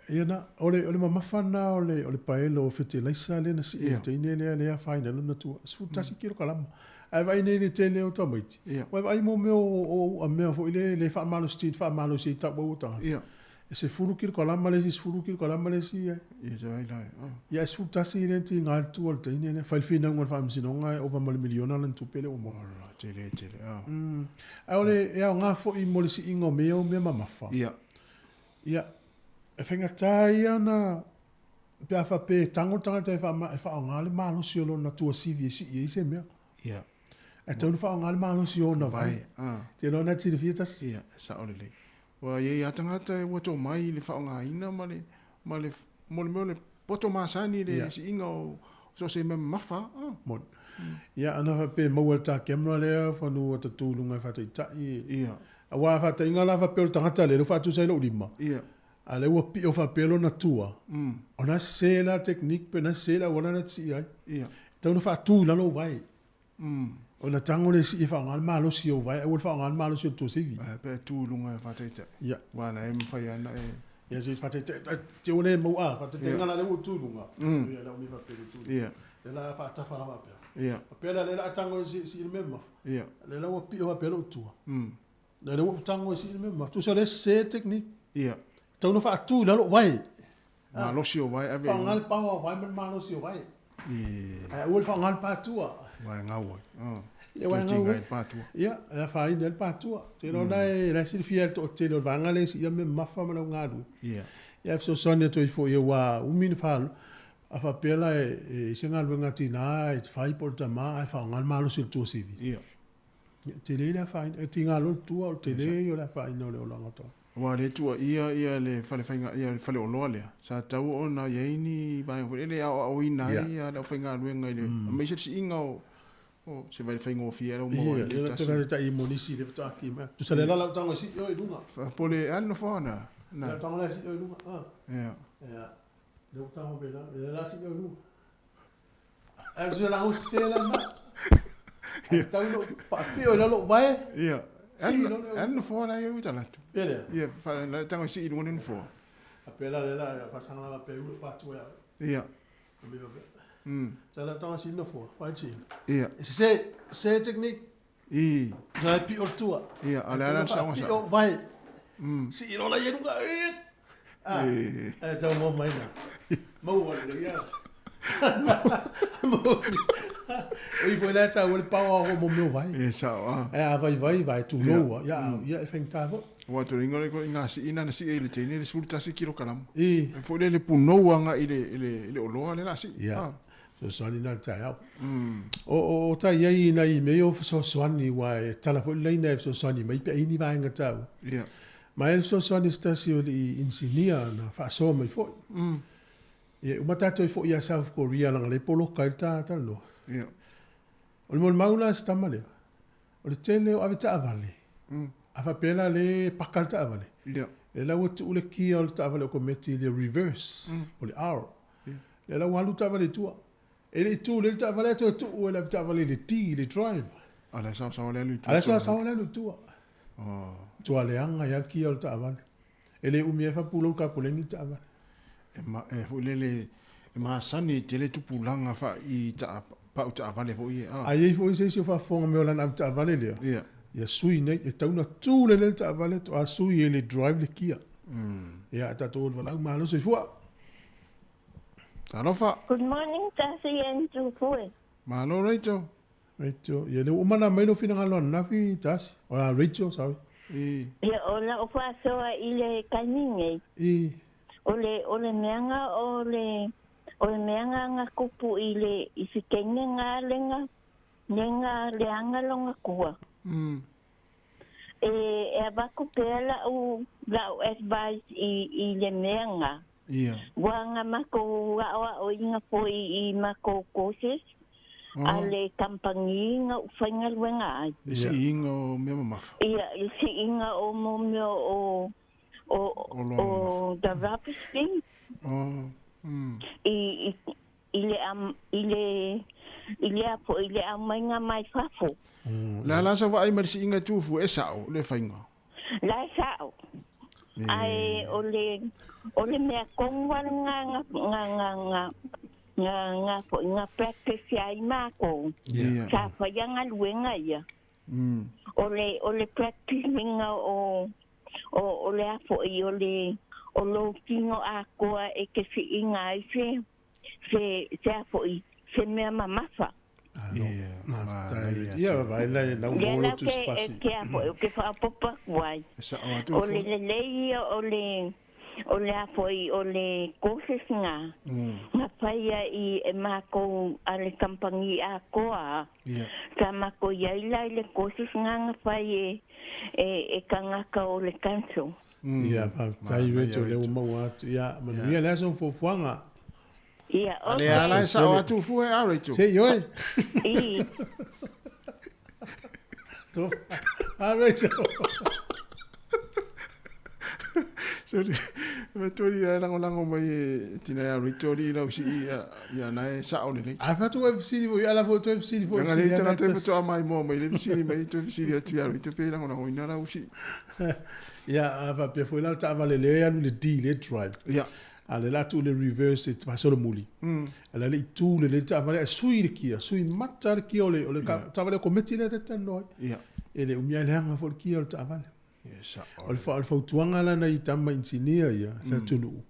Speaker 2: Ia na, o le, o le mamafa lena o le, o le paelo o fetelaisa lea na sii e le teine lea lea afaina ai lona tua, 11 kilokalama. Ae vaai nei i le tele o tamaiti, ua e vaai mo mea o, o u'a mea foi lea le faamalosi, faamalosi ai tauau o tagata. E 10 kilokalama le isi, 10 kilokalama le isi, ae.
Speaker 4: Ia, se ai la, oh.
Speaker 2: Ia, e 11 lea na tiga ai le tua o le teine lea. Fai le finauga a le Faamasinoga e ova ma le miliona lana tupe lea ua maua.
Speaker 4: Ora, tele, tele, oh.
Speaker 2: Ae o le, e aoga foi mo le siiga o mea o mea mamafa.
Speaker 4: Ia.
Speaker 2: Ia, e faigata ia ona, pe a faapea e tago le tagata e faama, e faaaoga le malosi o lona tuasivi e sii ai se mea.
Speaker 4: Ia.
Speaker 2: Ae tatau ona faaaoga le malosi o ona vai.
Speaker 4: Vai, ah.
Speaker 2: Te iloa na te silafia tasi.
Speaker 4: Ia, e sao lelei. Ua i ai lava tagata ua tomai i le faaaogaina ma le, ma le, mo le mea o le poto masani i le siiga o so o se mea mamafa. Ah.
Speaker 2: Moni. Ia, ana faapea e maua e le ta camera lea fanua tatu i luga e faataitai.
Speaker 4: Ia.
Speaker 2: Aua a faataiga la faapea o le tagata lea, lea ua faatusa ai lou lima.
Speaker 4: Ia.
Speaker 2: A lea ua pio faapea lona tua, ona sese la technique pe ona sese le auala lena e te sii ai.
Speaker 4: Ia.
Speaker 2: E tatau ona faatu i lalo ou vae. Ona tago le sii e faaaoga le malosi o ou vae, aua le faaaoga le malosi o le tuasivi.
Speaker 4: Ae pe tu i luga e faataitai.
Speaker 2: Ia.
Speaker 4: Aua na e mafai lava ona e.
Speaker 2: Ia se i faataitai, te o le mau a, faataitaiga la lea ua ou tu i luga. Ia la ua le faapea le tu i luga.
Speaker 4: Ia.
Speaker 2: Lea la faatafa la faapea.
Speaker 4: Ia.
Speaker 2: Faapea la lea la a tago e sii le mea mamafa.
Speaker 4: Ia.
Speaker 2: Lea la ua pio faapea lou tua. Lea ua ou tago e sii le mea mamafa. Tusa o lea sese le technique.
Speaker 4: Ia.
Speaker 2: Tatau ona faatu i lalo ou vae.
Speaker 4: Malosi o vae ave.
Speaker 2: Faaaoga le power o vae ma le malosi o vae. Ae aua le faaaoga le patua.
Speaker 4: Aua e gau ai.
Speaker 2: Ia aua e gau ai. Ia, e afaina ai le patua. Ou te iloa o lena e, la e silafia e le toatele o le vaega lea e siia mea mamafa ma le au galue.
Speaker 4: Ia.
Speaker 2: Ia e fesoasoani atu ai foi aua umi ona faa, a faapea la e i ai se galuega a tina e fai po o le tama ae faaaoga le malosi o le tuasivi.
Speaker 4: Ia.
Speaker 2: Ia, e tele le afaina. E tiga loa le tua, o le tele ia o le afaina o le olaga o tagata.
Speaker 4: Aua o lea e tuuaia ia le fale faiga ia le faleoloa lea, sa tatau ona i ai ni vaega foi lele e aoaoina ai ia le aufaigaluega i le aemaise le siiga o o se vai faigofie lea ua maua ai le
Speaker 2: tasi. Ia, tai mo nisi le faatoa ki mai. Tusa le la lau tago e sii oe i luga.
Speaker 4: Po le a le nofoa na.
Speaker 2: Na. Lau tago la e sii oe i luga. Ah.
Speaker 4: Ia.
Speaker 2: Ia. Le ua tago pe la, le la sii oe i luga. Ae tusa la se la na. Tau no faapio i lalo vae.
Speaker 4: Ia. A le nofoa la e uta latu.
Speaker 2: Ia lea.
Speaker 4: Ia, fa la tago e sii i luga le nofoa.
Speaker 2: A pe la le la faasanga la pe ulu pa tu ia.
Speaker 4: Ia.
Speaker 2: Sa la tago sii nofoa, vai sii.
Speaker 4: Ia.
Speaker 2: Se se technique.
Speaker 4: I.
Speaker 2: Sa e pio le tua.
Speaker 4: Ia, a le ala sa
Speaker 2: sa. Pio vai. Sii loa la i luga. Ah, e tau mo mai na. Maua le ia. O i foi la tau le pao o mo mea vai.
Speaker 4: E sao a.
Speaker 2: E a vai vai vai tu loa. Ia ia e whaingata foi.
Speaker 4: Ua tole ingoa le i ngā siina na sii ai le teine le 11 kilokalama.
Speaker 2: I.
Speaker 4: E foi le le punou anga i le i le i le oloa le la sii.
Speaker 2: Ia. Fesoasoani na le taeao. O o o tai ai ina i mea o fesoasoani ua e tala foi le laina e fesoasoani mai pe ai ni vaega taua.
Speaker 4: Ia.
Speaker 2: Ma e le fesoasoani se tasi o alii inisinia na faasoa mai foi. Ia, e uma tatou ai foi ia South Korea leaga lea e poloka ai le ta talanoa.
Speaker 4: Ia.
Speaker 2: O le molimau la a si tama lea, o le tele o ave taavale, a faapea la lea e paka le taavale,
Speaker 4: Ia.
Speaker 2: lea la ua tuu le kia o le taavale okometi i le reverse, o le R. Lea la ua alu le taavale i tua. E le i tu lelei le taavale ae toe tuu e le avetaavale i le D, i le drive.
Speaker 4: A le saosaoa le alu i
Speaker 2: tua. A le saosaoa le alu i tua. Oh. Tua leaga ai lava le kia o le taavale. E le umi ai faapulou le kapoleni le taavale.
Speaker 4: E, ma, e foi lele, e masani e tele tupulaga fa i ta pau taavale foi e.
Speaker 2: Ah. A i ai foi se isi o faafofoga mai o lana avetaavale lea,
Speaker 4: Ia.
Speaker 2: ia sui nei, e tatau ona tu lelei le taavale toa sui e le drive le kia. Ia, tatou o le valaau malo soifua.
Speaker 4: Talofa.
Speaker 13: Good morning Tasi and Tupue.
Speaker 4: Malo Rachel.
Speaker 2: Rachel, ia lea ua uma ona aumai lou finagalo ananafi Tasi. Oh, Rachel, sorry.
Speaker 4: I.
Speaker 13: Ia o lau faasoa i le taimi nei.
Speaker 2: I.
Speaker 13: O le o le mea nga o le o le mea nga nga kupu i le i se teine nga lenga nenga leaga longa kua. E e avatu pea la'u la'u advice i i le mea nga.
Speaker 4: Ia.
Speaker 13: Ua nga makou aʻoaʻoina foi i makou courses a le kamupani nga u faigaluega ai.
Speaker 4: I siiga o mea mamafa.
Speaker 13: Ia, i siiga o mo mea o o o the rubbish thing.
Speaker 4: Oh.
Speaker 13: I i i le am i le i lea foi i le aumaiga mai fafo.
Speaker 4: Le a la sa vaai mai le siiga e tufu e sao le faiga.
Speaker 13: La e sao. Ae o le o le mea tonu a nga nga nga nga nga nga nga foi nga practice ai makou. Sa faia galuega ia. O le o le practice ina o o o le a foi o le o lou tino atoa e te siiga ai se se se a foi se mea mamafa.
Speaker 2: Ia vai la lau
Speaker 13: Lea
Speaker 2: mo
Speaker 13: la
Speaker 2: lotu
Speaker 13: ke
Speaker 2: spasi.
Speaker 13: ke a foi o ke faaopoopo atu ai.
Speaker 4: E sao atu
Speaker 13: O le lelei ia o le o le a foi o le courses nga nga faia i e makou a le kamupani atoa sa makou i ai la i le courses nga nga fai e e e kangaka o le council.
Speaker 2: Ia faafetai Rachel lea ua maua atu. Ia manuia le aso ma fuafuaga.
Speaker 13: Ia,
Speaker 4: A le ala e sao atu fua e a Rachel.
Speaker 2: Se i oe.
Speaker 13: I.
Speaker 2: A Rachel.
Speaker 4: Sorry. Ma tori la lango lango mai e tina ia Rachel li lau si ia ia na e sao lelei.
Speaker 2: A fa tu e fesili foi, ala foi tu e fesili foi.
Speaker 4: Nga le tanga toe fatoa mai moa mai le fesili mai toe fesili atu ia Rachel pe lango lango ina lau si.
Speaker 2: Ia, a faapea foi la le taavale lea e alu i le D, le drive.
Speaker 4: Ia.
Speaker 2: A le la tuu le reverse e faasolomuli. A le le i tu lelei le taavale ae sui le kia, sui mata le kia o le, o le taavale o kometi lea ta te talanoa ai.
Speaker 4: Ia.
Speaker 2: E le umi ai leaga foi le kia o le taavale.
Speaker 4: Ia, sao.
Speaker 2: O le, o le fautuaga la nai tama inisinia ia, le atunuu,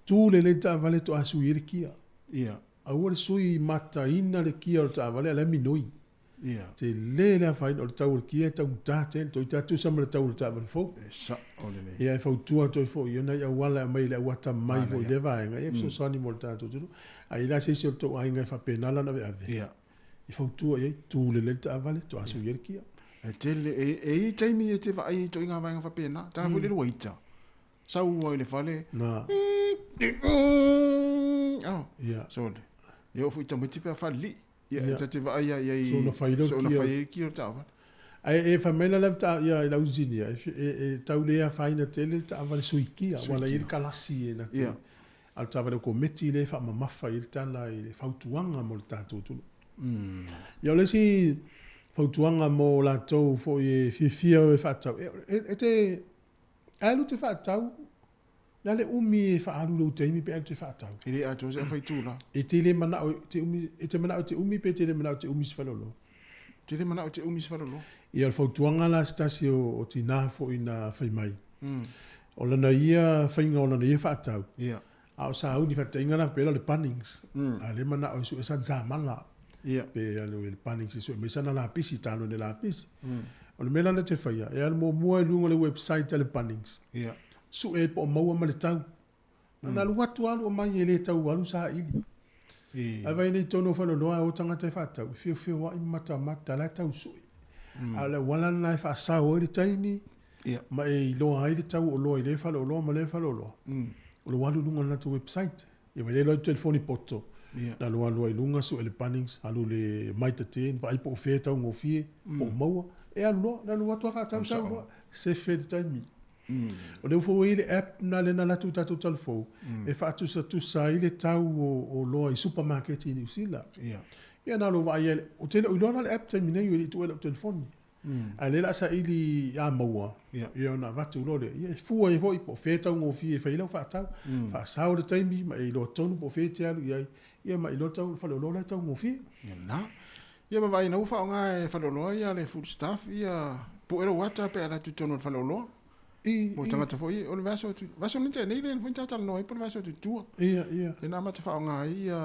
Speaker 2: tu lelei le taavale toa sui ai le kia.
Speaker 4: Ia.
Speaker 2: Aua le sui mataina le kia o le taavale a o la e minoi.
Speaker 4: Ia.
Speaker 2: Tele le afaina o le tau o le kia e taugata tele, toeitiiti lava tusa ma le tau o le taavale fou.
Speaker 4: E sao lelei.
Speaker 2: Ia e fautua atu ai foi i nai auala e aumai i le au atamai foi i lea vaega, ia e fesoasoani mo le tatou atunuu. A i ai la se isi o le tou aiga e faapena lana aveave,
Speaker 4: Ia.
Speaker 2: e fautua i ai, tu lelei le taavale, faatoa sui ai le kia.
Speaker 4: E tele, e, e i ai taimi e te vaai ai i ituaiga vaega faapena. Taga foi le luaita. Sau ai i le fale.
Speaker 2: Na.
Speaker 4: Oh.
Speaker 2: Ia.
Speaker 4: Sole. E oo foi i tamaiti pe a faalelii. Ia,
Speaker 2: Ia.
Speaker 4: ta te vaai lava i ai.
Speaker 2: Soona fai lea o le
Speaker 4: Soona
Speaker 2: kia.
Speaker 4: fai ai le kia o le taavale.
Speaker 2: Ae e fai mai la le ta ia i lau inisinia, e, e, e tau le afaina tele le taavale sui kia, aua la e i ai le kalasi e na te,
Speaker 4: Ia.
Speaker 2: a o le taavale okometi lea e faamamafa i ai le tala i le fautuaga mo le tatou atunuu. Ia o le isi fautuaga mo latou foi e fiafia o e faatau, e, e, e te, a alu e te faatau, O le a le umi e faaalu i lou taimi pe a e te faatau?
Speaker 4: E le atoa se afa itula.
Speaker 2: E te le manao e te umi, e te manao e te umi pe te le manao e te umi se faleoloa?
Speaker 4: Te le manao e te umi se faleoloa.
Speaker 2: Ia, o le fautuaga la a se tasi o, o tinā foi na fai mai, o lana ia faiga o lana ia faatau,
Speaker 4: Ia.
Speaker 2: a o sauni faataitaiga la faapea la o le Bunnings, a lea manao e sue sana samala,
Speaker 4: Ia.
Speaker 2: pe alu i le Bunnings e sue mai sana lapisi, talo i le lapisi. O le mea la na te faia, e alu muamua i luga o le website a le Bunnings,
Speaker 4: Ia.
Speaker 2: Sue po o maua ma le tau. Na alu atu alu aumai e le tau alu saili. Ae vaai nei totonu o faleoloa e o tagata e faatau, e feofeoai ma matamata, la e tau sue. A o le auala lena e faasao ai le taimi ma e iloa ai le tau o oloa i lea faleoloa ma lea faleoloa. O lou alu i luga o le latou website. Ia vaai loa i le telefoni poto, na alu alu ai i luga sue le Bunnings, alu i le Mitre 10, vaai po o fea e taugofie, po o maua, e alu loa, na alu atu lava faatau sau loa, sefe le taimi. O lea foi ua i ai le app lena lea na alu atu i tatou talafou e faatusatusa ai le tau o oloa i supamaketi i Niu Sila. Ia na o lou vaai ai, ou te le o iloa la le app taimi nei e le i tuua i lau telefoni. A o lea o le a saili a maua, ia ona avatu loa lea. Ia e fua ai foi po o fea e taugofie e fai ai lau faatau, faasao le taimi ma e iloa tonu po o fea e te alu i ai, ia ma iloa le tau o le faleoloa la e taugofie.
Speaker 4: Ia lena. Ia ma vaai ina ua faaaoga e faleoloa ia le food staff ia pue lou ata pe a alu atu i totonu o le faleoloa.
Speaker 2: I,
Speaker 4: Mo tagata foi o le vaiaso atu, vaiaso nei tea nei lea foi na ta talanoa ai po o le vaiaso atu i tua.
Speaker 2: Ia, ia.
Speaker 4: Lea na amata faaaoga ai ia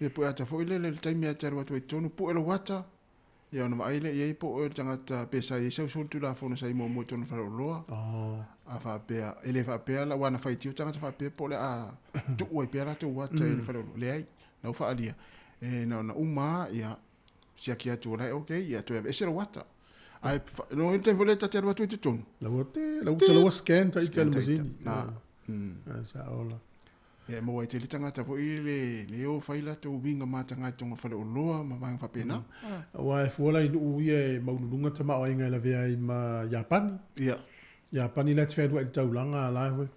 Speaker 4: le pue ata foi lele i le taimi e te alu atu ai i totonu pue lou ata. Ia ona vaai lea i ai po o oe le tagata pe sa i ai sau solitulafono sa i muamua i totonu o le faleoloa.
Speaker 2: Oh.
Speaker 4: A faapea, e le faapea la, aua na faitio tagata faapea po o le a tuu ai pea latou ata i le faleoloa. Leai, na ua faaalia, e na ona uma lava, ia, siaki atu o la e okay, ia toe aveese lou ata. Ae, no i le taimi foi lea ta te alu atu ai i totonu.
Speaker 2: La ua te, la ua, la ua scan ta ita le
Speaker 4: Scan ta ita.
Speaker 2: masini.
Speaker 4: Na,
Speaker 2: Ah, sa ola.
Speaker 4: Ia e maua ai tele tagata foi le le o fai latou uiga mataga i totonu o le faleoloa ma vaega faapena.
Speaker 2: Aua e fua la i nuu ia e maualuluga tamaoaiga e lavea ai ma Iapani.
Speaker 4: Ia.
Speaker 2: Iapani la e te fealuai i le taulaga a la e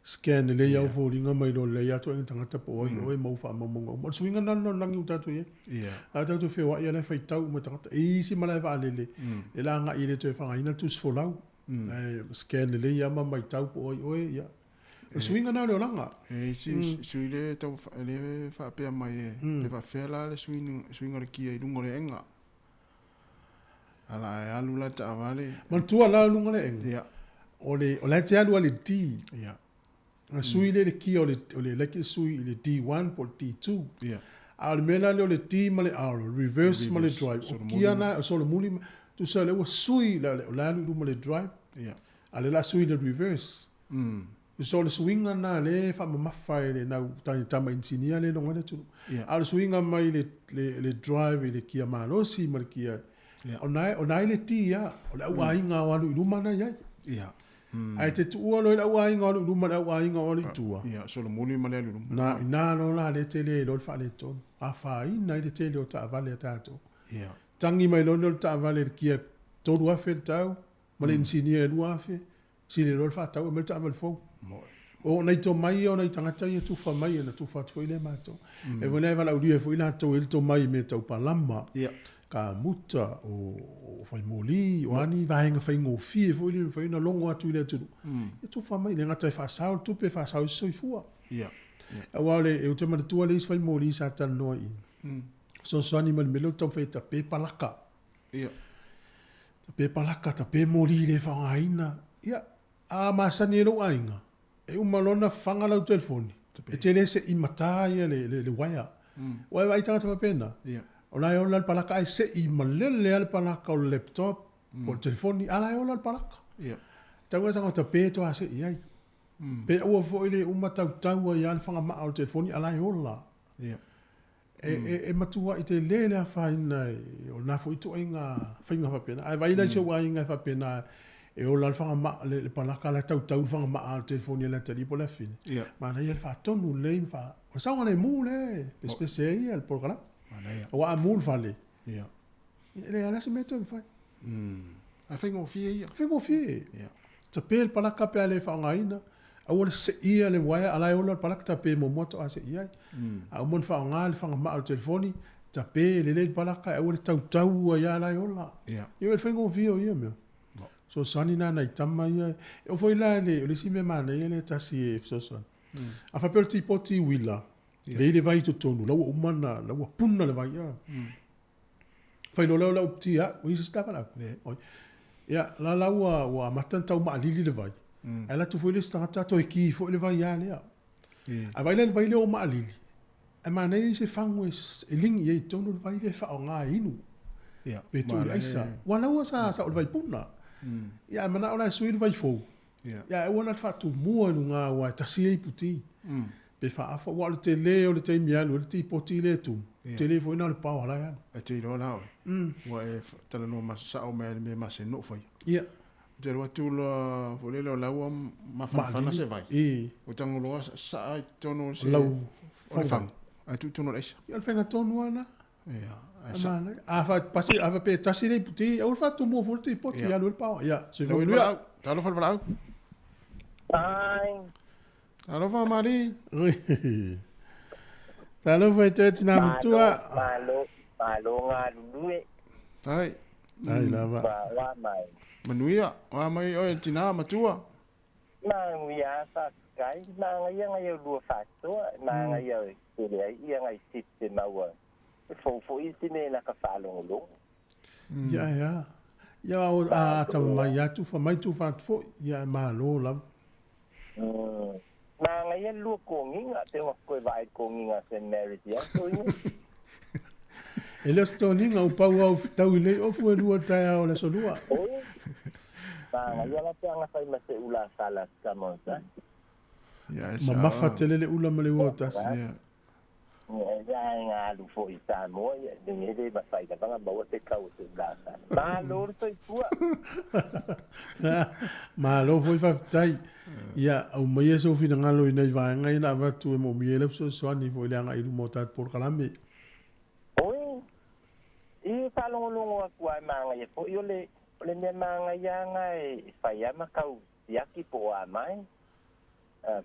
Speaker 2: scan lelei au foliga ma iloa lelei atu ai tagata po o ai oe ma ou faamaumauga uma. O le suiga lena o le lalolagi ua tatou i ai.
Speaker 4: Ia.
Speaker 2: A tatou te feoai a la e faitau uma tagata. E i isi malae vaalele e la agai e le toe faaaogaina le tusi folau. Ae scan lelei lava ma matau po o ai oe, ia. O le suiga lena o le olaga.
Speaker 4: E isi sui le tau le faapea mai e pe faapefea la le suiga o le kia i luga o le ega. Ala e alu la le taavale.
Speaker 2: Manatua la luga o le ega.
Speaker 4: Ia.
Speaker 2: O le o la e te alu a le D.
Speaker 4: Ia.
Speaker 2: Na sui lea i le kia o le o le like e sui i le D1 po o le D2.
Speaker 4: Ia.
Speaker 2: A o le mea la lea o le D ma le R, o le reverse ma le drive. O kia na o solomuli tusa lea ua sui la o la alu i luma le drive.
Speaker 4: Ia.
Speaker 2: A o lea o le a sui i le reverse. So o le suiga lena lea e faamamafa e le nau tama inisinia lea e logo ai le atunuu. A o le suiga mai le le drive i le kia malosi ma le kia o na o na i le D lava, o le au aiga o alu i luma na i ai. Ae te tuua loa i le au aiga o alu i luma le au aiga o alu i tua.
Speaker 4: Ia, solomuli ma le alu i luma.
Speaker 2: Na ina loa la lea tele ai loa le faaletonu. Afaina ai le tele o taavale a tatou. Tagi mai loa lea o le taavale i le kia 3000 le tau ma le inisinia e 2000. Sili loa le faatau aumai le taavale fou. O nai tomai ia o nai tagata ia tufa mai ia na tufa atu foi lea matou. E foi la e valaaulia ai foi latou e i ai le tomai i mea tau palama, kamuta, o faimoli, o a ni vaega faigofie foi lea e mafai ona logo atu i le atunuu. Ia tufa mai, e le gata e faasao le tupe, e faasao ai se soifua. Aua o le, ou te manatua le isi faimoli sa talanoa i i, fesoasoani mai i le mea lea o le taumafai e tape palaka.
Speaker 4: Ia.
Speaker 2: Tape palaka, tape moli le faaaogaina. Ia, a masani e lou aiga, e uma loa ona faga lau telefoni, e te le se'i matā ia le, le, le uaea. Ua e vaai i tagata faapena? O la e ola le palaka ae se'i malele lava le palaka o le laptop po o le telefoni, a la e ola le palaka. Tau ina tagata pe toa se'i ai. Pe aua foi le uma tautau ai lava le fagama'a o le telefoni a la e ola. E matua'i tele le afaina o lena foi ituaiga faiga faapena. Ae vaai la i si ou aiga e faapena e ola le fagama'a le palaka la e tautau le fagama'a o le telefoni e le atalii po o le afafine. Manaia le faatonu lelei ma faa... O le saogalemu lea e pesepese ai le polokalame. Aua a mu le fale, e leai lava se mea e toe mafai.
Speaker 4: Ae faigofie ia.
Speaker 2: Faigofie. Tape le palaka pe a le faaaogaina, aua le seia le uaea a la e ola le palaka, tape muamua toa seia ai. A uma ona faaaoga le fagama'a o le telefoni, tape lelei le palaka aua le tautau ai a la e ola. Ia o le faigofie o ia mea. Fesoasoani na nai tama ia. E oo foi la i le, o le isi mea manaia lea e tasi e fesoasoani. A faapea o le tipoti uila, lei le vai i totonu, la ua uma ona, la ua puna le vai. Fai loa lea o lau pti au, oi se sitaka lau. Oi. Ia, la la ua, ua amata ona tau maalili le vai. Ae alu atu foi le isi tagata toe ki foi le vai a lea. Ae vaai la i le vai lea ua maalili, ae manaia se fagu e ligi i ai i totonu le vai lea e faaaoga e inu. Pe tuu i le aisa. Ua la ua sa, sa o le vai puna. Ia, ae manao la e sui le vai fou. Ia ae aua la le faatumua i luga aua e tasi ia iputi. Pe faaafa, aua o le tele o le taimi e alu ai le tipoti lea e tumu, tele foi na o le paoa la e alu.
Speaker 4: E te iloa la oe, ua e talanoa sa'o mai i le mea masani ona ou faia. Ou te alu atu loa foi lele o la ua mafanafana se vai. Ua tago loa sasaa i totonu o se o le fagu ae tuu i totonu o le aisa.
Speaker 2: Ia o le faiga tonu lava lena. A faapea e tasi le iputi, aua le faatumua fua le tipoti, alu ai le paoa. Ia, soifua manuia.
Speaker 4: Talofa le valaau.
Speaker 14: Ai.
Speaker 4: Talofa Mali.
Speaker 2: Talofa i te tina matua.
Speaker 14: Malo, malo galulue.
Speaker 4: Tai.
Speaker 2: Tai lava.
Speaker 14: Wa mai.
Speaker 4: Manuia, wa mai oe tina matua.
Speaker 14: Manuia faafetai, manaia ngai au lua faasoa, manaia e tele ai ia ngai tips e maua. E fou foi isi mea na ka faalogologo.
Speaker 2: Ia e a. Ia o a tama mai atu fa mai tu fa atu foi. Ia e malo lava.
Speaker 14: Manaia le lua kogiga, pe ua toe vaai i le kogiga a Saint Mary's i aso ia.
Speaker 2: E le o se toniga, ua pau au fetau i lei ofu e lua i le taeao o le aso lua.
Speaker 14: Oi, manaia la pe a na fai ma se ula sala come on sa.
Speaker 2: Mamafa tele le ula ma le ua o tasi.
Speaker 14: Ia aiga alu foi i Samoa ia e le mafai lava ona maua se kau o se ula sala. Malo le soifua.
Speaker 2: Malo foi faafetai. Ia aumaia sou finagalo i nai vaega ia na avatu e moomia ai lau fesoasoani foi i le agai i luma o tatou polokalame.
Speaker 14: Oi, i faalogologo atu lava e manaia foi o le o le mea manaia lava e fai lava ma tau siaki po o a mai.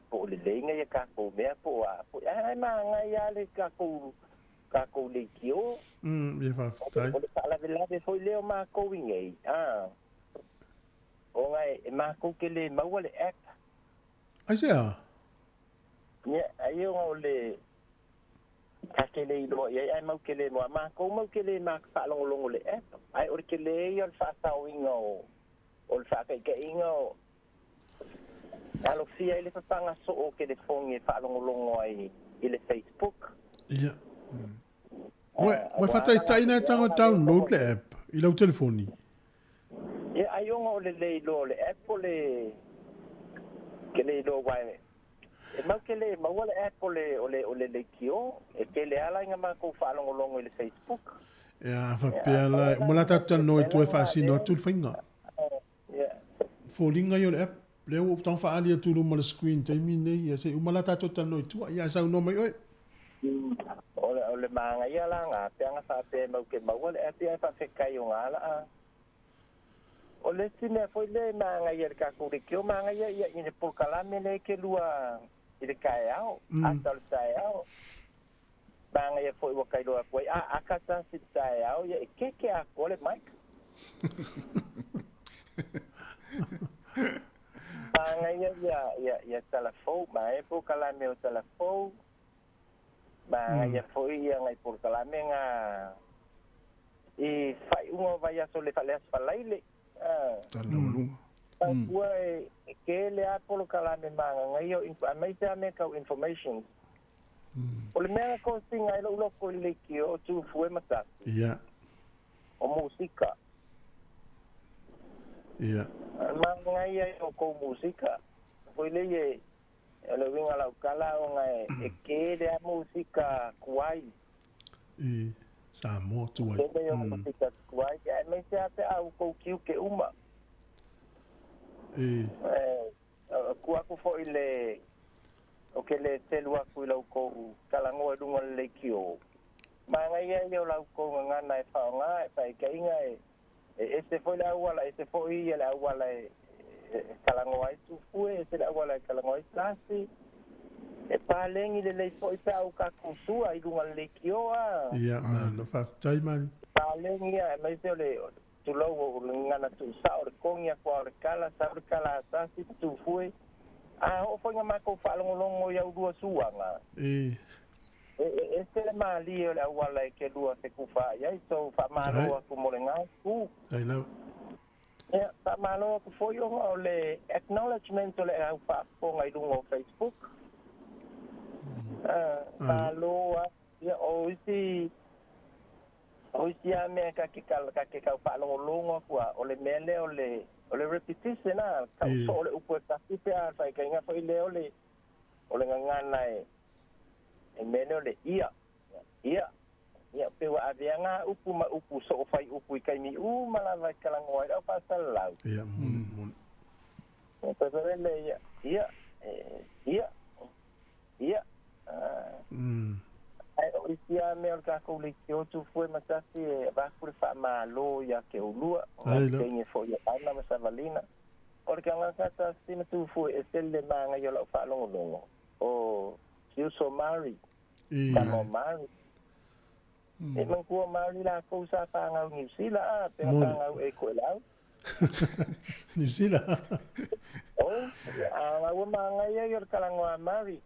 Speaker 14: Po o lelei nai a tatou mea po o a foi, ae manaia lava le tatou tatou leitio.
Speaker 2: Ia faafetai.
Speaker 14: O le faalavelave foi lea o matou i nei, a, ona e matou te le maua le app.
Speaker 2: Aisea?
Speaker 14: Ia, ai ona o le ta te le iloa i ai ae mau te le maua. Matou mau te le faalogologo i le app, ae o le tele ia o le faasaoina o o le faataitaiga o Alofia i le papaga soo o telefoni e faalogologo ai i le Facebook.
Speaker 2: Ia. Ua ua faataitai na e tago download le app i lau telefoni.
Speaker 14: Ia ai ona o le le iloa o le app o le ke le iloa aua e e mau ke le maua le app o le o le o le leitio e tele lava la ina matou faalogologo i le Facebook.
Speaker 2: Ia a faapea la e uma la tatou talanoa i tua e faasino atu le faiga. Foliga ia o le app lea ua ou tago faaali atu i luma o le screen taimi lenei ia se i uma la tatou talanoa i tua ia ae saunoa mai oe.
Speaker 14: O le manaia la na pe ana faapea e mau te maua le app ia ae faafetai o na laa. O le isi mea foi lea e manaia i le tatou leitio manaia ia i le polokalame lea e te lua i le taeao, ata o le taeao. Manaia foi ua tailoa atu ai, a aka tasi le taeao ia e keke atoa le mic. Manaia ia ia ia tala fou, manaia polokalame o tala fou, manaia foi ia nai polokalame na i faaiuga o vaiaso le le aso Faraile.
Speaker 4: Tala laualuga.
Speaker 14: Ua e tele lava polokalame manaia, aemaise lava mea tau informations. O le mea na kosiga ai lou loko i le leitio o Tufue ma Tasi.
Speaker 2: Ia.
Speaker 14: O musika.
Speaker 2: Ia.
Speaker 14: Manaia ia o kou musika. Foi lei e o le uiga o lau tala ona e ke le a musika tuai.
Speaker 2: I Samoa tuai.
Speaker 14: Tele ia o musika tuai aemaise lava pe a outou tiute uma.
Speaker 2: E.
Speaker 14: E tu atu foi i le ou te le selu atu i la outou talanoa i luga o le leitio. Manaia ia o la outou gagana e faaaoga e faitaina e e ese foi le auala, ese foi ia le auala e talanoa ai Tufue, ese le auala e talanoa ai Tasi. E paleni lelei foi pe a ou tatou sua i luga o le leitio a.
Speaker 2: Ia, malo faafetai Mali.
Speaker 14: Paleni ia, aemaise o le tulou o le gagana tuusao, o le kogi atu lava o le tala, sau le tala a Tasi ma Tufue. A oo foi ina matou faalogologo i au lua suaga.
Speaker 2: E.
Speaker 14: E ese le malie o le auala e te lua fetufaai ai, so faamalo atu mo lena itu.
Speaker 2: Ai lava.
Speaker 14: Ia, faamalo atu foi ona o le acknowledgement o le au faafofoga i luga o Facebook. Malo lava. Ia, o isi, o isi lava mea ta te ta te tau faalogologo atu lava, o le mea lea o le, o le repetition a, tau soo o le upu e tasi pe a faitaina foi lea o le, o le gagana e, e mea lea o le ia, ia, ia, pei ua avea na upu ma upu soo fai upu i taimi uma lava e talanoa ai le au faasalalau.
Speaker 2: Ia, moni, moni.
Speaker 14: Ia, pei foi le ia, ia, ia, ia, Ae o isi lava mea o le tatou leitio Tufue ma Tasi e avatu le faamalo ia te oulua, o le teine foi o Ana ma Savalina. O le tagata tasi ma Tufue e ese le manaia o lau faalogologo, o Siuso Mari, tama o Mari. E manatua o Mari lakou sa fanau i Niu Sila, a, pe na fanau e Koelau.
Speaker 2: Niu Sila.
Speaker 14: Oi, a ua manaia ia o le talanoa a Mari.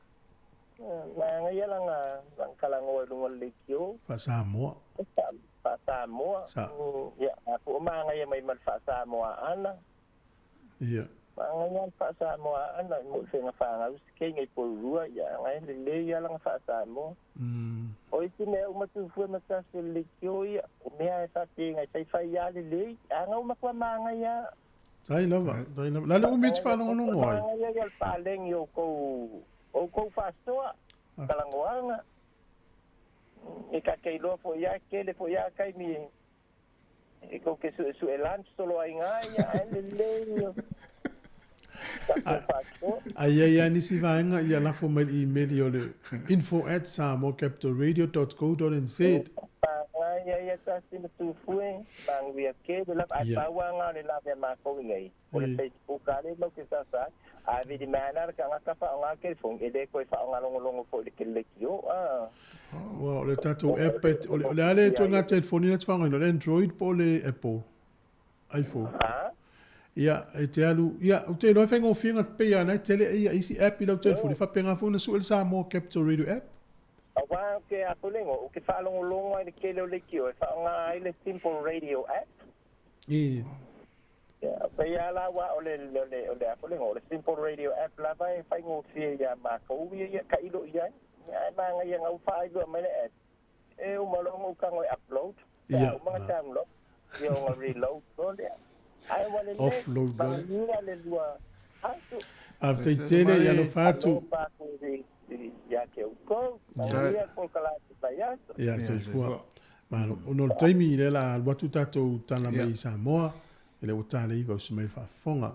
Speaker 14: Manaia lana talanoa i luga o le leitio.
Speaker 2: Faa-Samoa.
Speaker 14: Faa-Samoa.
Speaker 2: Sa.
Speaker 14: Ia, a po o manaia mai ma le Faa-Samoa ana.
Speaker 2: Ia.
Speaker 14: Manaia le Faa-Samoa ana mo i faiga fanau se kei nei Porirua, ia ana e lelei lava lana Faa-Samoa. O isi mea uma Tufue ma Tasi o le leitio ia, o mea e faapena e faifai lava lelei, a na ua matua manaia lava.
Speaker 2: Tai lava, tai lava. La le umi e te faalogologo ai.
Speaker 14: Manaia ia o le paleni o outou, outou faasoa, talanoaga. E ta te iloa foi lava, tele foi lava taimi e tou te suesue lunch solo ai ina, ia ae lelei o tatou faasoa.
Speaker 2: A i ai lava nisi vaega ia lafo mai le email o le info@samoacapitalradio.co.nz.
Speaker 14: Manaia ia tasi ma Tufue, manuia tele lava, ae pau lava na o le lave a matou inei, o le Facebook lava lea e mau te sasa ai. A vili mai ana le tagata faaaoga le telefoni, e le toe faaaoga logologo foi i le tele leitio, a.
Speaker 2: Ua, o le tatou app, o le a le ituaiga telefoni lea e te faaaogaina, o le Android po o le Apple iPhone?
Speaker 14: A?
Speaker 2: Ia, e te alu, ia, ou te iloa e faigofie ona pei lava o lena e tele isi app i lau telefoni, e faapena foi ona sue le Samoa Capital Radio app.
Speaker 14: Aua ou te a foi le igoa, ou te faalogologo ai i le tele o leitio e faaaoga ai le Simple Radio app.
Speaker 2: I.
Speaker 14: Ia, pei lava la aua o le, o le, o le a foi le igoa, o le Simple Radio app lava e faigofie ia matou ia, ia tailo i ai. Ia, ae manaia na ua faailoa mai le app, e uma loa ona ou tago e upload, pe a uma ona download, ia ona reload loa lea. Ae ua lelei,
Speaker 2: Offload loa.
Speaker 14: manuia le lua atu.
Speaker 2: Faafetai tele, ia alofa atu.
Speaker 14: Alofa atu ia te outou, manuia le polokalame vaiaso.
Speaker 2: Ia, soifua. Malo. Ona o le taimi lea la alu atu tatou tala mai i Samoa, e le ua ta le iva usi mai le faafofoga.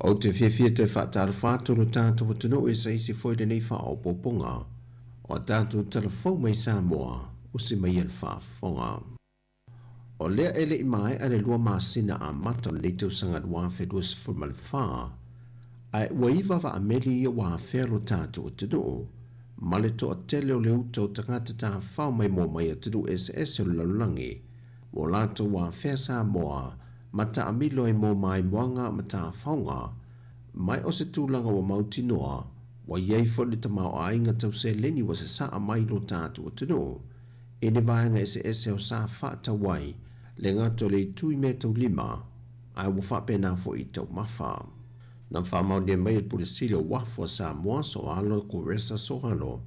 Speaker 9: Ou te fiafia toe faatalofa atu lo tatou atunuu i se isi foi lenei faaopoopoga o a tatou tala fou mai Samoa, usi mai ia le faafofoga. O lea e le i maea le lua masina amata o lenei tausaga 2024, ae ua iva vaameli ia ua afea lo tatou atunuu, ma le toatele o le uta o tagata tafafao maimoa mai atunuu eseese o le lalolagi, ua latou afea Samoa ma taamilo ai mo maimoaga ma tafaoga, mai o se tulaga ua mautinoa, ua i ai foi le tamaoaiga tau seleni ua sasaa mai lo tatou atunuu, i ni vaega eseese o sa faatau ai le gata o le itu i meataulima, ae ua faapena foi i taumafa. Na faamaonia mai e le Pule Sili o Uafu a Samoa, Soalo Kuresa Soalo,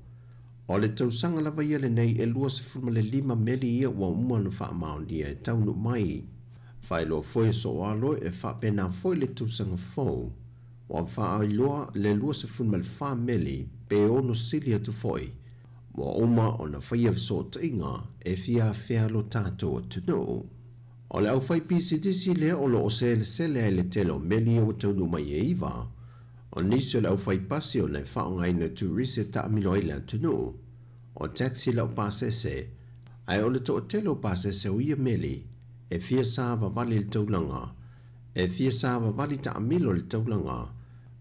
Speaker 9: o le tausaga lava ia lenei e 25 meli ia ua uma ona faamaonia e taunuu mai. Faailoa foi e Soalo e faapena foi le tausaga fou ua faailoa le 24 meli pe ono sili atu foi ua uma ona faia fesootaiga e fia afea lo tatou atunuu. O le aufaipisinisi lea o lo o selesele ai le tele o meli ia ua taunuu mai e iva, o nisi o le aufaipasi ona e faaaogaina turisi e taamilo ai le atunuu, o taxi laupasese, ae o le toatele o pasese o ia meli e fia savavali i le taulaga, e fia savavali taamilo i le taulaga,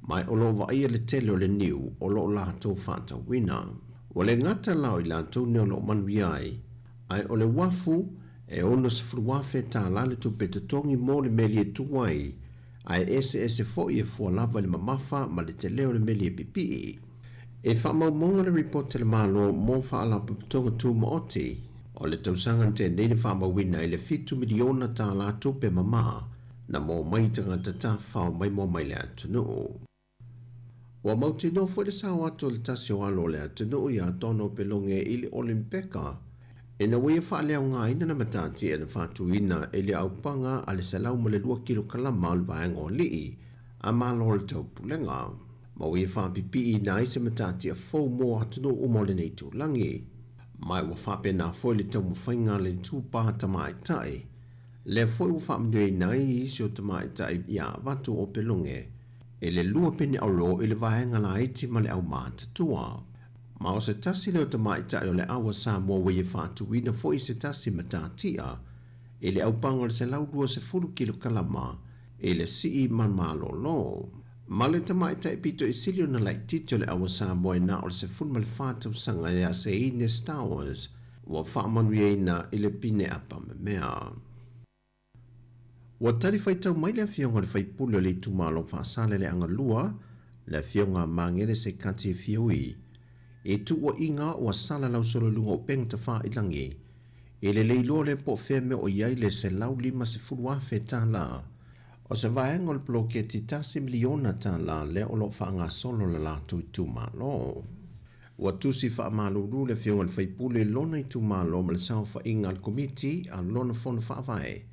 Speaker 9: ma o lo o vaaia le tele o le niu o lo o latou faatauina. Ua le gata la o i latou nei o lo o manuia ai, ae o le uafu e $60,000 le tupe totogi mo le meli e tu ai, ae eseese foi e fua lava i le mamafa ma le tele o le meli e pipii. E faamaumauga le ripoti a le Malo mo Faalapotopotoga Tumaoti o le tausaga na tea nei na faamauina ai le $7 miliona tupe mama na maua mai i tagata tafafao maimoa mai le atunuu. Ua mautinoa foi le sao atu o le tasi o alo o le atunuu iā Donald Pelonge i le Olimpeka ina ua ia faaleaogaina le matatia na faatuina i le aupaga a le 102 kilokalama o le vaega o alii a Malo o le Taupulega, ma ua ia faapipiiina ai se matatia fou mo atunuu uma o lenei itulagi. Ma ua faapena foi le taumafaiga a le itupa tamaitai, lea foi ua faamanuiaina ai isi o tamaitai ia avatu o Pelonge i le lua pine auro i le vaega laiti ma le aumatutua. Ma o se tasi lea o tamaitai o le aua Samoa ua ia faatuina foi se tasi matatia i le aupaga o le 120 kilokalama i le sii malmalolo. Ma le tamaitai pito i sili ona laitiiti o le aua Samoa e na o le 14 tausaga ia Seine Stowers ua faamanuiaina i le pine apamemea. Ua talifuaitau mai le Afioga i le Sui Usufono o le Itumalo Faasaleleaga 2, le Afioga a Magele Sekati Fiui, i tuuaiga ua salalau solo i luga o upega tafailagi, i le le iloa lea po o fea mea o i ai le $150,000 o se vaega o le poloketi $1 miliona lea o lo o faagasolo le latou itumalo. Ua tusi faamalulu le Afioga i le Sui Usufono i lona itumalo ma le saofaiga a le Komiti a lona Fono Faavae,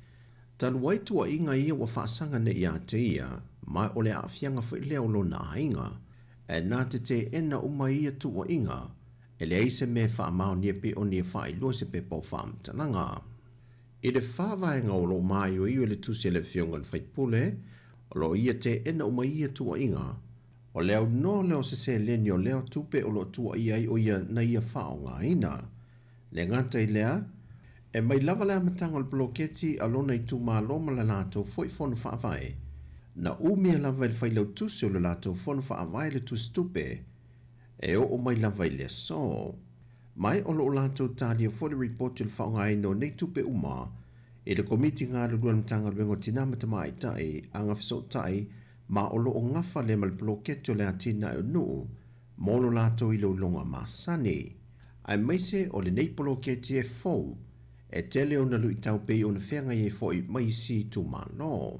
Speaker 9: talu ai tuuaiga ia ua faasaga nei ia te ia, ma o le aafiaga foi lea o lona aiga. E na te teena uma ia tuuaiga, e leai se mea e faamaonia pe o ni e faailoa se pepa o faamatalaga. I le faavaega o lo o māioio i le tusi a le Afioga i le Sui Usufono, o lo o ia teena uma ia tuuaiga, O le aunoa lea o se seleni o lea tupe o lo o tuuaia ai o ia na ia faaaogaina. Le gata i lea, e mai lava le amataga o le poloketi a lona itumalo ma le latou foi fono faavae, na umia lava e le failautusi o le latou fono faavae le tusitupe e oo mai lava i le aso. Ma o lo o latou talia foi le ripoti o le faaaogaina o nei tupe uma e le Komiti Galulue a le Matagaluega o Tina ma Tamaitai, Agafesootai ma o lo o gafa lea ma le poloketi o le atinae o nuu mo lo latou iloiloga masani. Aemaise o lenei poloketi e fou, e tele ona luitau pei ona feagai ai foi ma isi itumalo.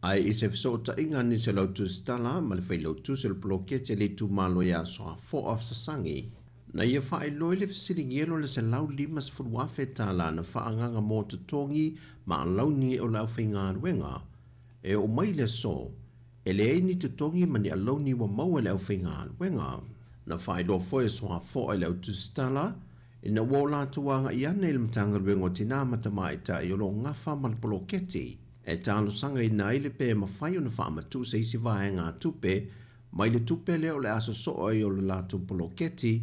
Speaker 9: Ae i se fesootaiga a nisi o le au tusitala ma le failautusi o le poloketi a le itumalo ia Soafoa Sasagi, na ia faailoa i le fesiligia o le $150,000 na faaagaaga mo totogi ma alauni o le aufaigaluega E oo mai le aso, e leai ni totogi ma ni alauni ua maua e le aufaigaluega. Na faailoa foi e Soafoa i le au tusitala, ina ua o latou agai ane i le Matagaluega o Tinā ma Tamaitai o lo o gafa ma le poloketi, e talosagaina ai le pe mafai ona faamatuu se isi vaegatupe mai le tupe lea o le a sosoo ai o le latou poloketi,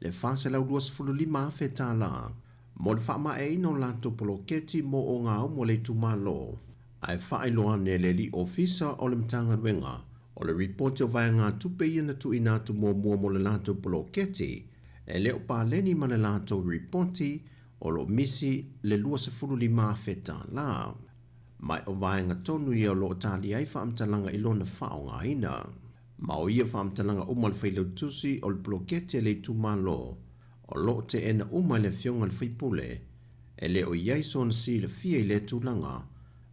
Speaker 9: le $425,000, mo le faamaeaina o latou poloketi mo ogaumu a le itumalo. Ae faailoa ane e le alii ofisa o le Matagaluega o le ripoti o vaegatupe ia na tuuina atu muamua mo le latou poloketi, e le o paleni ma le latou ripoti o lo o misi le $25,000. Ma o vaega tonu ia o lo o talia ai faamatalaga i lona faaaogaina. Ma o ia faamatalaga uma a le failautusi o le poloketi a le itumalo o lo o teena uma e le Afioga i le Sui Usufono, e le o i ai sona silafia i lea tulaga.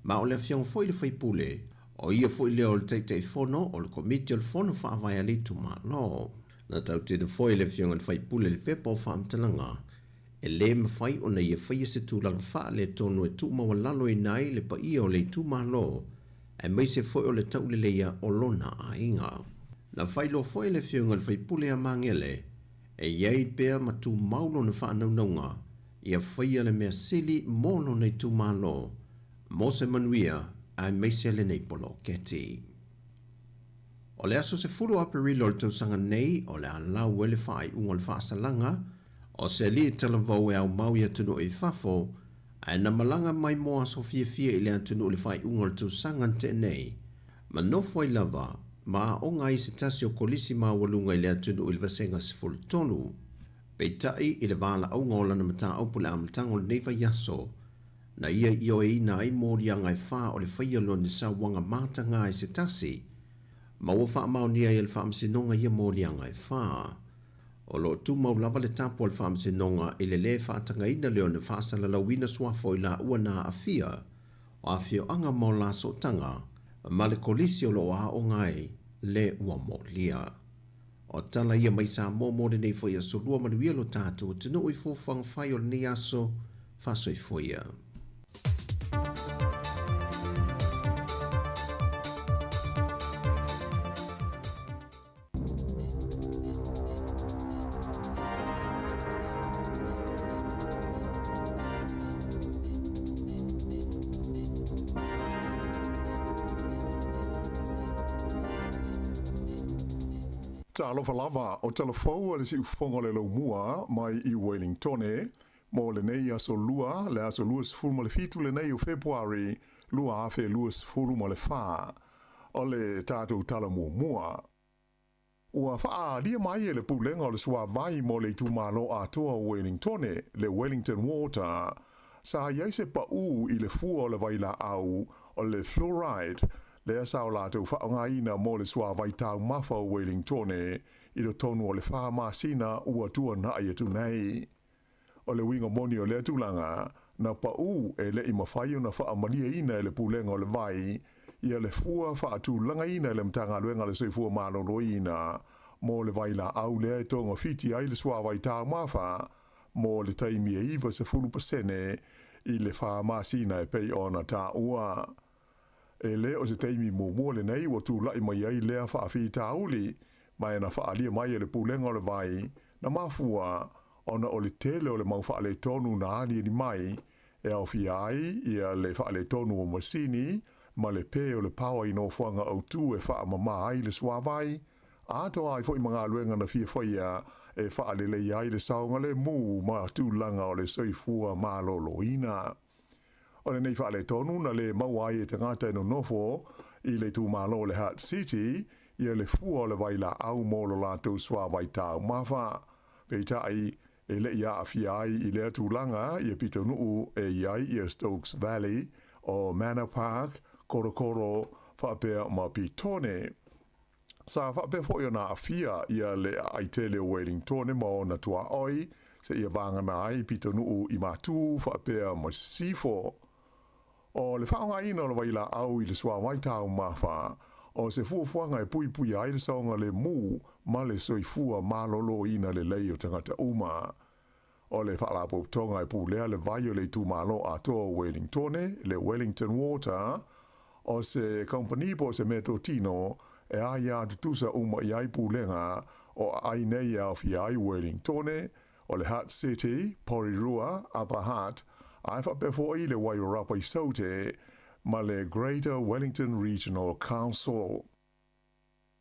Speaker 9: Ma o le Afioga foi i le sui usufono, o ia foi lea o le Taitaifono o le Komiti o le Fono Faavae a le Itumalo. Na tautino foi e le Afioga i le sui usufono i le pepa o faamatalaga, e le mafai ona ia faia se tulaga faaletonu e tuumaualaloina ai le paia o le itumalo, aemaise foi o le tauleleia o lona aiga. Na faailoa foi e le Afioga i le sui usufono ia Magele, e i ai pea ma tumau lona faanaunauga ia faia le mea sili mo lona itumalo, mo se manuia aemaise lenei poloketi. O le aso 10 o Aperila o le tausaga nei, o le a lau ai le faaiuga o le faasalaga o se alii talavou e aumau i atunuu i fafo, ae na malaga mai mo aso fiafia i le atunuu i le faaiuga o le tausaga na tea nei, ma nofo ai lava ma aoga ai i se tasi o kolisi maualuga i le atunuu i le vasega 13. Peitai, i le valaauga o lana mataupu i le amataga o lenei vaiaso, na ia ioeina ai moliaga e fa o le faia lona sauaga mataga i se tasi, ma ua faamaonia ai e le Faamasinoga ia moliaga e fa. O lo o tumau lava le tapu a le Faamasinoga i le lē faatagaina lea ona faasalalauina suafa o i laua na aafia o afioaga ma o la sootaga ma le kolisi o lo o aoga ai le ua molia. O tala ia mai Samoa mo lenei foi aso lua manuia lo tatou atunuu i fuafuaga fai o lenei aso faasoifua ia.
Speaker 10: Talofa lava, o talafou a le siufofoga o le laumua mai i Wellingtone mo lenei aso Lua, le aso 27 lenei o Fepuari 2024. O le tatou tala muamua. Ua faaalia mai e le Pulega o le Suavai mo le Itumalo Atoa o Wellingtone, le Wellington Water, sa i ai se paʻū i le fua o le vailaau o le fluoride lea sa o latou faaaogaina mo le suavai taumafa o Wellingtone i totonu o le fa masina ua tuanai atu nei. O le uiga moni o lea tulaga, na paʻū e le i mafai ona faamalieina e le Pulega o le Vai ia le fua faatulagaina e le Matagaluega o le Soifua Maloloina mo le vailaau lea e togafiti ai le suavai taumafa mo le taimi e 90% i le fa masina e pei ona taua. E le o se taimi muamua lenei ua tulai mai ai lea faafitauli, ma e na faaalia mai e le Pulega o le Vai, na mafua ona o le tele o le mau faaletonu na aliali mai, e aofia ai ia le faaletonu o masini ma le pē o le paoa i nofoaga autū e faamamā ai le suavai, atoa ai foi ma galuega na fia faia e faaleleia ai le saogalemu ma tulaga o le soifua maloloina. O lenei faaletonu na lē maua ai e tagata e nonofo i le itumalo o le Hutt City ia le fua o le vailaau mo lo latou suavai taumafa. Peitai, e le i aafia ai i lea tulaga ia pitonuu e i ai ia Stokes Valley, o Manor Park, Korokoro, faapea ma Petone. Sa faapea foi ona aafia ia le aai tele o Wellingtone ma ona tuaoi seia vagana ai pitonuu i Matū faapea ma Sisifo. O le faaaogaina o le vailaau i le suavai taumafa, o se fuafuaga e puipuia ai le saogalemu ma le soifua maloloina lelei o tagata uma. O le Faalapotopotoga e pulea le vai o le itumalo atoa o Wellingtone, le Wellington Water, o se kamupani po o se meatotino e aia tutusa uma i ai pulega o aai nei e aofia ai Wellingtone, o le Hutt City, Porirua, Upper Hutt, ae faapea foi le Wairarapa i Saute ma le Greater Wellington Regional Council.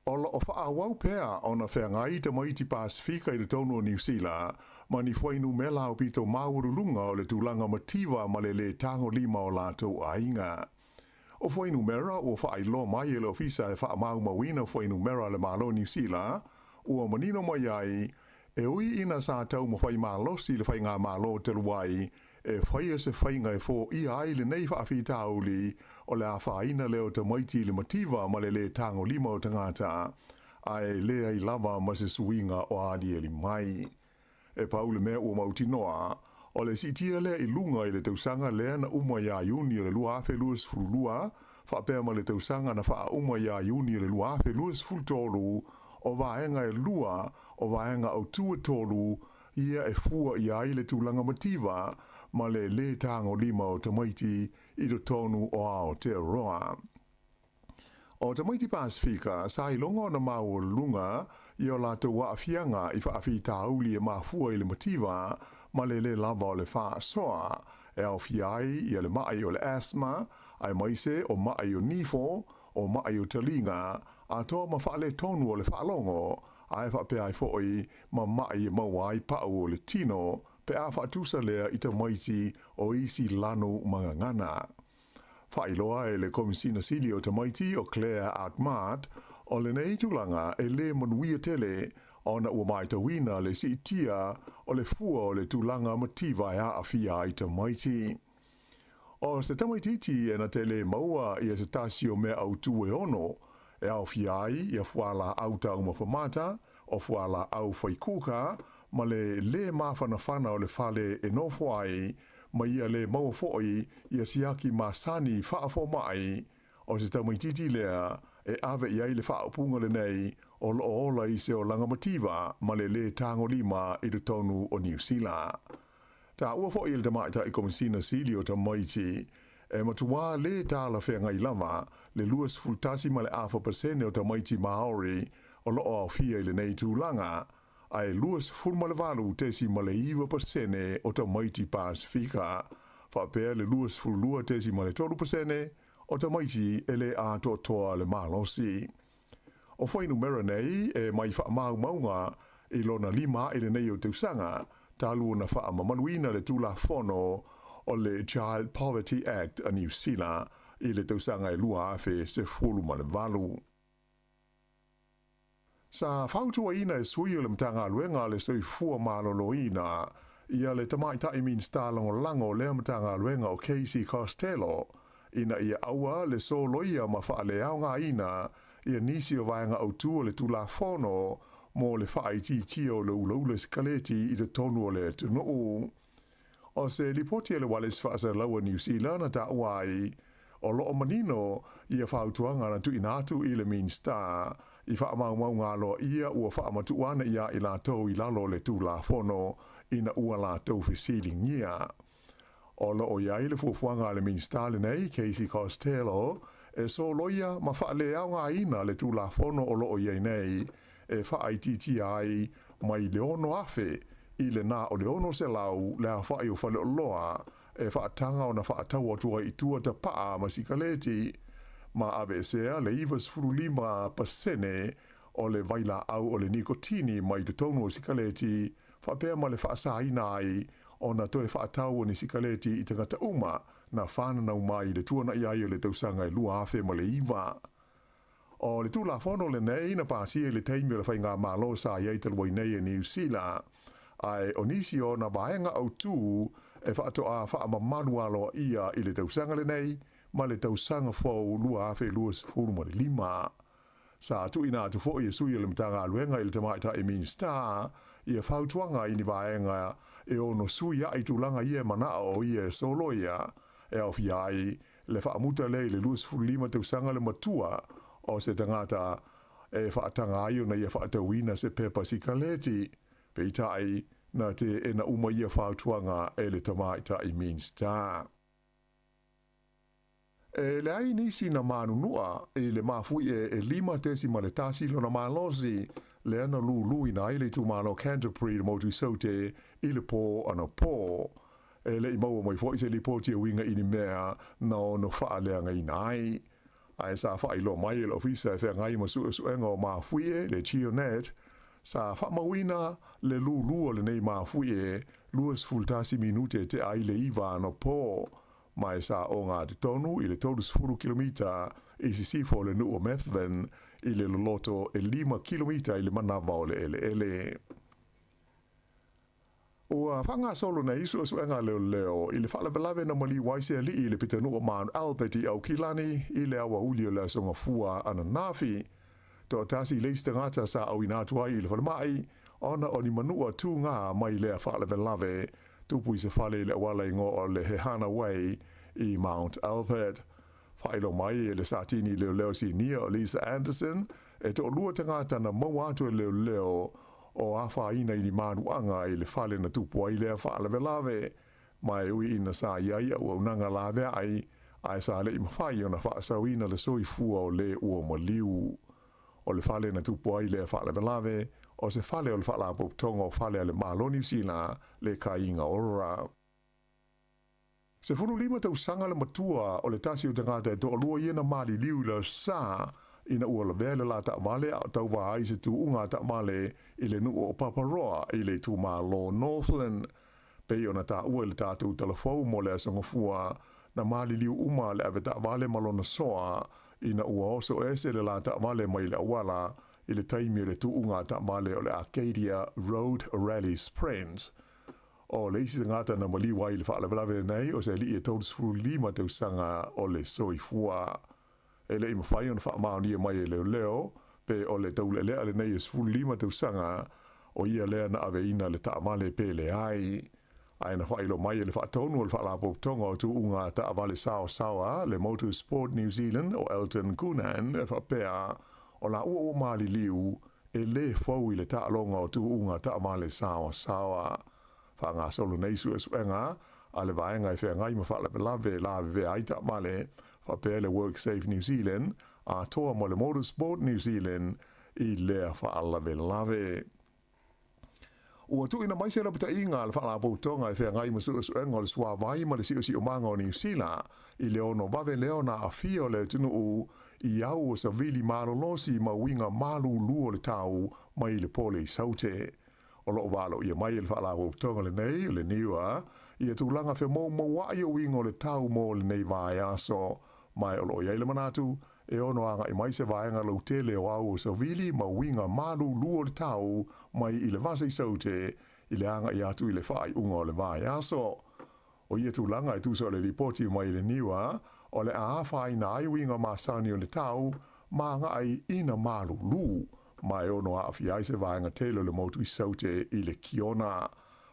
Speaker 10: O lo o faaauau pea ona feagai tamaiti Pasefika i totonu o Niu Sila ma ni fuainumera aupito maualuluga o le tulaga mativa ma le lē tagolima o latou aiga. O fuainumera ua faailoa mai e le Ofisa e Faamaumauina Fuainumera a le Malo o Niu Sila ua manino mai ai E ui ina sa taumafai malosi le faigamalo talu ai e faia se faiga e foia ai lenei faafitauli o le afaina lea o tamaiti i le mativa ma le lē tagolima o tagata, ae leai lava ma se suiga o aliali mai. E pau le mea ua mautinoa, O le siitia lea i luga i le tausaga lea na uma ia Iuni o le 2022, faapea ma le tausaga na faauma ia Iuni o le 2023, o vaega e lua o vaega autū e tolu ia e fua i ai le tulaga mativa ma le lē tagolima o tamaiti i totonu o Aotearoa. O tamaiti Pasifika sa iloga ona maualuluga i o latou aafiaga i faafitauli e mafua i le mativa ma le lē lava o le faasoa, e aofia ai ia le maʻi o le asthma, aemaise o maʻi o nifo, o maʻi o taliga, atoa ma faaletonu o le faalogo, ae faapea ai foi ma maʻi e maua ai paʻu o le tino pe a faatusa lea i tamaiti o isi lanu magagana. Faailoa e le Komisina Sili o Tamaiti o Claire Achmad, o lenei tulaga e lē manuia tele ona ua matauina le siitia o le fua o le tulaga mativa e aafia ai tamaiti. O se tamaitiiti e na te lē maua ia se tasi o mea autū e ono, e aofia ai ia fualaau taumafa mata, o fualaau faikuka, ma le lē mafanafana o le fale e nofo ai, ma ia lē maua foi ia siaki masani faafomaʻi, o se tamaitiiti lea e ave i ai le faaupuga lenei o loo ola i se olaga mativa ma le lē tagolima i totonu o Niu Sila. Taua foi e le Tamaitai Komisina Sili o Tamaiti, e matuā lē talafeagai lava le 21 ma le afa pasene o tamaiti Māori o loo aofia i lenei tulaga, ae 28.9% o tamaiti Pasifika, faapea le 22.3% o tamaiti e lē atoatoa le malosi. O fuainumera nei e mai faamaumauga i lona lima aʻe lenei o tausaga talu ona faamamaluina le Tulafono o le Child Poverty Act a Niu Sila i le tausaga e 2018. Sa fautuaina e sui o le Matagaluega a le Soifua Maloloina ia le Tamaitai Minisita Lagolago o lea Matagaluega o Casey Costello ina ia aua le soloia ma faaleaogaina ia nisi o vaega autū o le Tulafono mo le faaitiitia o le ulaula sikaleti i totonu o le atunuu. O se lipoti a le Ualesi Faasalalau a Niu Sila na taua ai, o loo manino ia fautuaga na tuuina atu i le Minisita i faamaumauga aloaia ua faamatuu ane iā i latou i lalo o le Tulafono ina ua latou fesiligia. O loo i ai le fuafuaga a le Minisita lenei, Casey Costello, e soloia ma faaleaogaina le Tulafono o loo i ai nei e faaitiitia ai mai le 6,000 i le na o le 600 le aofai o faleoloa e faataga ona faatau atu ai i tua tapaa ma sikaleti, ma aveesea le 95% o le vailaau o le nikotini mai totonu o sikaleti, faapea ma le faasaina ai ona toe faatau o ni sikaleti i tagata uma na fananau mai i le tuanai ai o le tausaga e 2009. O le Tulafono lenei na pasia i le taimi o le faigamalo sa i ai talu ai nei e Niu Sila, ae o nisi o ona vaega autū e faatoa faamamalu aloaia i le tausaga lenei ma le tausaga fou 2025. Sa tuuina atu foi e sui o le Matagaluega i le Tamaitai Minisita ia fautuaga i ni vaega e ono sui aʻe i tulaga ia e manao o ia e soloia, e aofia ai le faamuta lea i le 25 tausaga le matua o se tagata e faataga ai ona ia faatauina se pepa sikaleti, peitai, na teena uma ia fautuaga e le Tamaitai Minisita. E leai nisi na manunua i le mafuie e 5.1 lona malosi lea na luluina ai le itumalo Canterbury i le motu Saute i le pō anapo. E le i maua mai foi se lipoti e uiga i ni mea na ono faaleagaina ai. Ae sa faailoa mai e le Ofisa e Feagai ma Suesuega o Mafuie, le GeoNet, sa faamauina le lulu o lenei mafuie 21 minute tea ai le iva anapo, ma e sa ogatotonu i le 30 kilomita i sisifo o le nuu o Methven i le loloto e lima kilomita i le manava o le eleele. Ua faagasolo nei suesuega a leoleo i le faalavelave na maliu ai se alii i le pitonuu o Mount Albert i Aukilani i le aoauli o le Aso Gafua ananafi. Toatasi le isi tagata sa auina atu ai i le falemai ona o ni manua tūgā mai lea faalavelave. tupu i se fale i le auala igoa o le Hehana Way i Mount Albert. Faailoa mai e le Satini Leoleo Sinia o Lisa Anderson, e toalua tagata na maua atu e leoleo o afaina i ni manuaga i le fale na tupu ai lea faalavelave, ma e ui ina sa i ai auaunaga laveai, ae sa leʻi mafai ona faasaoina le soifua o le ua maliu. O le fale na tupu ai lea faalavelave, o se fale o le Faalapotopotoga o Fale a le Malo o Niu Sila, le Kāinga Ora. 15 tausaga le matua o le tasi o tagata e toalua ia na maliliu i le sa ina ua lavea le la taavale a o tauva ai se tuuga a taavale i le nuu o Paparoa i le itumalo o Northland. Pei ona taua i le tatou talafou mo le Aso Gafua, na maliliu uma le avetaavale ma lona soa ina ua oso ese le la taavale mai le auala i le taimi o le tuuga a taavale o le Arcadia Road Rally Sprint. O le isi tagata na maliu ai i le faalavelave lenei o se alii e 35 tausaga o le soifua. E le i mafai ona faamaonia mai e leoleo pe o le taulealea lenei e 15 tausaga o ia lea na aveina le taavale pe leai. Ae na faailoa mai e le faatonu o le Faalapotopotoga o Tuuga Taavale Saosaoa, le Motorsport New Zealand o Elton Kunan e faapea, o laua ua maliliu e lē fou i le taaloga o tuuga taavale saoasaoa. Faagasolo nei suesuega a le vaega e feagai ma faalavelave lavevea ai taavale, faapea le WorkSafe New Zealand atoa ma le Motorsport New Zealand i lea faalavelave. Ua tuuina mai se lapataiga a le Faalapotopotoga e feagai ma suesuega o le suavai ma le siosiomaga o Niu Sila i le ono vave lea ona aafia o le atunuu i au o savili malolosi ma uiga malūlū o le tau mai le pole i Saute. O lo o valoia mai e le Faalapotopotoga lenei o le NIWA ia tulaga femoumouaʻi o uiga o le tau mo lenei vaiaso, ma o lo o i ai le manatu E ono agai mai se vaega lautele o au o savili ma uiga malūlū o le tau mai i le vasa i Saute i le agai atu i le faaiuga o le vaiaso. O ia tulaga e tusa o le lipoti mai le NIWA, o le a afaina ai uiga masani o le tau ma agai ina malūlū, ma e ono aafia ai se vaega tele o le motu i Saute i le Kiona.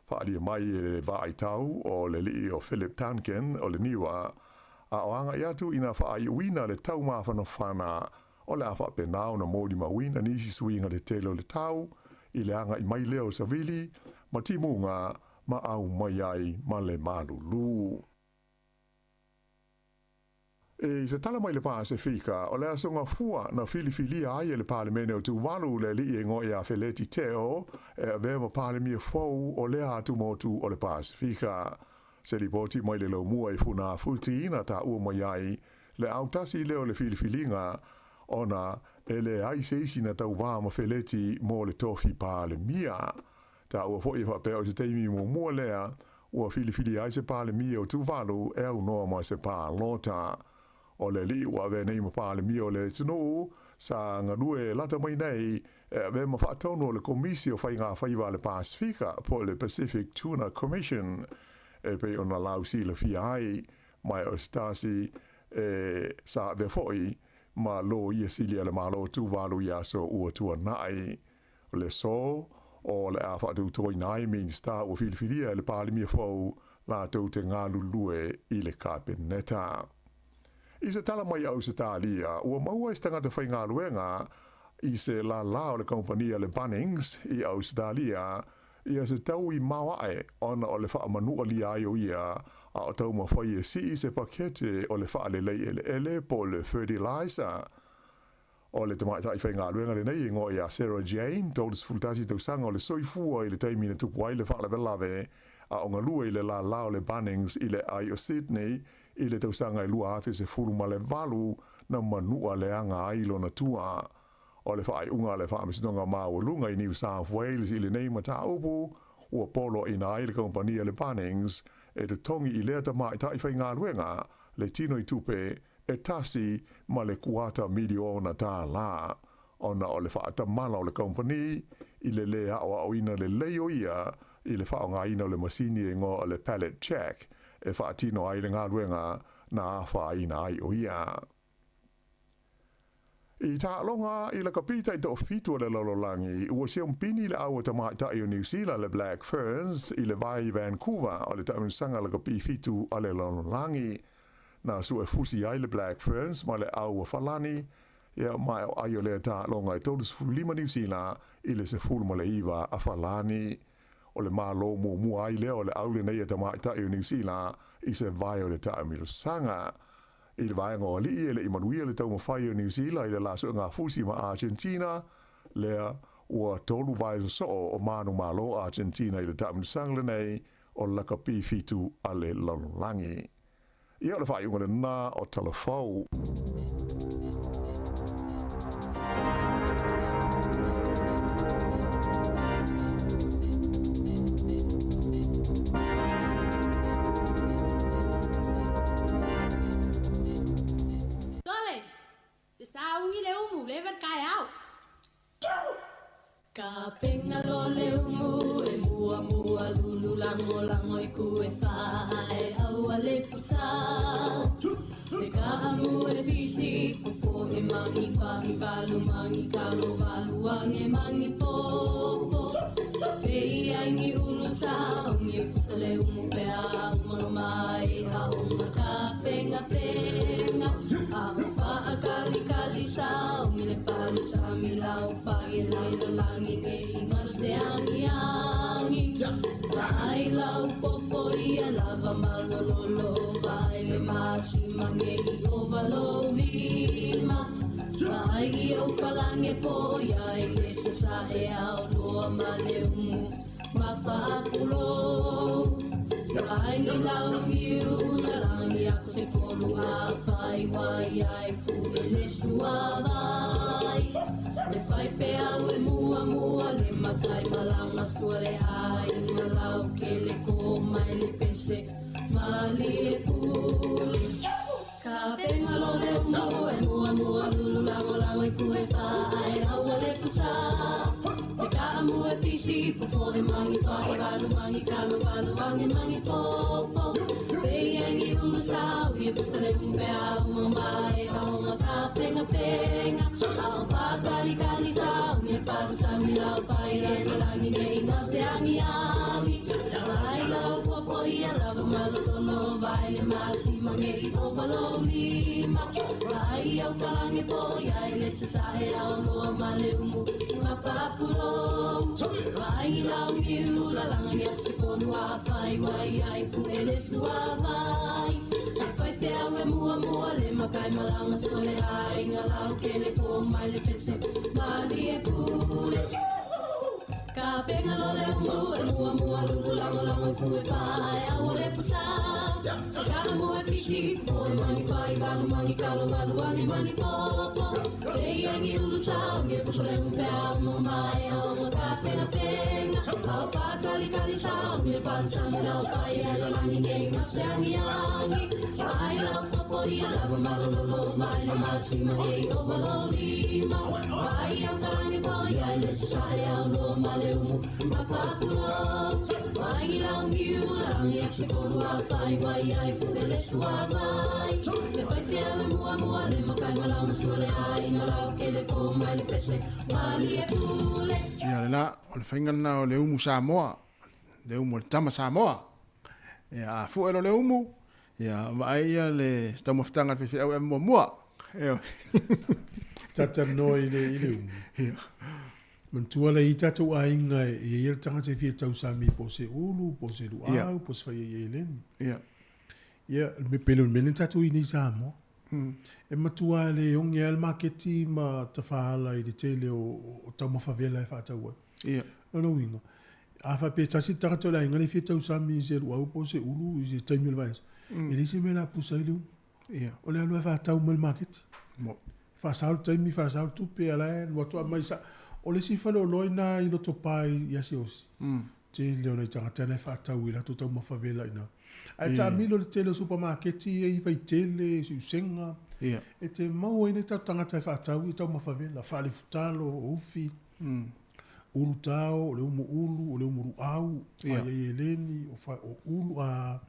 Speaker 10: Faaalia mai e le vaaitau o le alii o Philip Duncan o le NIWA, a o agai atu ina faaiuina le tau mafanafana, o le a faapena ona molimauina nisi suiga tetele o le tau i le agai mai lea o savili ma timuga ma au mai ai ma le malulu. I se tala mai le Pasefika, o le Aso Gafua na filifilia ai e le Palemene o Tuvalu le alii e igoa ia Feleti Teo e avea ma Palemia fou o lea atumotu o le Pasefika. Se lipoti mai le laumua i Funafuti na taua mai ai le autasi lea o le filifiliga ona e leai se isi na tauvā ma Feleti mo le tofi Palemia. Taua foi e faapea o se taimi muamua lea ua filifilia ai se Palemia o Tuvalu e aunoa ma se palota. O le alii ua avea nei ma Palemia o le atunuu sa galue lata mai nei e avea ma faatonu o le Komisi o Faiga Faiva a le Pasefika po o le Pacific Tuna Commission e pei ona lausilafia ai mai o se tasi e sa avea foi ma loia sili a le Malo o Tuvalu i aso ua tuanai. O le aso o le a faatautoina ai Minisita ua filifilia e le Palemia fou latou te galulue i le Kapeneta. I se tala mai Ausetalia, ua maua e se tagata faigaluega i se lālā o le kaupani a le Bunnings i Ausetalia ia se taui maoaʻe ona o le faamanualia ai o ia a o taumafai e sii se pakete o le faalelei eleele po o le fertilizer. O le tamaitai faigaluega lenei e igoa ia Sarah Jane, 31 tausaga o le soifua i le taimi na tupu ai le faalavelave a o galue i le lālā o le Bunnings i le ai o Sydney i le tausaga e 2018 na manua leaga ai lona tua. O le faaiuga a le Faamasinoga Maualuga i New South Wales i lenei mataupu, ua poloaiina ai le kamupani a le Bunnings e totogi i lea tamaitai faigaluega le tino i tupe e tasi ma le kuata miliona tālā, ona o le faatamala o le kamupani i le lē aoaoina lelei o ia i le faaaogaina o le masini e igoa o le pallet jack e faatino ai le galuega na afaina ai o ia. I taaloga i lakapi taitoafitu a le lalolagi, ua siaupini le au a tamaitai o Niu Sila le Black Ferns i le vae i Vancouver o le taamilosaga lakapi fitu a le lalolagi. Na suefusi ai le Black Ferns ma le au a Falani, ia ma o ai o lea taaloga e 35 Niu Sila i le 19 a Falani. O le malo muamua ai lea o le au lenei a tamaitai o Niu Sila i se vae o le taamilosaga. I le vaega o alii e le i manuia le taumafai o Niu Sila i le la suegafusi ma Argentina, lea ua tolu vae sosoo o manumalo Argentina i le taamilosaga lenei o lakapi fitu a le lalolagi. Ia o le faaiuga lena o Tala Fou.
Speaker 15: Tole, se sauni le umu, leva le taeao. Ka penga lo le umu e mua mua lulu lango lango i ku e wha e aua le pusa. Se ka amu e fisi fofo e mangi whahi valu mangi kalo valu ange mangi popo. Pe i ai ni ulu sa ungi e pusa le umu pe a umanga mai a unga ka penga penga. A ufa a kali kali sa ungi le palu sa mi lau wha i lai la langi nge inga se angi angi. Vai lau popo ia lava malololo vai le masi mange i ova lo lima. Vai i au palange po ia i le sasa e au loa ma le umu ma whaapulo. Vai ni lau niu na rangi ako se kolu a whai wai ai fu e le sua vai. Le whai whea e mua mua le makai malanga sua le ai nga lau ke le ko mai le pense mali e pule. Ka penga lo le umu e mua mua lulu lango lango e ku e wha ai aua le pusa. Se ka amu e fisi fofo e mangi whai valu mangi kalo valu ange mangi fofo. Pe angi ulu sa ui e pusa le umpe a uma mai a honga ka penga penga. A o wha kali kali sa ui e paru sa mi lau whai e le langi ne inga se angi angi. Vai lau popo ia lava malolono vai le masi mange i ova lo lima. Vai au kalange po ia i le sasae au loa ma le umu ma whapulo. Vai lau niu la langa ni se konu a whai wai ai fu e le sua vai. Se whai whea e mua mua le makai malanga sua le ai nga lau ke le ko mai le pese mali e pule. Ka penga lo le umu e mua mua lulu lango lango i ku e whai aua le pusa. Se kana mo e fiti fo e mangi whai valu mangi kalo valu angi mangi popo. Te i angi ulu sa ungi e pusa le umpe a umo mai a umo ka penga penga. Au wha kali kali sa ungi le palu sa mi lau whai e lo langi nge inga se angi angi. Vai lau popo ia lava malololo vai le masi mange i ova lo lima. Vai au kalangi po ia i le sasae au lo ma le umu ma whapulo. Vai ngi lau ngiu la rangi a se koru a whai wai ai fu e le sua vai. Le whai whia e mua mua le makai malanga sua le ai nga lau ke le ko mai le pese mali e pule.
Speaker 4: Ia le la, o le whainga na o le umu Samoa, le umu o le tama Samoa. Ia a fue lo le umu, ia vaai ia le taumafataga le faifeau e muamua. Ioe.
Speaker 2: Tata noa i le umu.
Speaker 4: Ia.
Speaker 2: Manatua le i tatou aiga e i ai le tagata e fia tausami po o se ulu, po o se luau, po o se faiaiai eleni.
Speaker 4: Ia.
Speaker 2: Ia, me pele o le mea lea na tatou i nei Samoa. E matua le oge lava le maketi ma tafaala i le tele o taumafa vela e faatau ai.
Speaker 4: Ia.
Speaker 2: Lona uiga, a faapea e tasi le tagata o le aiga lea e fia tausami i se luau po o se ulu i se taimi o le vaiaso, e leai se mea o le a pusa ai le umu.
Speaker 4: Ia.
Speaker 2: O le alu e faatau mai le maketi.
Speaker 4: Mo.
Speaker 2: Faasao le taimi, faasao le tupe, a la e alu atu aumai sa. O le isi faleoloa ina i Lotopa i Asiaosi, tele o nai tagata na e faatau i latou taumafa vela ina. Ae taamilo le tele o supamaketi ia i Vaitele, Siusega, e te maua ai nei tatou tagata e faatau i taumafa vela, faalefutalo, ufi, ulu tao, o le umu ulu, o le umu luau, faiai eleni, o ulu, a,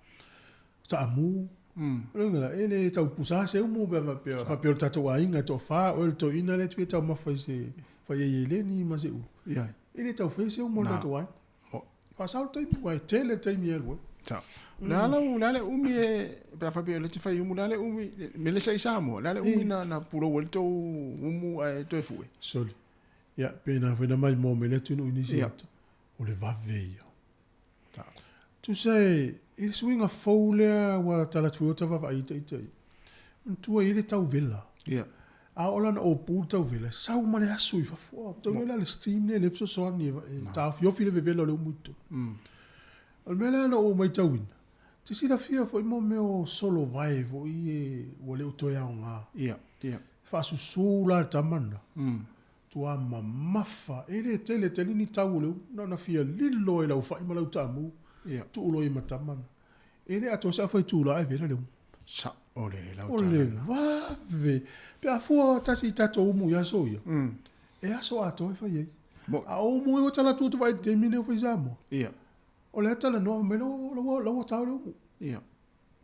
Speaker 2: saamu. O le uiga la, e le tau pusā se umu pe a faapea, faapea o le tatou aiga e toafa, oe le toeaina lea e te fia taumafa i se faiai eleni ma se ulu. E le tau faia se umu a le tatou aiga. Faasao le taimi, aua e tele le taimi e alu ai.
Speaker 4: Sao. O le a lau, o le a le umi e, pe a faapea o lea e te fai umu, o le a le umi, me le sa i Samoa, o le a le umi na pulou ai le tou umu ae toe fue?
Speaker 2: Sole. Ia, pena foi na maimoa mai le atunuu i nisi ata, o le vave ia. Tusa e, i le suiga fou lea ua tala atu ai ota vaavaai i ita ia, manatua e i ai le tauvela. A oo la ina opu le tauvela, e sau ma le asu i fafo. A tau lea la le steam lea e le fesoasoani e taofiofi le vevela o le umu i totonu. O le mea lea na ou matauina, te silafia foi mo mea o solo vae foi e ua le o toe aoga. Faasusu la le tama lena. Tua mamafa, e le tele tele ni tau o le umu, na ona fia lilo ai lau fai ma lau taamu, tuu loa i ma tama na. E le atoa se afa itula ae vela le umu.
Speaker 4: Sao le lau
Speaker 2: O le vave. Pe a fua tasi i tatou umu i aso ia, e aso atoa e fai ai. A o umu ia ua tala atu atu i le taimi lenei ua fai i Samoa. O lea talanoa mai la ua tao le umu.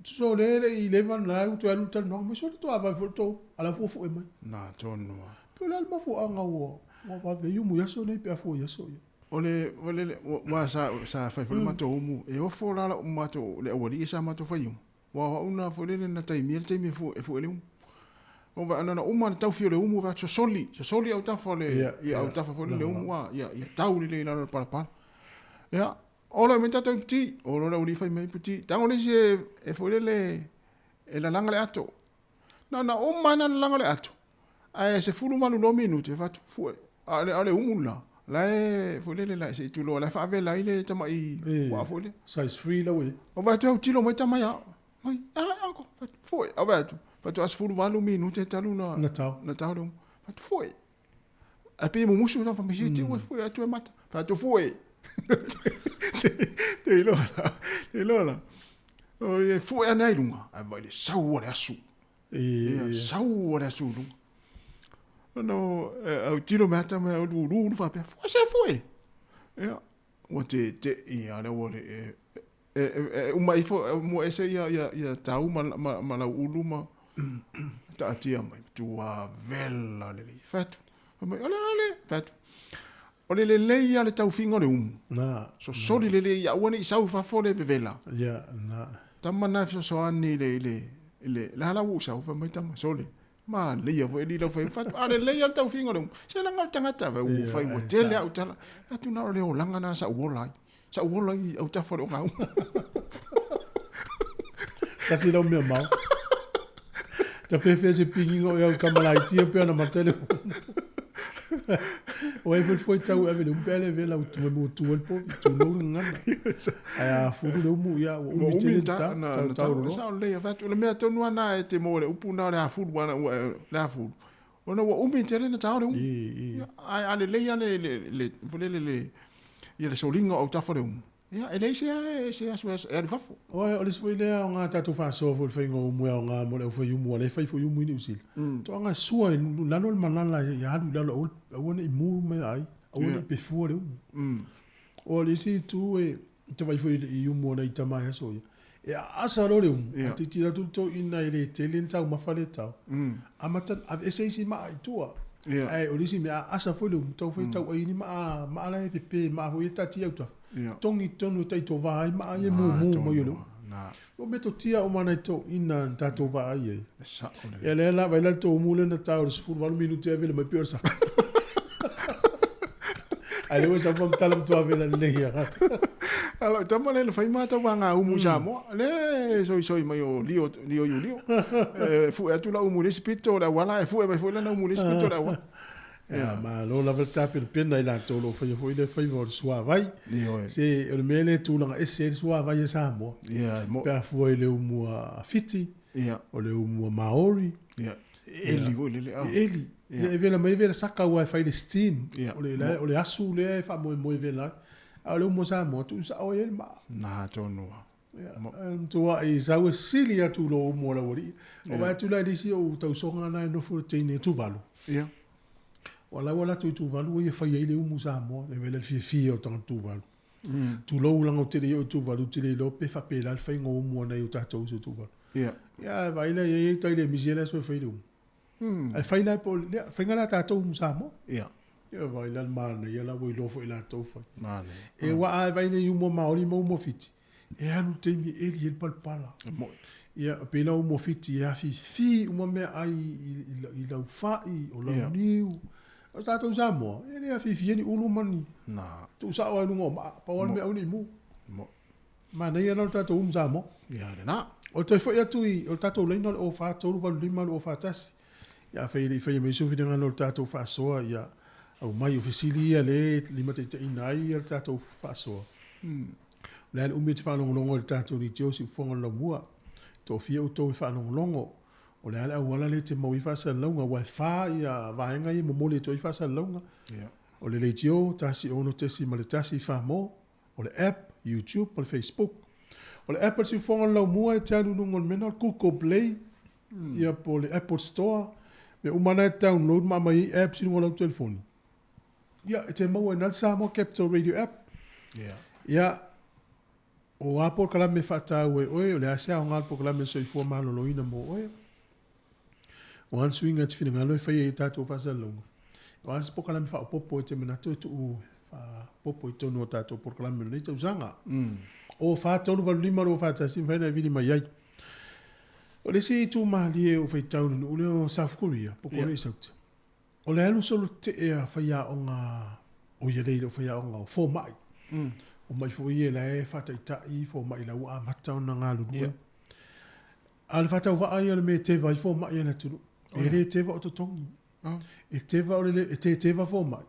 Speaker 2: Tusa o lea e le i leva ona la ua toe alu le talanoaga mai, sole toe vave foi le tou a la ua fuefue mai.
Speaker 4: Na tonu lava.
Speaker 2: Pe o le a le mafuaaga ua vave ai umu i aso nei pe a fua i aso ia.
Speaker 4: O le, o le, aua sa fai foi le matou umu, e ofo la lau matou, le aualii sa matou fai umu, aua o au na foi lele na taimia le taimi e fue ai le umu. Ou vaai, na ona uma le taufi o le umu, vaai atu sosoli, sosoli autafa o le, ia autafa foi lele umu, ia tau lelei i lalo o le palapala. Ia, Olo mai tatou i puti, olo le aualii fai mai puti. Tago le isi e foi lele e lalaga le ato. Na ona uma lava na lalaga le ato, ae 18 minute e fai atu, fue, a o le umu la, la e foi lele la se i tulou, la e faavela ai le tamai puaa foi lea.
Speaker 2: Size 3 la ua i ai.
Speaker 4: Ou vaai atu e autilo mai tama ia au. Mai, a, uncle, fai atu, fue. Ou vaai atu, faatoa 18 minute talu na,
Speaker 2: na tao.
Speaker 4: Na tao le umu. Fai atu, fue. Ae pei e mumusu tau fai mai, te ua fue atu e mata. Fai atu fue. Te iloa la, te iloa la. O e fue ane ai lunga, ae vai le sau o le asu. Ia, sau o le asu i luga. Ona au tilo me ata mai au lulu lu faapea, fue se fue. Ia, ua te te ia le ua le e uma ifo mua ese ia ia ia tau ma ma, ma lau ulu ma taatia mai tua vela lelei. Fai atu, fai mai, ole ole, fai atu. O le lelei ia le taufiga o le umu.
Speaker 2: Na.
Speaker 4: Sosoli lelei ia aua ne i sau i fafo le vevela.
Speaker 2: Ia, na.
Speaker 4: Tama na e fesoasoani i le, i le, i le, la la ua ou sau, fai mai tama, sole. Manaia foi alii lau fai, fai atu, a lelei lava le taufiga o le umu. Se leaga o le tagata, fai, ua fai ua tele au tala. Fai atu na o le olaga na sa ou ola ai. Sa ou ola i autafa o le ogaumu.
Speaker 2: Tasi lau mea mao. Ta fefe se pinginga o au tama laiti ia pe ona mata le umu. O ai foi foi tau e ave le umu pe ale vela u tu mo tu el po tu no ngana. Ai a furu le umu ia ua umi tele ta
Speaker 4: ta ta ro. Sa o le fa tu le mea tonu ana e te mo le upu na le afuru ana ua le afuru. Ona ua umi tele na tao le umu. Ai a lelei ia le le le le le ia le soliga o autafa o le umu. Ia, e leai se se aso e alu i fafo.
Speaker 2: Oi, o le isi foi lea o ngā tātou faasoa foi le faiga o umu e aoga mo le aufai umu, a le fai foi umu i Niu Sila. Toaga e sua i lalo le malala ia alu i lalo aua aua ne i mu mai ai, aua ne i pefua le umu. O le isi itu e te vaai foi i umu o nai tama e aso ia, e aasa loa le umu, a tilotilo atu le toeaina e le tele ni taumafa le tau, amata aveese isi maa i tua. Ae o le isi mea, aasa foi le umu, tau fai tauai ni maa, maa la e pepe, maa foi e taatia autafa. Togi tonu e taitova ai maa ia e mumu mai o le umu. O metotia uma nai toeaiina na tatou vaai ai. Ia lea la, vaai la le tou umu lea na tau i le 18 minute e vele mai pei o le saka. Ae lea ua sau faamatala matua vela lelei lava.
Speaker 4: A lau tama lea na fai matou vaga umu i Samoa, lea e soisoi mai o Lio, Lio Iulio. E fue atu lau umu i le isi pito o le auala, ae fue mai foi lana umu i le isi pito o le auala.
Speaker 2: Ia, malo lava le tapenapena i latou o lo o faia foi lea faiva o le suavai.
Speaker 4: Ioe.
Speaker 2: Se o le mea lea e tulaga ese ai le suavai a Samoa.
Speaker 4: Ia, mo.
Speaker 2: Pe a fua i le umu a Fiti,
Speaker 4: Ia.
Speaker 2: o le umu a Maori.
Speaker 4: Ia, e eli foi lele.
Speaker 2: E eli. Ia, e vela mai e vela saka aua e fai le steam.
Speaker 4: Ia.
Speaker 2: O le, o le asu lea e faamoemoe vela ai. A o le umu a Samoa, tuusao ai le maa.
Speaker 4: Na tonu lava.
Speaker 2: Ia, matuai sau e sili atu i lou umu o laualii. O vaai atu la i le isi o ou tausoga na e nofo i le teine i Tuvalu.
Speaker 4: Ia.
Speaker 2: Ua lau latou i Tuvalu ua ia fai ai le umu Samoa. E vaai la le fiafia o tagata Tuvalu. Tulou leaga ou te le i oo i Tuvalu, ou te le iloa pe faapela le faiga o umu a nai o tatou uso i Tuvalu.
Speaker 4: Ia.
Speaker 2: Ia, ae vaai la i ai tai le misi ai le aso e fai le umu. Ae fai la po o le faiga lea a tatou ma Samoa.
Speaker 4: Ia.
Speaker 2: Ia vaai la le manaia la ua iloa foi e latou fai.
Speaker 4: Manaia.
Speaker 2: E ua a vaai nei umu a Maori ma umu a Fiti, e alu le taimi e eli ai le palapala.
Speaker 4: E moi.
Speaker 2: Ia, pei la umu a Fiti e afifi uma meaai i lau fai, o lau niu. O tatou i Samoa, e le afifi ai ni ulu ma ni.
Speaker 4: Na.
Speaker 2: Tuusao lava i luga o maa, pau lava le mea aua ne i mu.
Speaker 4: Moi.
Speaker 2: Manaia la o le tatou umu Samoa.
Speaker 4: Ia lena.
Speaker 2: O le toe foi atu i, o le tatou laina o le 04 385 241. Ia afai e le i faia mai sou finagalo o le tatou faasoa, ia aumai o fesili ia lea e limataitaiina ai le tatou faasoa. O le a le umi e te faalogologo ai i le tatou leitio siufofoga o le laumua. Toafia outou e faalogologo. O le a le auala lea e te maua ai faasalalauga, aua e fa ia vaega ia e momoli atu ai faasalalauga. O le leitio 16.1 Samoa. O le app, YouTube ma le Facebook. O le app a le Siufofoga o le Laumua e te alu i luga o le mea lena o le Google Play, ia po o le Apple Store, mea uma na e te download ma aumai ai apps i luga o lau telefoni. Ia, e te maua ai i ina le Samoa Capital Radio app. Ia, o a polokalame e faataua e oe, o le a se aoga o le polokalame Soifua Maloloina mo oe? O a ni suiga e te finagalo e faia i a tatou faasalalauga? O a se polokalame faaopoopo e te manatu e tuu faaopoopo i totonu o tatou polokalame o lenei tausaga? O 4 3 8 5 2 4 1, mafai ona e vili mai ai. O le isi itu malie ua faitau i le nuu lea o South Korea, po o Korea i Sauti, o le alu solo tetee a faiaoga, oi e le o faiaoga, o fomai. Fomai foi ia la e faataitai fomai la ua amata ona galulue. A o le faatauvaa ia o le mea e teva ai fomai a le atunuu. E le teva o totogi. E teva o le, e teteva fomai.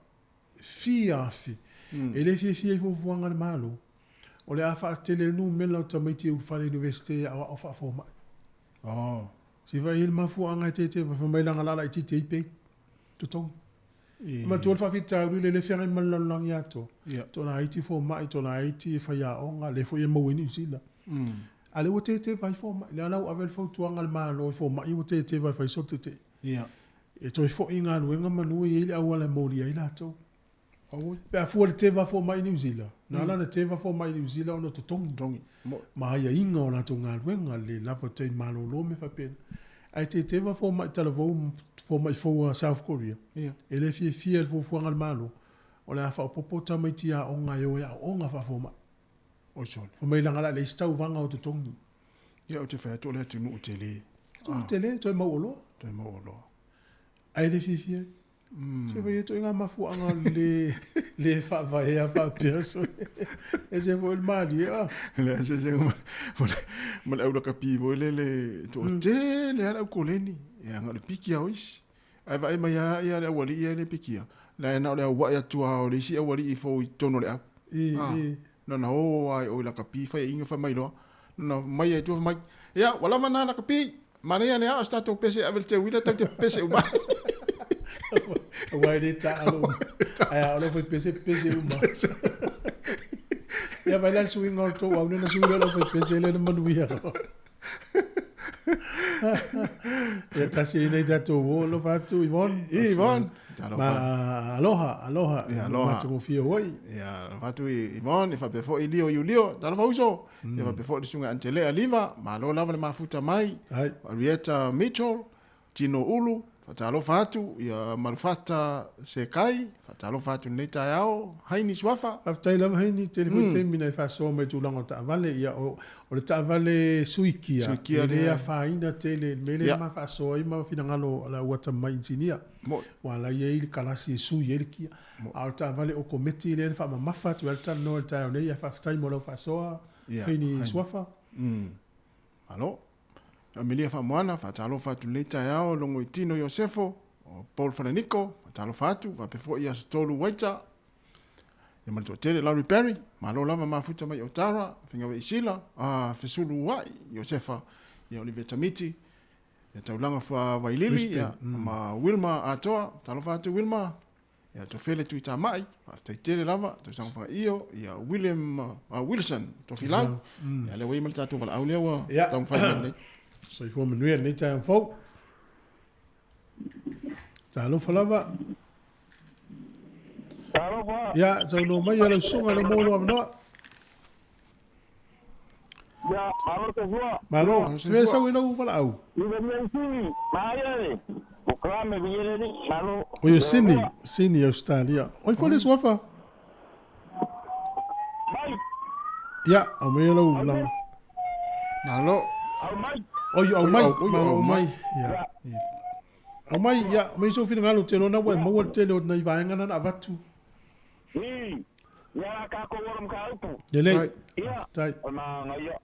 Speaker 2: Fia afe. E le fiafia i fuafuaga a le Malo. O le a faatele le numera o tamaiti e ulufale i Universite e aoao faafomai. Se i vaai i ai le mafuaaga e teteva ai, fai mai leaga o le a laitiiti ai pay, totogi. Manatua le faafitauli lea e le feagai ma le lalolagi atoa. Tolaiti fomai, tolaiti faiaoga, lea foi e maua ai Niu Sila. A lea ua teteva ai fomai. Lea la ua ave le fautuaga a le Malo i fomai ua teteva e fai solo tetee. E toe foi i galuega manu e i ai le auala e molia ai latou. Pe a fua i le teva fomai i Niu Sila, na ala ona teva fomai i Niu Sila ona o totogi ma aiaiga o latou galuega, le lava o taimi malolo ma mea faapena. Ae teteva fomai talavou, fomai fou a South Korea, e le fiafia i le fuafuaga a le Malo, o le a faaopoopo tamaiti aoga e o e aooga faafomai. Fai mai leaga o le a leai se tauvaga o totogi.
Speaker 4: Ia ou te fai atu o le atunuu tele.
Speaker 2: Atunuu tele, toe mauoloa.
Speaker 4: Toe mauoloa.
Speaker 2: Ae le fiafia ai. Se fai atu i ngā mafuaaga le, le faavaea faapea so. E se foi le malie a.
Speaker 4: Le se se ma ma le aula kapi foi le le to tele ala koleni. E anga le piki a oisi. Ai vai mai a ia le awali ia le piki a. La na o le awa ia tua o le isi awali i fo i tono le au.
Speaker 2: I i.
Speaker 4: Na na o ai o la kapi fai inga fa mai loa. Na mai ai tua mai. Ia wala mana la kapi. Manaia le ao se tatou pese ave le te uila tau te pese uma.
Speaker 2: Aua e le taalo uma. Ae a o le fai pese, pese uma. Ia vai la le suiga o le tou aune na sui lea o le fai pese lea na manuia loa. Ia tasi ai nei tatou o alofa atu Yvonne.
Speaker 4: I Yvonne.
Speaker 2: Ma aloha, aloha.
Speaker 4: Ia aloha.
Speaker 2: Matagofie hoi.
Speaker 4: Ia alofa atu Yvonne, e faapea foi Lio Iulio. Talofa uso. Ia faapea foi le susuga Antelea Aliva, malo lava le mafuta mai. Arieta Mitchell, Tino Ulu, faatalofa atu, ia Malufata Sekai, faatalofa atu i lenei taeao, Haini Suafa.
Speaker 2: Faafetai lava Haini, tele foi taimi na e faasoa mai i tulaga o taavale, ia o le taavale suikia, e le afaina tele i le mea lea ma faasoa ai ma finagalo o le au atamamai inisinia, aua la e i ai le kalasi e sui ai le kia. A o le taavale okometi lea na faamamafa atu ai le talanoa i le taeao nei, ae faafetai mo lau faasoa, Haini Suafa.
Speaker 4: Malo. Amelia Faamoana, faatalofa atu i lenei taeao, Logoitino Iosefo, o Paul Falaniko, faatalofa atu, faapea foi Aso Tolu Waita, ia ma le toatele Larry Perry, malo lava mafuta mai o Tara, Fingawe Isila, Fesuluai Iosefa, ia Olivia Tamiti, ia Taulaga Vailili, ia ma Wilma Atoa, talofa atu Wilma, Ia Tofele Tuitamai, faafetai tele lava, tausaga fagaio, ia William Wilson Tofilau, ia lea ua i ai ma le tatou valaau lea ua taumafai mai nei.
Speaker 2: Soifua manuia lenei taeao fou. Talofa lava.
Speaker 3: Talofa.
Speaker 2: Ia, saunoa mai lau susuga lau maua lou avanoa.
Speaker 16: Ia, malo te fua.
Speaker 2: Malo, se mea sau i lau valaau.
Speaker 16: I le mea sini, maia le. O klame vi ele ni, malo.
Speaker 2: O ia Sydney, Sydney, Australia. Oi foi le suafa.
Speaker 16: Mai.
Speaker 2: Ia, au mai lau lau.
Speaker 4: Malo.
Speaker 16: Au mai.
Speaker 2: Oi, au mai, malo au mai. Ia. Au mai, ia, mai sou finagalo te lona ua e maua le tele o nai vaega na na avatu.
Speaker 16: I, ia la kākou o le mataupu.
Speaker 2: Lelei.
Speaker 16: Ia,
Speaker 2: Faafetai.
Speaker 16: o magaia,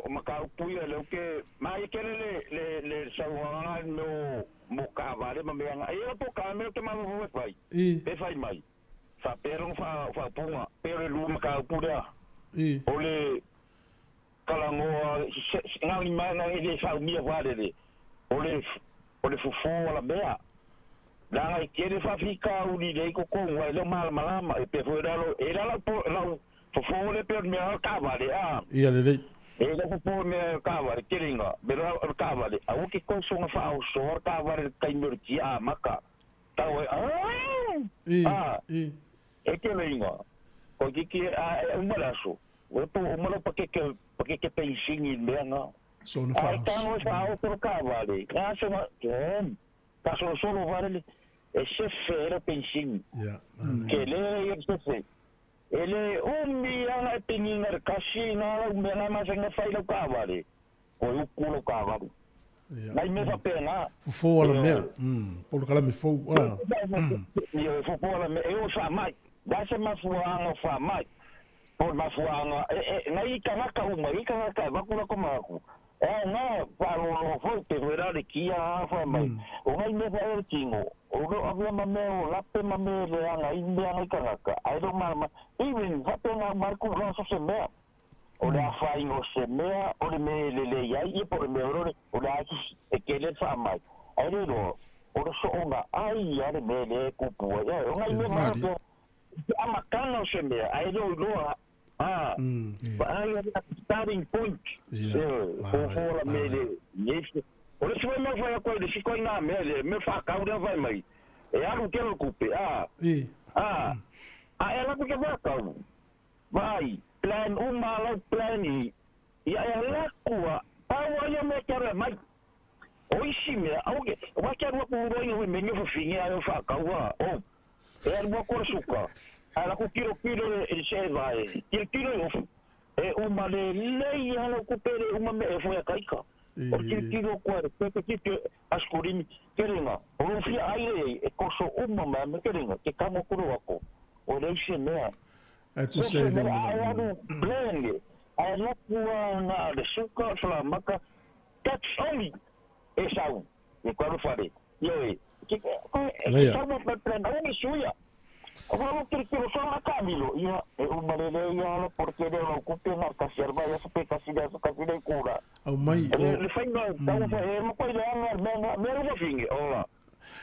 Speaker 16: o mataupu ia lea ou te, maia tele le, le, le saunoaga mo, mo taavale ma mea na, ia po o ka mea ou te mafaufau e fai, pe fai mai, faapea lona faaupuga, pe o le lua mataupu lea, o le talanoa, na o le le faaumia valele, o le, o le fofo o la mea. Leaga e tele faafitauli lea i totonu ai e le o malamalama. E pei foi o le e i ai lau lau fofo lea pei o le mea o le taavale a.
Speaker 2: Ia lelei.
Speaker 16: E i ai lau fofo o le mea o le taavale, tele ina mea o le taavale, aua te toe soona faaosoa le taavale i le taimi o le tia amata. Tau ai, a, e tele ina, toeitiiti a e uma le aso, ua po ua uma lau pakeke, pakeke penisini i le mea lena.
Speaker 2: Soona
Speaker 16: Ae
Speaker 2: faaoso.
Speaker 16: tago e faaoso le taavale, a soona, faasolosolo vale le, e sefe ai lau penisini.
Speaker 2: Ia,
Speaker 16: Tele ia le sefe. E le umi lava ona e penina i le kasi na lau mea na masani ona fai lau taavale, koe uku lau taavale. Nai mea faapena.
Speaker 2: Fofo ala mea. Polokalame fou. Ah.
Speaker 16: Ioe, fofo ala mea. E o faamai. O le a se mafuaaga o faamai? Po o le mafuaaga, e, e, nai tagata uma, i tagata e avatu latou manatu, e aoga faaloloa foi pe foi la le kia a fai mai. O nai mea faia le tino, o lo o avea ma mea o lape ma mea e leaga ai mea nai tagata, ae le o malamalama. Even faapena uma ai le tulaga so se mea. O le afaina o se mea, o le mea e lelei ai, ia po o le mea o le, o le a e tele le faamai. Ae le iloa, o le soona ai ia le mea lea e tupu ai. Ioe, o nai mea faapea, te amataga o se mea, ae le o iloa, a, vaai a starting point. Ioe, fofo la mea le, le, o le isi foi mea fai atu ai le isi ituaiga mea, le mea faatau lea fai mai, e alu tele le tupe, a, a, a e alu atu te faatau, vaai, plan uma lau plan i, ia e alu atu a, pau lava ia mea e te alu e aumai. O isi mea, aua ke, aua e te alu atu loa ina hui mai ni fafine ae o faatau a, oh, e alu atu o le suka, ae alu atu tilotilo i le seeva e tilotilo i ofu, e uma lelei lava lau tupe e le uma mea e foi a taika. O le tilotilo atu a le pepe tilotilo askulimi, kelega, o lou fia ai lea i ai, e toso uma mai lava mea kelega, te tago atu lou ato, ua leai se mea.
Speaker 2: Ae tusa i le
Speaker 16: Ae alu plan, ae alu atu lava na o le suka, o le salamaka, that's only e sau i ko alu fale. Ioe, ke, e sau ma plan, aua ne suia. O wau tilotilo soa nga taamilo, ia, e uma lelei ia ala po o le tele o lau tupe na o le tasi a le vaiaso pe tasi le aso tasi le itula.
Speaker 2: Au mai,
Speaker 16: O le faiga o tau fa e makuai leaga le mea na, mea le fafine, ola.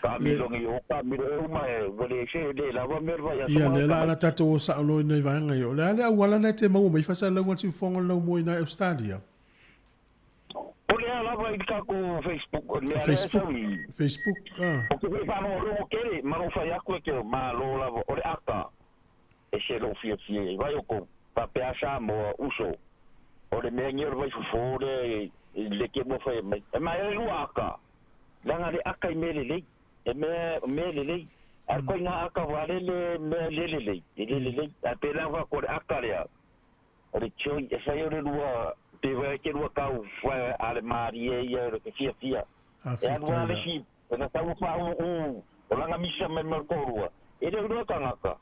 Speaker 16: Taamilo nei o taamilo e uma e ua le se le lava mea o le vaiaso
Speaker 2: Ia,
Speaker 16: ma
Speaker 2: lea la
Speaker 16: tamai.
Speaker 2: ala tatou o sao loa i nai vaega ia. O le a le auala na e te maua mai faasalalauga le siufofoga o le laumua i nai Australia?
Speaker 16: O lea lava i le tatou Facebook, o le mea lea e
Speaker 2: Facebook,
Speaker 16: sau i.
Speaker 2: Facebook, ah.
Speaker 16: Ou te fia faalogologo tele ma lou fai atu e te malo lava, o le ata e se lou fiafia i ai. Vai outou, faapea a Samoa, uso, o le mea nei o le vaifofo lea i le te ua fai mai. E maea le lua ata, leaga le ata i mea lelei, e mea, mea lelei. A o le ituaiga ata vale le mea le lelei, e le lelei. Ae pei la o le ata lea, O le joy e fai o le lua, pe wai ke lua kau whai a le mārie ia o te fiafia. E alu a le si, e na tau wha u u, o langa misa me me kōrua. E le lua tangata,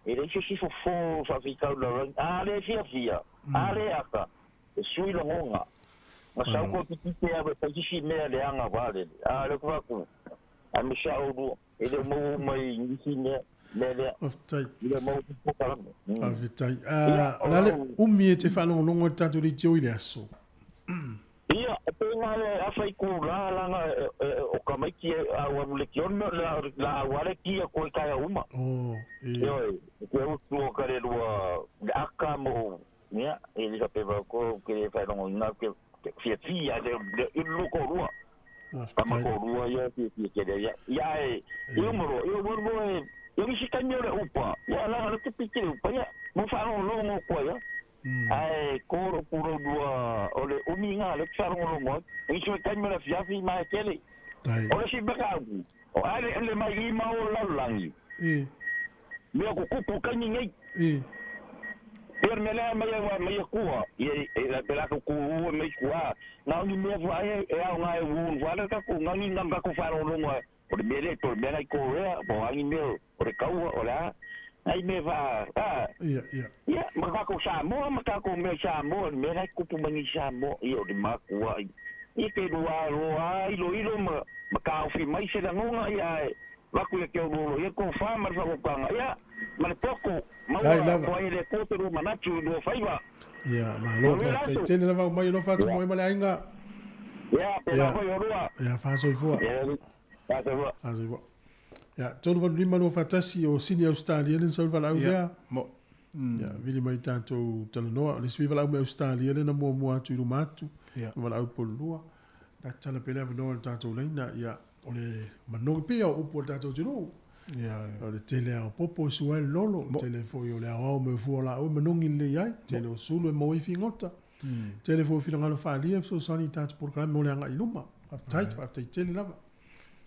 Speaker 16: e le se si fofo wha whikau la rangi, a le fiafia, a le aka, e sui langonga. Na sau ko ki kite au e pai mea le anga wālele. A le kua a me sa o lua, e le mau mai nisi mea. Mea lea.
Speaker 2: Faafetai.
Speaker 16: I le mau polokalame.
Speaker 2: Faafetai. O le a le umi e te faalogologo i le tatou leitio i le aso?
Speaker 16: Ia, e pei na le afa i ku la langa o tamaiti e au alu le kione me la au ale kia koe kai uma.
Speaker 2: Oh, e.
Speaker 16: Ioe, ke utu o ka le lua le aka mo ia, e le pe va ko ke le fa longo ina ke fia fia le le ilu ko rua. Tama ko rua ia fia fia ke le ia. Ia e, i umoro, i umoro e, i isi taimi o le upa. Ia la le te pite upa ia, mo fa longo longo ko ia. Ae ko lou pulou o le umi lena o lea ou te faalogologo ai. O nisi foi taimi o le afiafi ma e tele. O le isi mataupu, o a le le mai i ma o le lalolagi. Mea tutupu i taimi nei. Pei o le mea lea e aumai ai aumai atua, ia pe latou tu e mai tua, na o ni mea foi e aoga e uu foi le tatou, na o ni tatou faalogologo ai, o le mea lea, po o le mea la i Korea, po o a ni mea o le taua, o le a, nai mea faa, a, ia, ma tatou Samoa, ma tatou mea i Samoa, le mea la e tupu mai nei i Samoa, ia o le matuai, ia te lua loa iloilo ma, ma taofi mai se lagona, ia ae avatu ia te oloolo ia le tofa ma le faautautaga, ia, ma le poto, maua atoa ai e le Atua te lua manatu i lua faiva.
Speaker 2: Ia, malo,
Speaker 16: Manuia
Speaker 2: faafetai
Speaker 16: atu.
Speaker 2: tele lava aumai alofa atu
Speaker 16: Ia.
Speaker 2: mo oe ma le aiga.
Speaker 16: Ia, pēlā
Speaker 2: Ia,
Speaker 16: foi olua.
Speaker 2: ia, faasoifua.
Speaker 16: Ia, faasoifua.
Speaker 2: Faasoifua. Ia, 385 241 o Sini Ausetalia lea na sau i le valaau
Speaker 4: Ia,
Speaker 2: lea.
Speaker 4: mo.
Speaker 2: Ia, vili mai tatou talanoa. O le isi valaau mai Ausetalia lea na muamua atu i luma atu.
Speaker 4: Ia.
Speaker 2: Le valaau polulua. Na tatala pea le avanoa i le tatou laina. Ia, o le manogi pei o upu a le tatou atunuu.
Speaker 4: Ia.
Speaker 2: O le tele lava o popo e sua ai le lolo,
Speaker 4: Mo.
Speaker 2: tele foi o le aoao mai o fua o laau e manogi lelei ai, tele o sulu e maua ai figota. Tele foi o finagalo faaalia e fesoasoani i tatou polokalame mo le agai i luma. Faafetai, faafetai tele lava.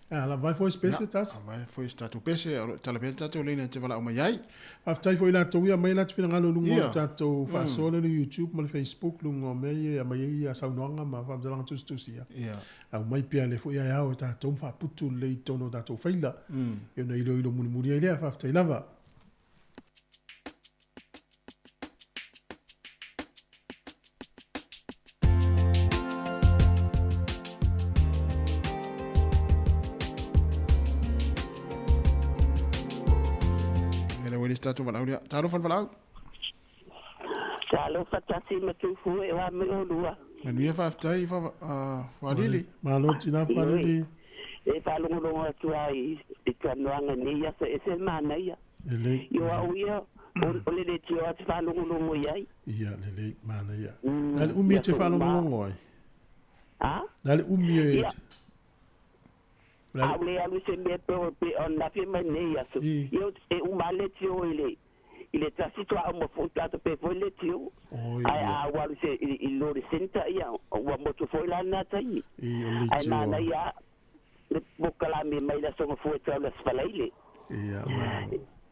Speaker 2: A lava ai foi se pese
Speaker 4: Ia,
Speaker 2: tasi.
Speaker 4: avae foi se tatou pese, o lo o tala pea le tatou laina e te valaau mai ai.
Speaker 2: Faafetai foi i latou ia aumai latou finagalo i luga o le
Speaker 4: Ia.
Speaker 2: tatou faasoa lea i le YouTube ma le Facebook luga o mea ia e aumai ai saunoaga ma faamatalaga tusitusia.
Speaker 4: Ia.
Speaker 2: Aumai pea lea foi ae ao e tatou ma faaputu lelei i totonu o tatou faila. Ia ona iloilo mulimuli ai lea. Faafetai lava.
Speaker 4: Ia le ua i le isi tatou valaau lea. Talofa le valaau.
Speaker 13: Talofa tasi ma tufu e wa me olua.
Speaker 4: Manuia faafetai Fualili.
Speaker 2: Malo tina Fualili.
Speaker 13: E faalogologo atu ai i talanoaga i lenei aso, e ese le manaia.
Speaker 2: Lelei.
Speaker 13: Io au ia, o le leitioa te faalogologo i ai.
Speaker 2: Ia, lelei, manaia. Na le umi e te faalogologo ai?
Speaker 13: A?
Speaker 2: Na le umi e
Speaker 13: Ia. A o le alu i se mea pe o pe o nafi mai nei aso. Ia, e uma le leitio i le i le tasi toa uma foi tatou pe foi le leitio. Ae a ua alu i se i lo le centre ia, ua motu foi la lena taimi. Ae manaia le polokalame mai le Aso Gafua e tau le Aso Faraile.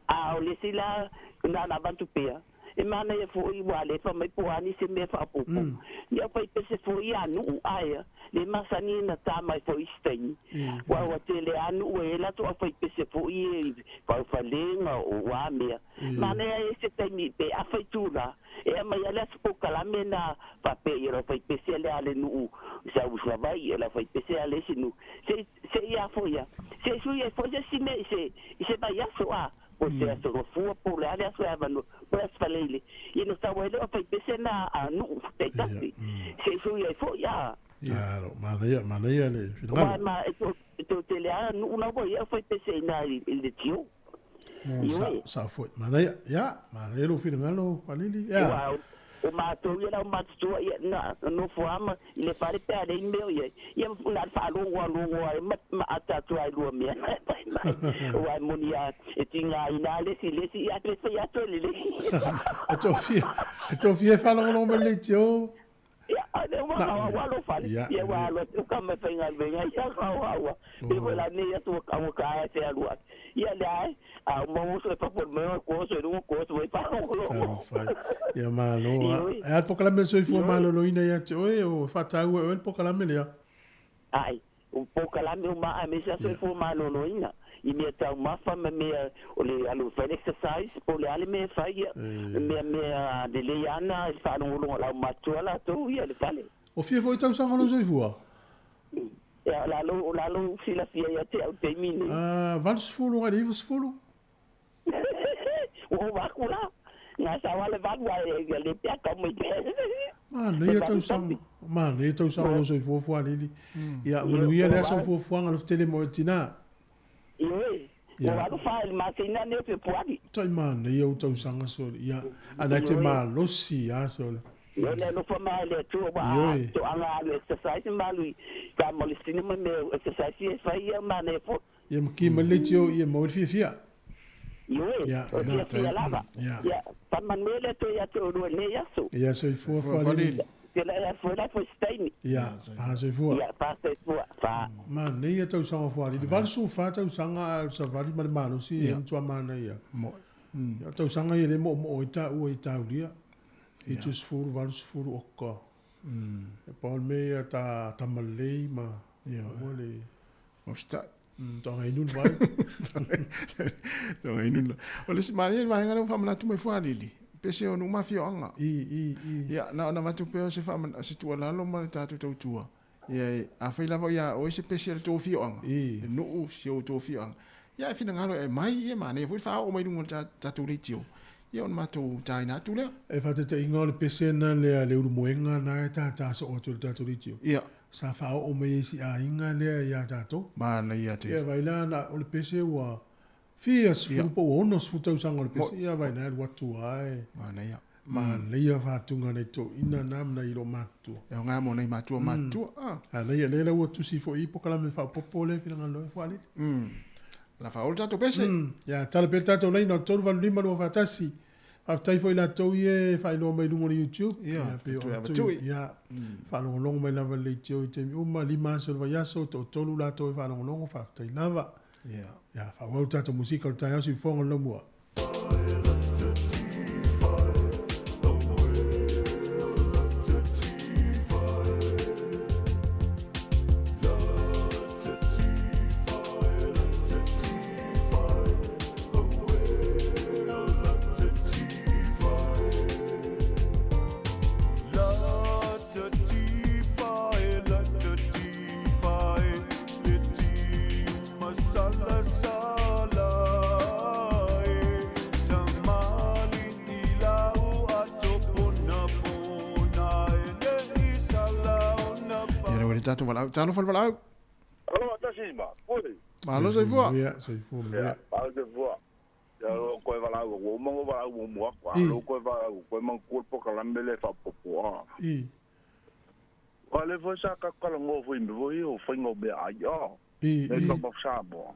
Speaker 13: A o le isi la na ona avatu pea, e manaia foi ua alefa mai po o a nisi mea faaopoopo. Ia fai pese foi ia nuu ae le masani na ta mai foi isi taimi. Ua ua tele a nuu e latou au fai pese foi e faufalega o a mea. Manaia e se taimi pe afa itula e aumai ai le aso polokalame na faapea ia lau fai pese lea a le nuu sau i Savaii, o lau fai pese a le isi nuu. Se se i a foi ia, se i sui ai foi se isi mea i se i se vaiaso a, po o se aso Gafua po o le a le aso e avanoa, po o le aso Faleile, ia ona sau ai lea o fai pese na a nuu taitasi. Se i sui ai foi a.
Speaker 2: Alo, manaia, manaia le
Speaker 13: Aua
Speaker 2: finagalo.
Speaker 13: ma e e toatele lava nuu la ua i ai au fai pese i ina i le tio.
Speaker 2: Sa,
Speaker 13: Ioe.
Speaker 2: sa foi. Manaia, ia, manaia lou finagalo, Falili, ia.
Speaker 13: Aua o matou ia la o matutua ia na nofo lava ma i le fale pe a leai ni mea o i ai. Ia na o le faalogo lava logo ai ma ma ata atu lava i lua mea mai mai. Aua e moni lava e tigaina lava le isi i le isi, ia pe fai atu e lelei.
Speaker 2: E toafia, e toafia e faalogologo mai le leitio.
Speaker 13: Ia, a lea ua
Speaker 2: Na,
Speaker 13: ua alofa le,
Speaker 2: ia,
Speaker 13: ia ua
Speaker 2: lelei.
Speaker 13: alu atu ka ma faigaluega ia ka ua. Pe foi la nei atu ua ua ka ai se alu atu. Ia lea ai, a uma oso e papo mai o koso e lunga koso e faalogologo.
Speaker 2: Talofa ai. Ia malo a.
Speaker 13: Ioe.
Speaker 2: E a le polokalame le soifua
Speaker 13: Ioe.
Speaker 2: maloloina ia te oe o faataua e oe le polokalame lea.
Speaker 13: Ai, o polokalame uma aemaise a soifua maloloina. I mea taumafa ma mea o le alu fai le exercise po o le a le mea e fai ia. Mea mea lelei ana i le faalogologo a lau matua latou ia i le fale.
Speaker 2: O fia foi tausaga o lou soifua?
Speaker 13: Ia, o la lou o la lou silafia ia te au i le taimi lenei.
Speaker 2: Ah, 80 agai i le 90?
Speaker 13: Ua ova aku la. Na sau lava le valu ae ia le pea kau mai pea.
Speaker 2: Manaia tausaga, manaia tausaga o lou soifua Fualili. Ia, manuia le aso o fuafuaga o le fetele mo oe tina.
Speaker 13: Ioe,
Speaker 2: Ia.
Speaker 13: ua alu fa i le masina nei o Fepuari.
Speaker 2: Tai manaia ou tausaga sole. Ia, a na e te malosi lava sole.
Speaker 13: Ioe, le alofa mai a le Atua ua
Speaker 2: Ioe.
Speaker 13: toaga alu exercise ma alu i faamalosina ma mea exercise ia e fai ia manaia foi.
Speaker 2: Ia ma ki mai le leitio ia maua le fiafia.
Speaker 13: Ioe,
Speaker 2: Ia,
Speaker 13: o
Speaker 2: na.
Speaker 13: fiafia lava.
Speaker 2: Ia.
Speaker 13: Ia, faamanuia le Atua ia te oulua i lenei aso.
Speaker 2: Ia, soifua, Fualili.
Speaker 13: Te la ia foi la foi se taimi.
Speaker 2: Ia, faasoifua.
Speaker 13: Ia, faasoifua, fa.
Speaker 2: Manaia tausaga Fualili. 84 tausaga a o le savali ma le malosi e matua manaia. Ia, o tausaga ia lea e moomoo ai taua i taulia. 70, 80 oka. E pau o le mea ia ta tamalelei ma aua le
Speaker 4: Osita'i.
Speaker 2: Toagainu le vai.
Speaker 4: Toagainu le. O le isi manaia le vaega lea ua faamanatu mai Fualili, pese o nuu ma afioaga. Ia, na ona avatu pea o se faamana, se tuualalo ma le tatou tautua. Ia, afai lava o ia oe se pese a le tou afioaga, le nuu, si o outou afioaga, ia e finagalo e aumai, ia manaia foi le faaoo mai luga o le tatou leitio, ia ona matou taina atu lea.
Speaker 2: E faataitaiga o le pese na lea le ulumoega na e tātā soo atu e le tatou leitio.
Speaker 4: Ia.
Speaker 2: Sa faaoo mai ai si aiga lea ia tatou.
Speaker 4: Manaia tele.
Speaker 2: Ia vai la na o le pese ua fia sefulu po ua 60 tausaga o le pese, ia vai na e alu atu lava e.
Speaker 4: Manaia.
Speaker 2: Manaia faatuga nai toeaiina na ma nai loo matutua.
Speaker 4: E aoga mo nai matua matutua.
Speaker 2: A lea lea ua tusi foi i polokalame faaopoopo lea finagalo ai Fualili.
Speaker 4: La faaoo le tatou pese.
Speaker 2: Ia tala pea le tatou laina o le 385 241. Faafetai foi latou ia e faailoa mai luga o le YouTube.
Speaker 4: Ia,
Speaker 2: pei o
Speaker 4: toe
Speaker 2: atu,
Speaker 4: avatui.
Speaker 2: Ia, faalogologo mai lava le leitio i taimi uma, 5 aso o le vaiaso, toatolu latou e faalogologo, faafetai lava.
Speaker 4: Ia.
Speaker 2: Ia, faaauau le tatou musika o le taeao siufofoga o le laumua.
Speaker 4: Ia le tatou valaau. Talofa le valaau.
Speaker 3: Alo, tasi ma. Oi.
Speaker 4: Malo soifua.
Speaker 2: Ia, soifua
Speaker 3: Ia, malo soifua. Ia lo koe valaau, ua uma ngo valaau muamua aku. A lo koe valaau, koe manatua le polokalame le faaopoopo a. Aua o lea foi sa tatou talanoa foi i mea foi ia o faiga o meaai a. Lea taumafa Samoa.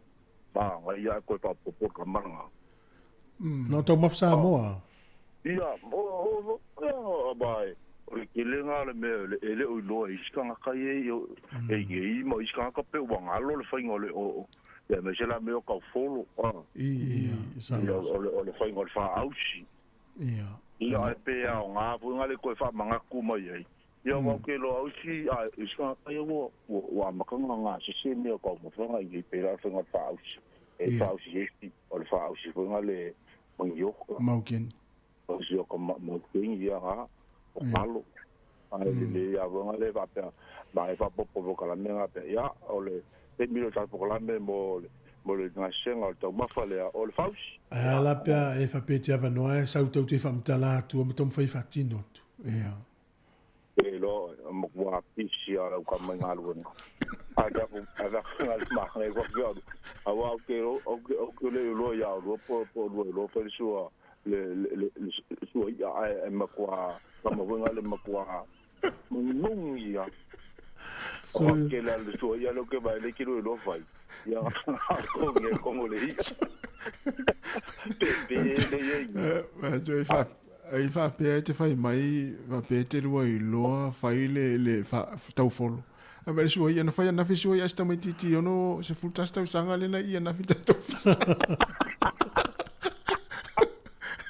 Speaker 3: Manaia ae koe faaopoopo le tama lena.
Speaker 2: No taumafa Samoa.
Speaker 3: Ia, o, o, ma e, o le telega o le mea e le o iloa e isi tagata ia e i ma isi tagata pe ua galo le faiga o le o, ia aemaise la mea o taufolo, a.
Speaker 2: I,
Speaker 3: Ia, o le faiga o le faaausi.
Speaker 4: Ia.
Speaker 3: Ia, ae pe aoga foi na le toe faamanatu mai ai. Ia, aua ou te iloa ausi, a isi tagata ia ua, ua amata ona gasese mea o taumafaga i pei la o le faiga o le faaausi. E faaausi esi, o le faaausi foi na le manioka.
Speaker 4: Maukeni.
Speaker 3: Faaausi o ka maukeni, ia ga, o kalo. Ae lelei lava foi na le faapea, ma e faaopoopo polokalame na faapea, ia, o le taimi lea o le tatou polokalame mo le mo le gasesega o le taumafa lea o le fausi.
Speaker 2: Ae a la pea e faapea e te avanoa e sau tou te faamatala atua ma taumafai e faatino atu.
Speaker 4: Ia.
Speaker 3: E iloa oe, matua pisi lava lau tama i galuega. Ae taku, ae taku nga le maangai ku atu ia oulua. Aua ou te iloa, ou te, ou te le iloa ia oulua po, po oulua iloa fai le sua, le, le, le, le sua i'a ae, e matua, tama foi nga le matua mugimugi lava. O tele lava le sua i'a lea ou te vaai le kilo iloa fai. Ia ko nge kongo le i'a. Pe, pe le ia i.
Speaker 4: Ma toe fa, ai faapea e te fai mai, faapea e te lua iloa fai le, le fa, taufolo. Ae vaai le sua i'a na fai ananafi sua i'a a si tamaitiiti 61 tausaga lea na i'i ananafi le tatou ofisa.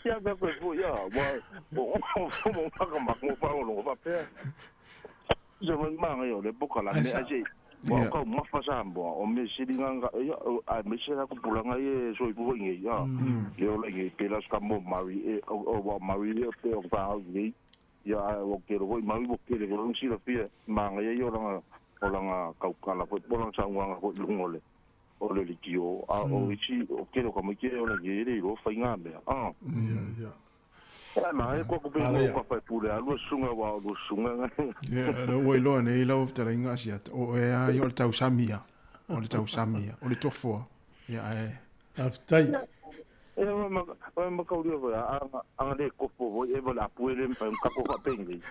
Speaker 3: Ia mea koe foi ia, ua, ua, ua, ua, ua faalogologo faapea. Se mai maangai o le polokalame ae se ua o taumafa Samoa o mea sili nga ia aemaise la tupulaga ia e soifua i nei a le ola i nei pe la se tama o Maui e o ua Maui lea pe o fanau i nei ia ae ua tele foi Maui ua tele foi lona silafia maangai ai o lana o lana tautala foi po o lana saunoaga foi i luga o le o le leitio a o isi o tele o tamaiti e ola i nei e le iloa faiga mea a.
Speaker 2: Ia, ia.
Speaker 3: Ae maangai ko atu pe mo ka fai pule a lua susuga aua o lua susuga na.
Speaker 4: Ia, lea ua iloa nei lau fetalaiga Asiata, o oe lava ia o le tausami lava, o le tausami lava, o le tofoa. Ia ae.
Speaker 2: Faafetai.
Speaker 3: Ia, ma mataulia foi, a na le tofu foi eva le apu e le mafai ona tatou faapenei.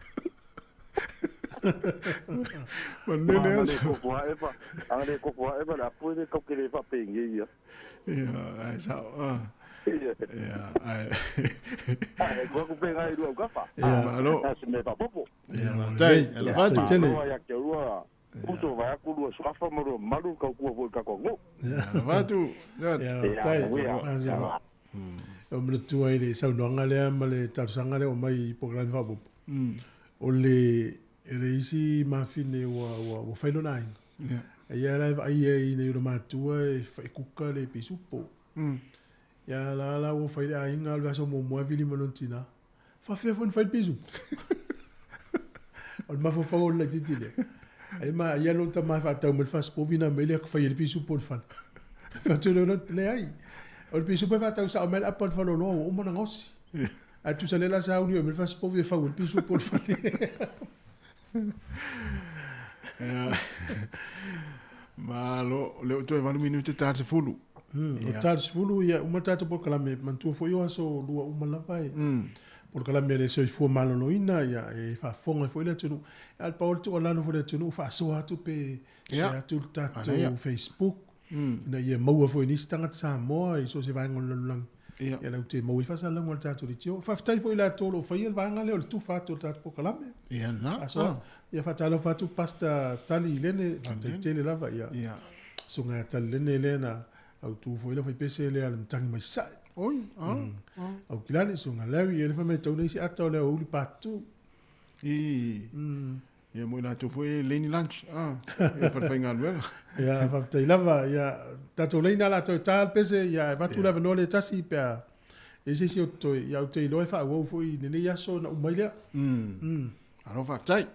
Speaker 4: Manuia le
Speaker 3: A na le
Speaker 4: aso.
Speaker 3: tofu lava eva, a na le tofu lava eva le apu e le tatou te le faapenei ia.
Speaker 4: Ia, ae sao. Ia, ae.
Speaker 3: Ae, kua ku pe ngai rua ukafa.
Speaker 4: Ia. Malo.
Speaker 3: A se me faapopo.
Speaker 4: Ia, faafetai. Alofa atu.
Speaker 2: Tele.
Speaker 3: Malo ia te olua, uso vai aku lua suafa ma lua malu kau kua foi kako ngu.
Speaker 4: Ia, alofa atu.
Speaker 2: Ia, faafetai.
Speaker 3: Ia.
Speaker 2: O manatua i le saunoaga lea ma le talosaga lea ua mai i polokalame faaopoopo. O le le isi mafine ua ua ua fai lona aiga.
Speaker 4: Ia.
Speaker 2: Ia la e vaai ai i ona matua e e kuka le pisupo. Ia la la ua fai le aiga o le vaiaso muamua e vili ma lona tina. Faafefea foi ona fai le pisupo. O le mafaufau o le laitiiti lea. Ai ma ia lona tama e faatau mai le fasipovi na mai lea fai ai le pisupo i le fale. Fai atu lea leai. O le pisupo e faatau sao mai le apa o le faleoloa ua uma ona gaosi. Ae tusa lea la sa uli mai le fasipovi e fau ai le pisupo i le fale.
Speaker 4: Malo, o lea ua toe 8 minute ta le 10.
Speaker 2: O ta le 10, ia uma le tatou polokalame, manatua foi o aso lua uma lava e polokalame a le soifua maloloina, ia e faafofoga ai foi le atunuu. A o le pau o le tuualalo foi i le atunuu, faasoa atu pe share atu le tatou Facebook, ina ia maua foi e nisi tagata Samoa i so o se vaega o le lalolagi, ia latou te maua ai faasalalauga o le tatou leitio. Faafetai foi i latou o lo o faia le vaega lea o le tufa atu o le tatou polokalame.
Speaker 4: Ia na.
Speaker 2: Faasoa atu. Ia faatalofa atu Pastor Tali Lene, faafetai tele lava. Ia. Susuga ia Tali Lene lea na autu foi le aufaipese lea a le Matagi mai Sasae.
Speaker 4: Oi, ah.
Speaker 2: Au kilale Susuga Larry, ia le fai mai tau nei se ata o le aoauli part 2.
Speaker 4: I. Ia mo i latou foi e leini lunch, ah, e falefaigaluega.
Speaker 2: Ia, faafetai lava. Ia, tatou leina o le a toe ta le pese, ia, e avatu le avanoa lea e tasi pe a i ai se isi o totoe, ia, ou te iloa e faaauau foi i lenei aso ona uma ai lea.
Speaker 4: Malo faafetai.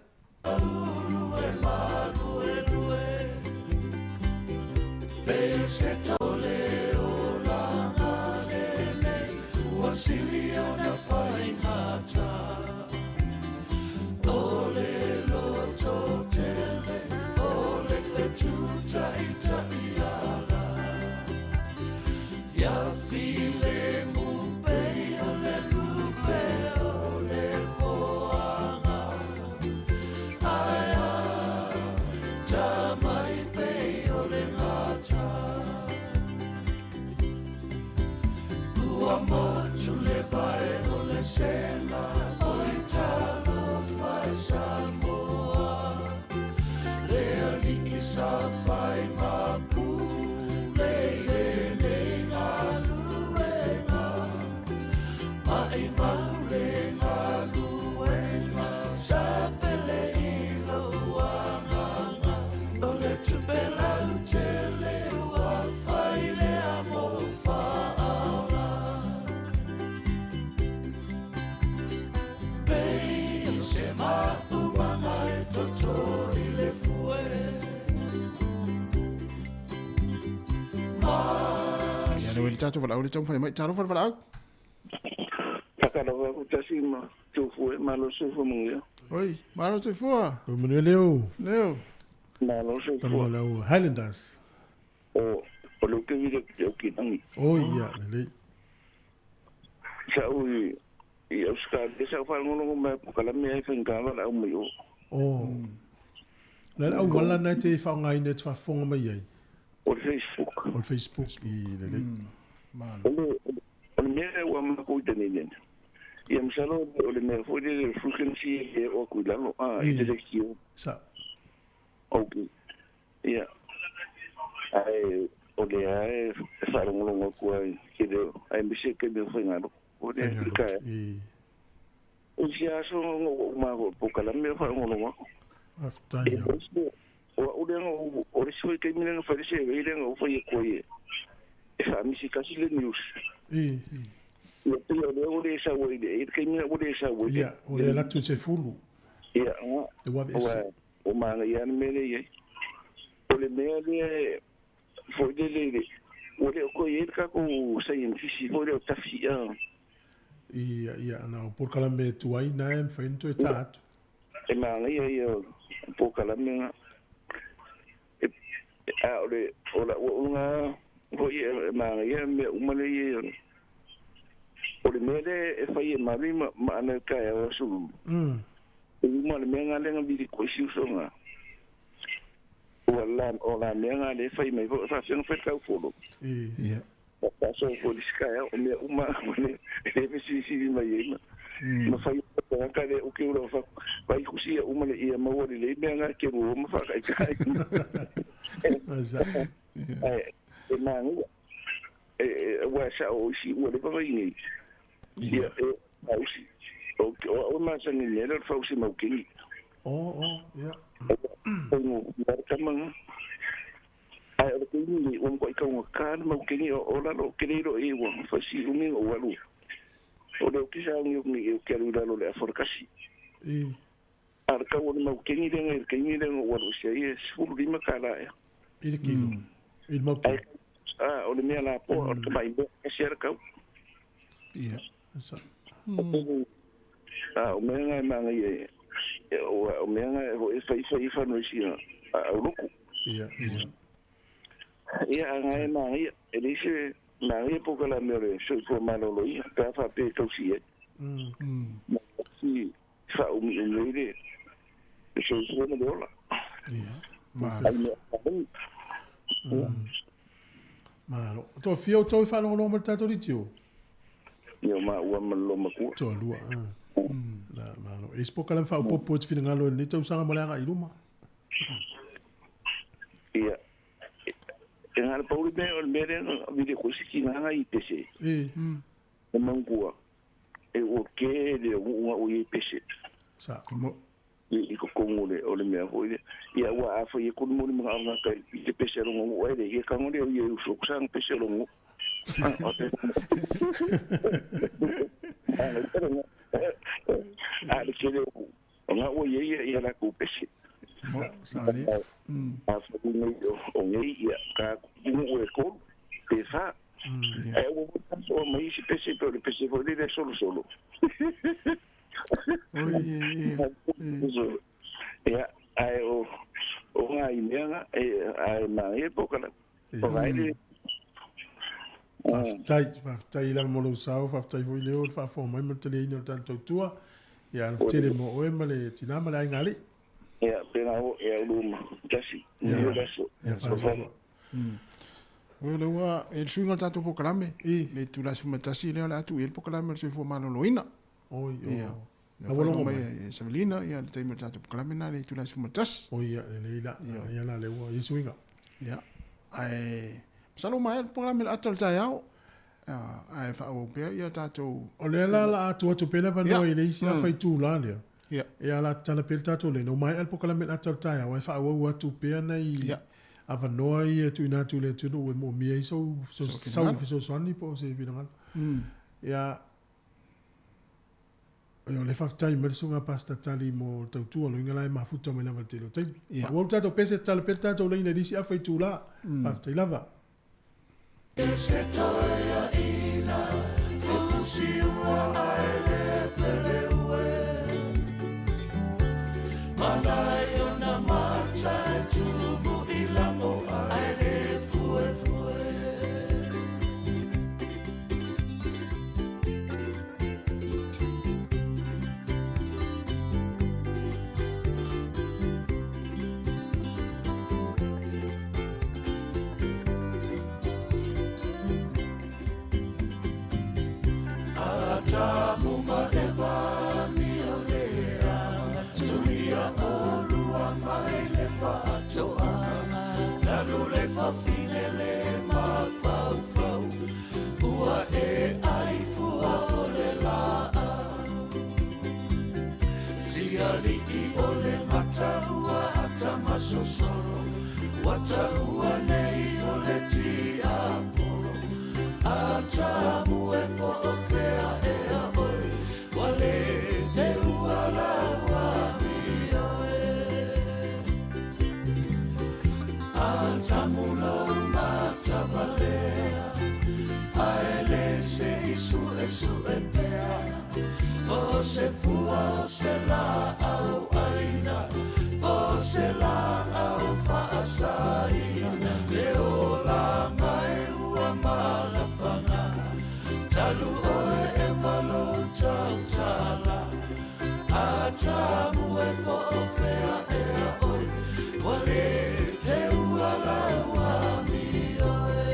Speaker 4: Ia le tatou valaau le taumafai mai. Talofa le valaau.
Speaker 12: Faatalofa atu tasi ma Tufue, malo soifua manuia.
Speaker 4: Oi, malo soifua.
Speaker 2: Oi manuia Leo.
Speaker 4: Leo.
Speaker 12: Malo soifua.
Speaker 2: Talofa lau Highlanders.
Speaker 12: O, o leo ke vile ke au kinangi.
Speaker 2: Oi, ia, lelei.
Speaker 12: Sa au i, i Australia, sa au faalogologo mai a polokalame ai faigata valaau mai o.
Speaker 2: O. Le le auala na e te faaaogaina e te faafofoga mai ai?
Speaker 12: O le Facebook.
Speaker 2: O le Facebook, i lelei.
Speaker 4: Malo.
Speaker 12: O le, o le mea lea ua makou i tane nei. Ia masalo o le mea foi lele o le frequency e le oo atu i lalo, a, i le leitio.
Speaker 2: Sa.
Speaker 12: Ok. Ia. Ae o lea e faalogologo atu ai i tele o, aemaise le taimi o faigalotu. O lea e pika ai. O isi aso na ou uma atu i le polokalame o faalogologo atu.
Speaker 2: Faafetai.
Speaker 12: O au lea na ou, o le isi foi taimi lea na fai le survey lea na ou fai atu ai e faamisi tasi le news. Ia pei o lea ua le sau ai i le taimi lea ua le sau ai.
Speaker 2: Ia, o lea e alu atu i le 10.
Speaker 12: Ia,
Speaker 2: E ua aveese.
Speaker 12: Ua manaia lava le mea lea e i ai. O le mea lea foi lele i le, ua le o toe i ai le tatou saienitisi foi lea o tafi a.
Speaker 2: Ia, ia, na o polokalame tuai na e mafai ona toe ta atu.
Speaker 12: E manaia ia o polokalame na. A o le, o lau auaunaga foi e manaia mea uma lea e i ai. O le mea lea e fai e Mary ma ma ana i le taeao aso Lulu, e uma le mea lena lea na vili atu ai si uso lena. Ua la, o la mea lena lea e fai mai foi, e faafefea ona fai le taufolo.
Speaker 17: Aso ko le sika o mea uma le le fesilisili mai ai ma ma fai tagata le o ke ula fa vai kusia uma le ia maua le le mea nga ke ua ma whakaikai. Ai e mangu e ua sa o isi ua le vai nei. Ia e ausi. O o ma sa ni le fausi mau kingi.
Speaker 2: Oh, ia.
Speaker 17: O ngo ma kamanga. Ai o te ni o ko i ka ngo ka mau kingi o la lo ke le e ua fasi umi o walu. O le o kisa ngi ngi e ke lu la lo le aforkasi.
Speaker 2: E
Speaker 17: Ara ka o mau kingi le ngai kingi le ngo walu sia e sfulu lima ka la e.
Speaker 2: I le kilo. I le mau
Speaker 17: Ai a o le mea la po o te mai mo e sia ka.
Speaker 4: Ia.
Speaker 2: Sa.
Speaker 17: A o mea ngai manga ia e o mea ngai o e fai fai fa no sia a o loku.
Speaker 2: Ia. Ia.
Speaker 17: Ia a ngai manga ia e le se manga ia po ka la mea le so fo malolo ia pe fa pe tausi e. Si fa o mi o le le so fo na le ola.
Speaker 4: Ia. Ma.
Speaker 17: Ai mea
Speaker 2: Malo. To fia o tau whalongolongo ma le tātou litio?
Speaker 17: Ia ma ua ma lo makua.
Speaker 2: To lua. Na, malo. E se poka lan whaopopo e te whingalo e le tausaga mo le aga i luma.
Speaker 17: Ia. E ngā le pauli mea o le mea lea vile ko siki ngā i pese.
Speaker 2: E.
Speaker 17: E mangua. E o ke le unga o i pese.
Speaker 2: Sa.
Speaker 17: I ko kongo le o le mea hoi le. Ia ua a fai e kuru mori mga nga kai i te pese rongo o ele. Ia kango le o ia uso kusang pese rongo. A le kele o ngā o ia ia ia la ku pese.
Speaker 4: Sa le.
Speaker 17: A fai nei o ngei ia ka kungu o e kolu. Pe fa. E o o mai si pese pe le pese fo le solo solo.
Speaker 4: Oi e.
Speaker 17: Ia ai o ngā i mea ngā e ai mā e pokala. O ngai le
Speaker 2: Whaftai, whaftai i langa mo lau sao, whaftai foi leo, whafo mai ma te leina o tātou tua. Ia, ana tele mo oe ma le tina ma le ai ngali.
Speaker 17: Ia, pena o, ia ulu ma, tasi.
Speaker 2: Ia,
Speaker 17: Ia,
Speaker 2: whafo.
Speaker 4: O le ua, e le suinga o tātou pokalame. Le tula suma tasi leo le atu, e le pokalame le soifua maloloina.
Speaker 2: Oi, o.
Speaker 4: Ia.
Speaker 2: Na walongo mai.
Speaker 4: E Savelina, ia, le taimi o tātou pokalame na le tula suma tasi.
Speaker 2: O ia, le leila, ia la le ua, i suinga.
Speaker 4: Ia. Ai, masalo mai le pokalame le ata o le taeao. Ai whaau pea ia tātou.
Speaker 2: O le la la atu atu pela vanoa i le isi a whai tū la lea.
Speaker 4: Ia.
Speaker 2: Ia la tala pele tātou le, no mai al pokalame le ata o le taeao, ai whaau atu pea nei a vanoa i e tuina atu le tunu e mo mia i sau sau fesoasoani po o se finagalo. Ia, o le whaftai mai le sunga pasta tali mo tautua lo inga lai mafuta mai lava le tele o taimi.
Speaker 4: Ia.
Speaker 2: Ua tātou pese tala pele tātou leina lisi a whai tū la. Whaftai lava.
Speaker 1: Se toia ina, e fusi ua ai le pele ue. Manai o na mata e tumu i lango ai le fue fue. Atamu ma eva mi o lea, tulia o lua mai le whaatoanga, talu le whawhine le mawhaufau, ua e ai fua o le laa. Siali i o le mataua atamasosolo, wataua nei o le tiapolo, atamu e po o fea ea oe, wale te ua la ua mi oe. Atamu lo matavalea, ae le se isu e su e pea, o se fua o se la au aina, o se la au whaasaina, le o la mai ua malapanga, talu oe e walo tau tala, atamu e po o fea ea oe, wale te ua la ua mi oe.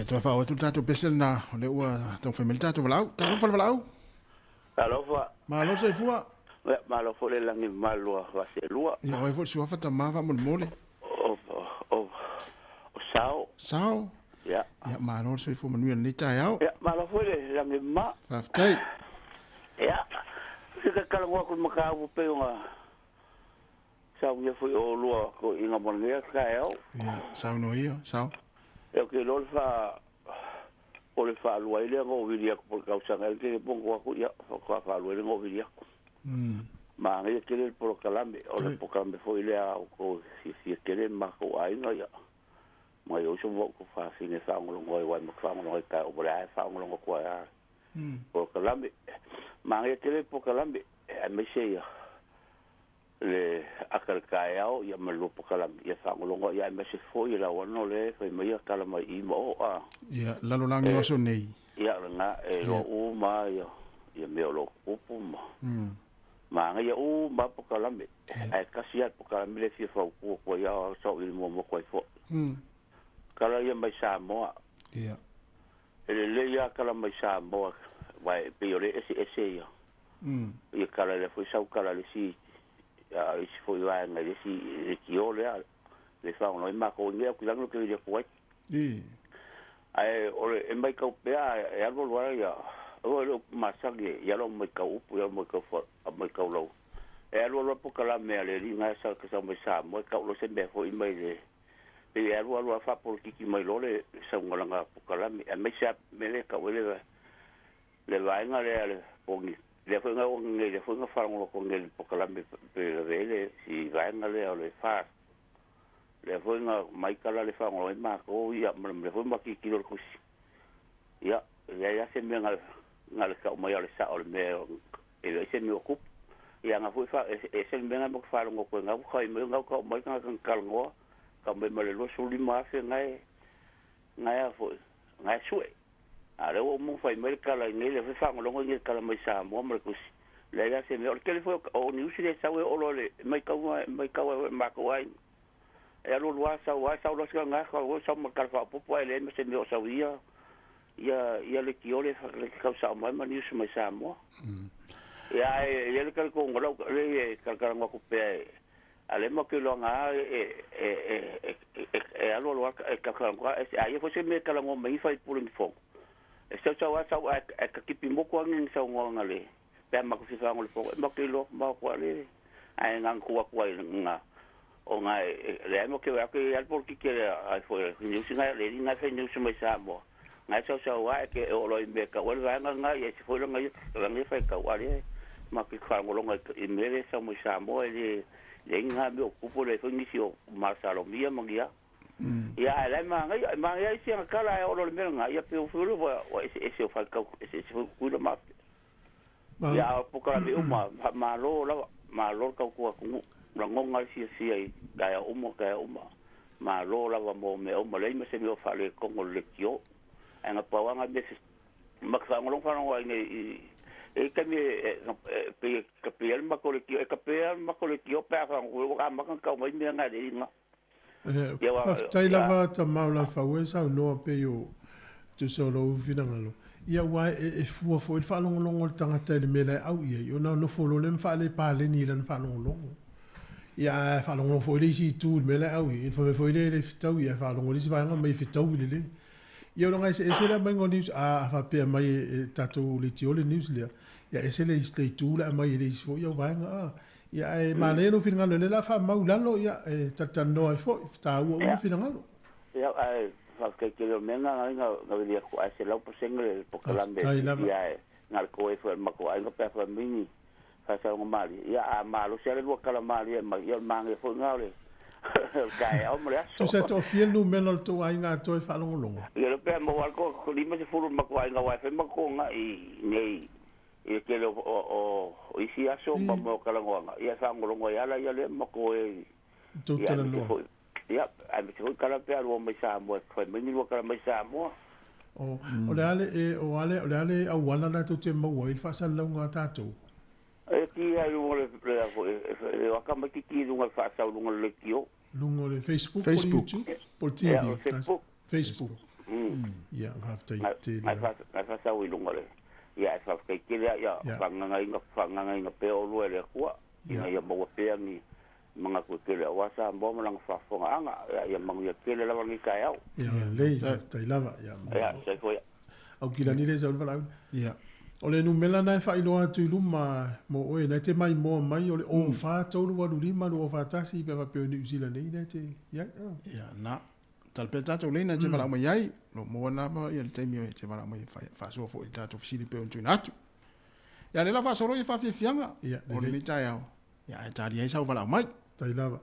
Speaker 4: Toe wha atu tātou pese na o le ua tau whaimele tātou walau. Talofa le walau.
Speaker 18: Talofa.
Speaker 4: Malo soifua.
Speaker 18: Ia, malo foi le lagi mamalu a Vaselua.
Speaker 4: Ia, oe foi le suafa tamā faamolemole.
Speaker 18: O Sao.
Speaker 4: Sao.
Speaker 18: Ia.
Speaker 4: Ia, malo le soifua manuia lenei taeao.
Speaker 18: Ia, malo foi le lagi mama.
Speaker 4: Faafetai.
Speaker 18: Ia, se tatalagoa atu i le mataupu pei ona saunia foi o olua toeaiina mo lenei aso taeao.
Speaker 4: Ia, saunoa ia, Sao.
Speaker 18: E ou te iloa le faa o le faalua ai lea na ou vili atu po o le tausaga ea tele po o atu ia faatoa faalua ai lea na ou vili atu. Manaia tele le polokalame, o le polokalame foi lea a outou fiafia tele le matou aiga ia. Mai oso ma outou fafine faalogologo ai aua e matou faalogologo ai taeao po o le a e faalogologo atu ai lava polokalame. Manaia tele le polokalame aemaise ia le ata le taeao ia ma le lua polokalame ia faalogologo ia aemaise foi le lauana o lea e fai mai ia tala mai i ma o a.
Speaker 4: Ia lalolagi o aso nei.
Speaker 18: Ia lena e iloa uma lava ia mea o lo o tutupu ma manaia uma lava polokalame ae tasi lava le polokalame lea e fia fautua atu ai a saoili muamua atu ai foi. Tala ia mai Samoa.
Speaker 4: Ia.
Speaker 18: E lelei lava tala mai Samoa aua e pei o lea e eseese ia. Ia tala lea foi sau tala le isi a isi foi vaega i le isi leitio lea le faaoga ai matou i mea atu i lalo ke vili atu ai. Ae o le e maitau pea e alu alu ai ia aua e le upu masani e ia lau maitau upu ia maitau fa maitau lau. E alu alu ai polokalame a le alii na sa ka sau mai Samoa e tau loa se mea foi mai le pei e alu alu lava faapolokiki mai loa le sauga lana polokalame aemaise lava mea lea e tau ai le le vaega lea le pogi lea foi na oo nei lea foi na faalogologo nei i le polokalame pe lavea ai le si vaega lea o le FAST lea foi na mai tala le faalogologo ai matou ia ma le mea foi ma tilotilo i le tusi. Ia, e leai lava se mea na nga le kau mai o le sa'o o le mea e leai se mea o tupu. Ia aga fo'i fa e ese le mea gae ma te faalogo atu ai gau kai mai gau kau mai tagata na talanoa kau mai ma le 25,000 gae gae a fo'i gae su'e. A o lea ua uma ona fai mai le tala i nei lea foi faalogologo i nei tala mai Samoa ma le tusi. Leai la se mea o le tele foi o niusi lea e sau e oo loa i le maitau maitau ai foi i le matou aiga. E alualu lava sau lava sau loa sina gafa sau ma le tala faaopoopo ae leai ma se mea o sau i ia ia ia leitio le le tau sa'o mai ma niusi mai Samoa. Ia ae i ai le talitonuga lau lea e talatalanoa atu pea e a o lea matou te iloaina lava e e e e e alualu lava e talatalanoa a ia foi se mea e talanoa mai ai faipule i ni fono. E sausau lava sau ae ae tatipi motu lava ni saunoaga le pe a matou fia faalogo i le fono e matou te iloa mamao atu lava le ae na ona tuu atu ai na ona e leai matou te o atu e i ai lava le polokiki a foi a le niusi na le alii na e fai niusi mai Samoa na e sausau lava e te oo loa i mea e tau ai le vaega lena ia ese foi lana ia lana ia faitau a o lea matou te faalogologo i mea lea e sau mai Samoa e le leai ni na mea o tupu leai foi nisi o masalomia ma ni a. Ia ae la e manaia, e manaia isi ana tala ae oo loa i le mea lena, ia pei ua ua ua eseese o faitau eseese foi Tutuila ma Apia. Ia a o polokalame uma, faamalo lava, malo le tautua atunuu, lagona le fiafia i taeao uma taeao uma. Malo lava mo mea uma, leai ma se mea o faaletonu o le leitio. Ae na pau lava na mea ma te faalogologo faalogo ai nei i e i ai taimi e pei e tape ai le matou leitio, e tape lava le matou leitio pe a faalogo ua amata ona tau mai mea na e le i na.
Speaker 2: Faafetai lava Tamau Lalefau e saunoa pei o tusa o lou finagalo. Ia aua e fua foi le faalogologo a le tagata i le mea la e au i ai, ona nofo loa lea ma faalepaleni i lana faalogologo. Ia ae faalogologo foi le isi itu i le mea la e au i ai, ona fai mai foi lea e le fetaui, ae faalogo i le isi vaega fai mai e fetaui lelei. Ia o le eseese le aumaiga o news, a faapea mai e tatou leitio le news lea, ia ese le itu le aumai e le isi foi au vaega a. Ia ae manaia lou finagalo o lea o le a faamau i lalo, ia e talatalanoa ai foi, taua uma finagalo.
Speaker 18: Ia ae faafetai tele o le mea lena na na vili atu ae 100% le polokalame ia ae na o le toe foi o le matou aiga pe a fai mai ni faasalaga malie ia a malosi lava le lua tala malie mai ia o le manaia foi lena o le taeao ma le aso.
Speaker 2: Tusa e toafia le numera o le tou aiga atoa e faalogologo?
Speaker 18: Ia le pe a maua lava le 50 o le matou aiga aua e fai matou togai nei i le tele o isi aso ma mea o talanoaga, ia e faalogologo ai lava la ia lea ma toe
Speaker 2: Tou
Speaker 18: ia aemaise
Speaker 2: talanoa.
Speaker 18: foi ia aemaise foi tala pe a lua mai Samoa e fai mai ni lua tala mai Samoa.
Speaker 2: O, o le a le e, o a le, o le a le auala la tou te maua ai le faasalalauga a tatou?
Speaker 18: E ki ai luga o le le a foi e o aka mai ki i luga o le faasau luga o le leitio.
Speaker 2: Luga o le Facebook po o le YouTube po o le TV?
Speaker 18: Ia o le Facebook.
Speaker 2: Facebook. Ia, faafetai tele lava.
Speaker 18: Nai faasau i luga o le ia ae faafetai tele lava ia faagagaina faagagaina pea oulua e le Atua ina ia maua pea ni manatu e tele aua Samoa ma lana faafofogaaga. Ia ia manuia tele lava lenei taeao.
Speaker 2: Ia lelei, faafetai lava. Ia
Speaker 18: Ia, soifua ia.
Speaker 2: Aukilani le sau le valaauina.
Speaker 4: Ia.
Speaker 2: O le numera na e faailoa atu i luma mo oe, na e te maimoa mai o le 04 385 241 pe a faapea o Niu Sila nei na e te i ai.
Speaker 4: Ia, na. Tala pea tatou leina e te valaau mai ai, o lo o maua lava le taimi e te valaau mai e faasoa foi i le tatou fesili e pei ona tuuina atu. Ia, lea la faasolo ia faafiafiaga o lenei taeao, ia ae talia ai sau valaau mai.
Speaker 2: Tai lava.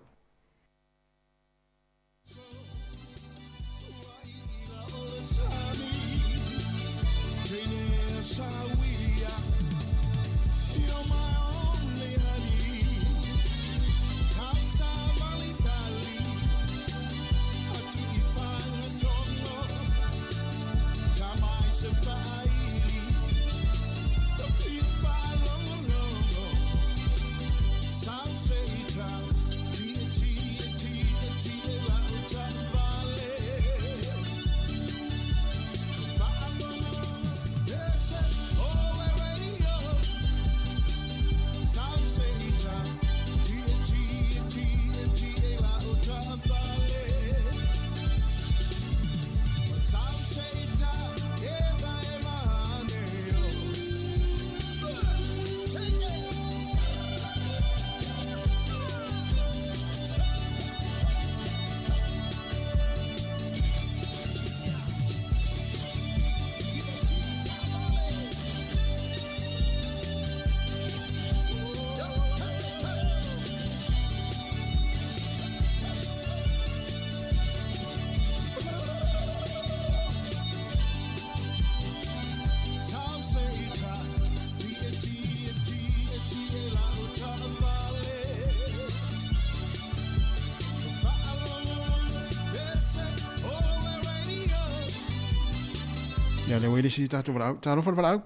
Speaker 4: Ia le ua i le isi tatou valaau. Talofa le valaau.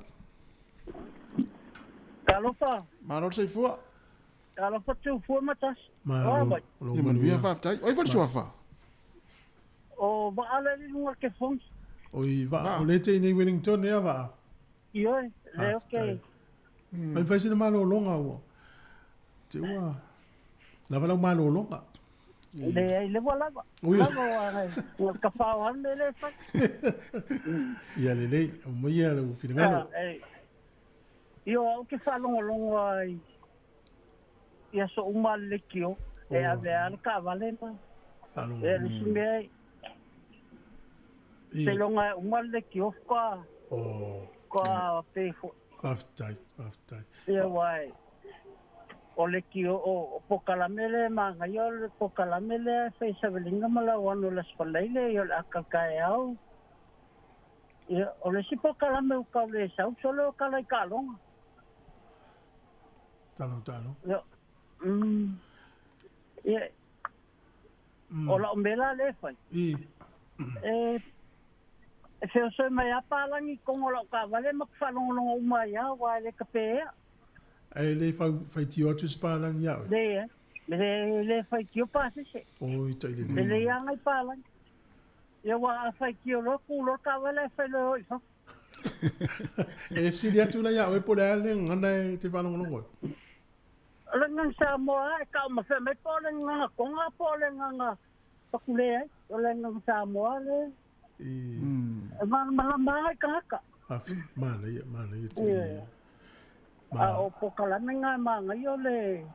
Speaker 19: Talofa.
Speaker 4: Malo le soifua.
Speaker 19: Talofa Tufua ma Tasi.
Speaker 2: Malo.
Speaker 4: Ia manuia faafetai. O ai foi le suafa?
Speaker 19: O Va'a le luga o le telefoni.
Speaker 2: Oi Va'a, o lea e te i nei Wellington ea Va'a?
Speaker 19: Ioe, lea ou te.
Speaker 2: Fai fai sina malologa ua te ua lava lau malologa.
Speaker 19: Leai, lea ua lava. Lava ua ua tafao lava le mea lea e fai.
Speaker 2: Ia lelei, aumaia lou finagalo.
Speaker 19: Ioe, ou te faalogologo lava i aso uma a le leitio, e ave lava le taavale ma e le isi mea seiloga e uma le leitio faatoa faatoa pe foi.
Speaker 2: Faafetai, faafetai.
Speaker 19: Ia aua o leitio o polokalame lea e manaia o le polokalame lea e fai e Savelina ma Lauano i le Aso Faraile ia o le ata o le taeao. Ia o le isi polokalame ua tau le sau sole o tala i taaloga.
Speaker 2: Talo talo.
Speaker 19: Ia ia o lau mea la lea e fai. E e feosoi mai lava palagi i totonu o lau taavale ma te faalogologo uma ai lava aua e le tapeea.
Speaker 2: Ae le faitio atu se palagi ia oe?
Speaker 19: Leai, e le faitio pasese.
Speaker 2: Oi tai lelei.
Speaker 19: E lelei lava nai palagi. Ia aua a faitio loa tu loa le taavale ae fai loa e o i fafo.
Speaker 2: E fesili atu la ia oe po o le a le gagana e te faalogologo ai?
Speaker 19: O le gagana Samoa lava e tau ma fea mai po o le gagana Tonga po o le gagana Patu leai, o le gagana Samoa lea. E malamalama lava i tagata.
Speaker 2: Manaia, manaia tele.
Speaker 19: A o polokalame na e manaia o le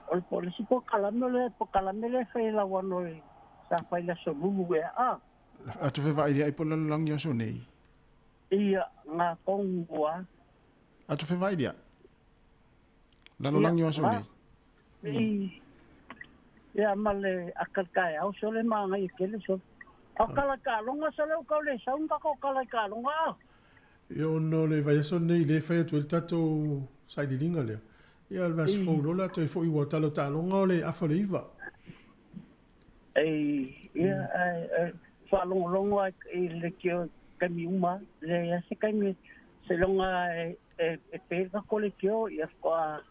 Speaker 19: o le o le isi polokalame o le polokalame lea e fai e Lauano i sa fai i le Aso Lulu ea a.
Speaker 4: Atu fevailia'i po o le lalolagi o aso nei.
Speaker 19: Ia, na tonu lava.
Speaker 4: Atu fevailia'i. Lalolagi o aso nei.
Speaker 19: Ia ma le ata i le taeao sole manaia tele sole. A o tala i taaloga sole ua tau le sau ni tatou tala i taaloga a.
Speaker 2: Ia ona o le vaiaso lenei lea e fai atu ai le tatou sailiiliga lea. Ia o le vaiaso fou loa o le a toe foi aua o tala o taaloga o le afa o le 9.
Speaker 19: Ia ae faalogologo lava i le leitio i taimi uma, e leai lava se taimi seiloga e pe le tatou leitio ia faatoa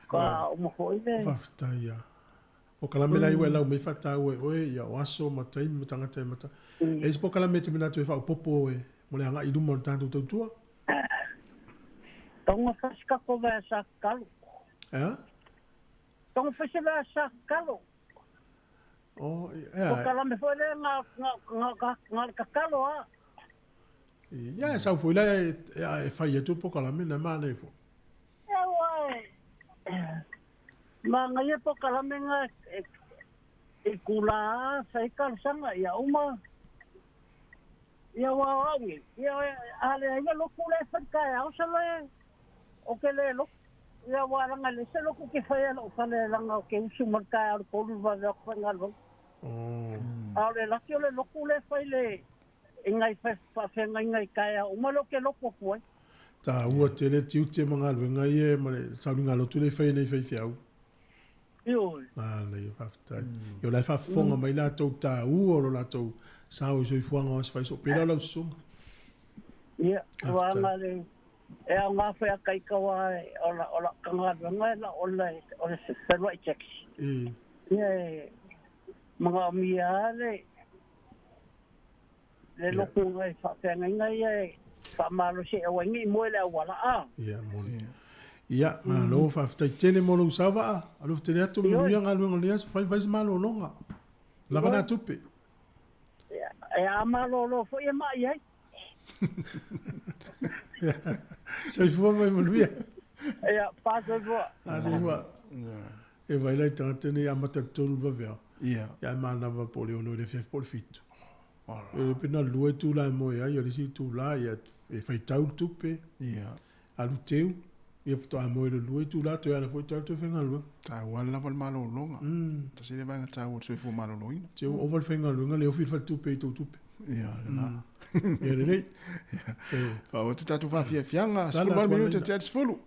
Speaker 19: faatoa uma foi le.
Speaker 2: Faafetai ia. Polokalame la ia ua e lau mai faataua e oe ia o aso ma taimi ma tagata e mata. E i ai se polokalame e te manatu e faaopoopo e mo le agai i luma o le tatou tautua?
Speaker 19: Tago fai se tatou vaeasa tatalo.
Speaker 2: E a?
Speaker 19: Tago fai se vaeasa tatalo.
Speaker 2: Oh, e a.
Speaker 19: Polokalame foi lea na na na na le tatalo a.
Speaker 2: Ia e sau foi la e fai atu le polokalame na manaia foi.
Speaker 19: Ia ua e manaia polokalame na i kula fai talosaga ia uma ia ua o au nei ia a leai le lotu lea e fai i le taeao solo e ou te le lotu ia aua leaga e leai se lotu ou te faia i lou fale leaga ou te usu mai le taeao i le 3 i le vave atu faigaluega. A o le laki o le lotu lea e fai le i nai faafeagaiga i taeao uma lea ou te lotu atu ai.
Speaker 2: Taua tele tiute ma galuega ia ma le sauniga lotu lea e fai e nei faifeau.
Speaker 19: Ioe.
Speaker 2: Manaia, faafetai. Ia o la e faafofoga mai latou taua o lo latou sao i soifuaga o aso fai pela o lau susuga.
Speaker 19: Ia, ua aga le e aoga foi a taita aua o la o la'u tagaluega e o le o le feluai taxi. Ia e manaomia lava le le lotu nai faafeagaiga ia e faamalosi e aua ai ne i moe le auala a.
Speaker 2: Ia, moni. Ia, malo, faafetai tele mo lou sao vaa. Alofa tele atu, manuia galuega o lenei aso, fai fai se malologa. Lava na tupe.
Speaker 19: E a malolo foi e ma'i ai.
Speaker 2: Soifua ma ia manuia.
Speaker 19: Ia, pa soifua.
Speaker 2: Pa soifua. E vai la i tagata nei amata i le 3 i le vaveao.
Speaker 4: Ia.
Speaker 2: Ia ae manava po o le 6 i le afiafi po o le 7. E pe na o le 2 itula e moe ai, o le isi itula ia e faitau le tupe.
Speaker 4: Ia.
Speaker 2: Alu teu, ia faatoa moe i le 2 itula toe ala foi toe alu toe faigaluega.
Speaker 4: Taua lava le malologa. Tasi lea vaega taua o le soifua maloloina.
Speaker 2: Teu ua ova le faigaluega le ofi le faletupe i tou tupe.
Speaker 4: Ia, lena.
Speaker 2: Ia lelei.
Speaker 4: Faaauau atu tatou faafiafiaga, 18 minute tea i le 10.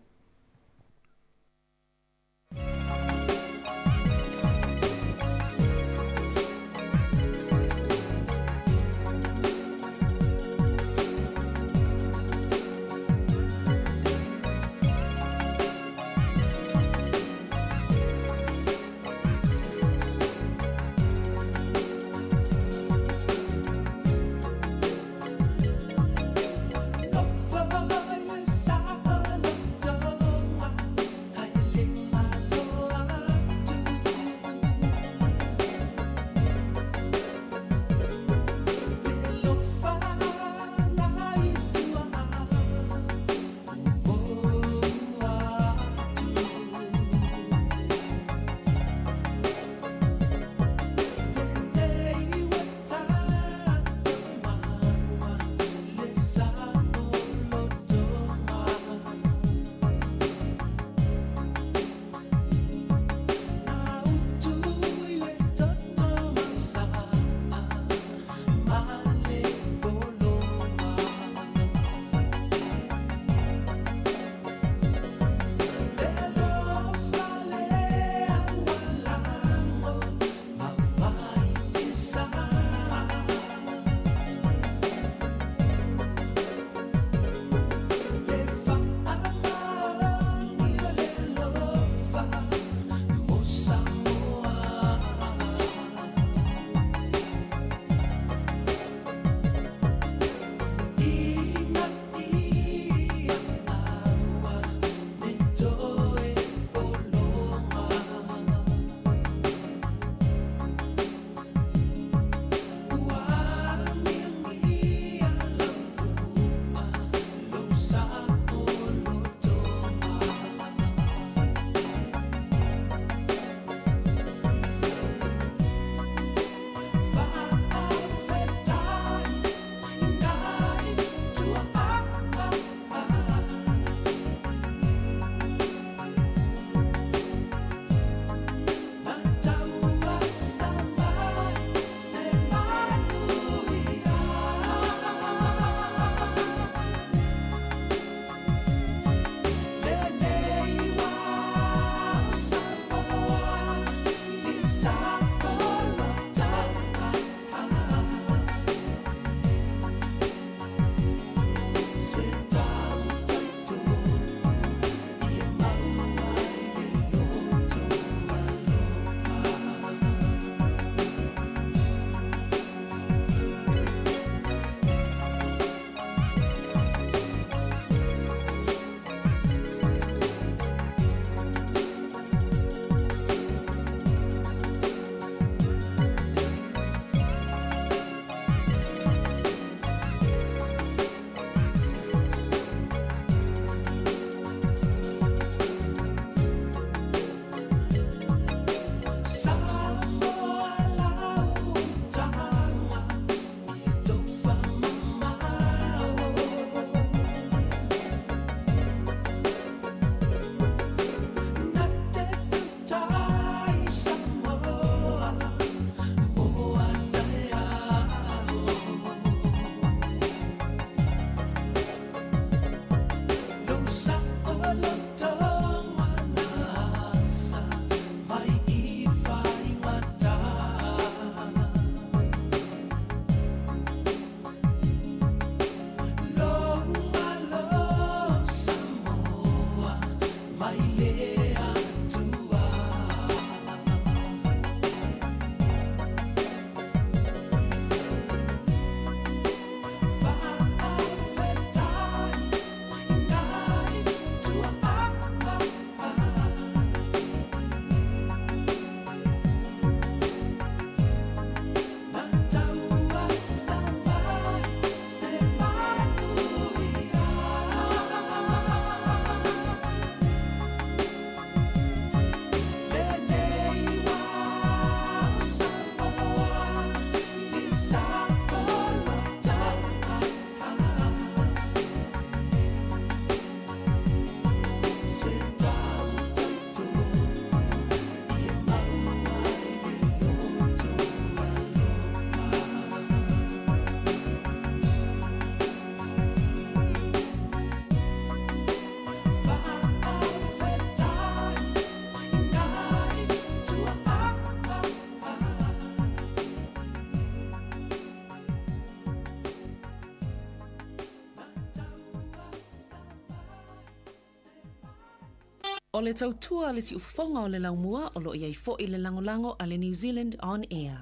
Speaker 5: O le tautua le siufofoga o le laumua o loo i ai fo'i le lagolago a le New Zealand On Air.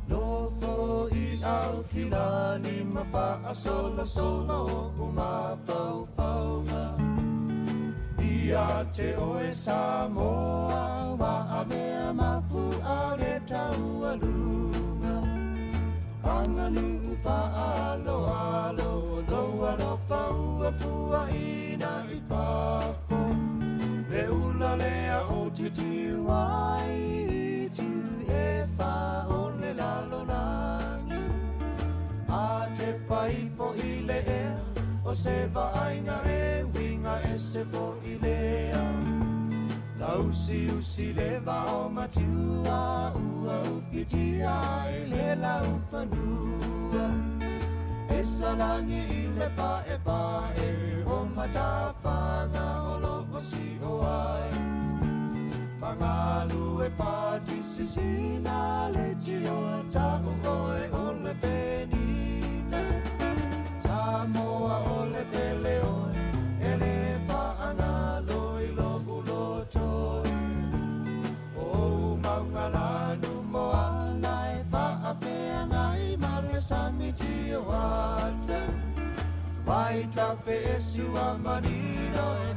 Speaker 1: Nofo i au ki lani ma faasolosolo o mafaufauga. Ia te oe Samoa wa a mea mafu a le taualuga. Aganuu faaaloalo lou alofa ua puaʻina i fafo. Le ula lea o titiu ai tu e fā o le lalolagi. A te pai foʻi le ea o se vaaiga e uiga ese foʻi lea. Lausiusi le vao matua ua ufitia i le laufanua. E salagi i le paepae o matafaga o loo sio ai. Pagalu e pati sisina le tio ta'u oe o le penina. Samoa o le pele oe e le faagalo i lo'u lotoi. O maugalanu moana e faafeagai ma le sami tioata. Vai tafe e sua manino e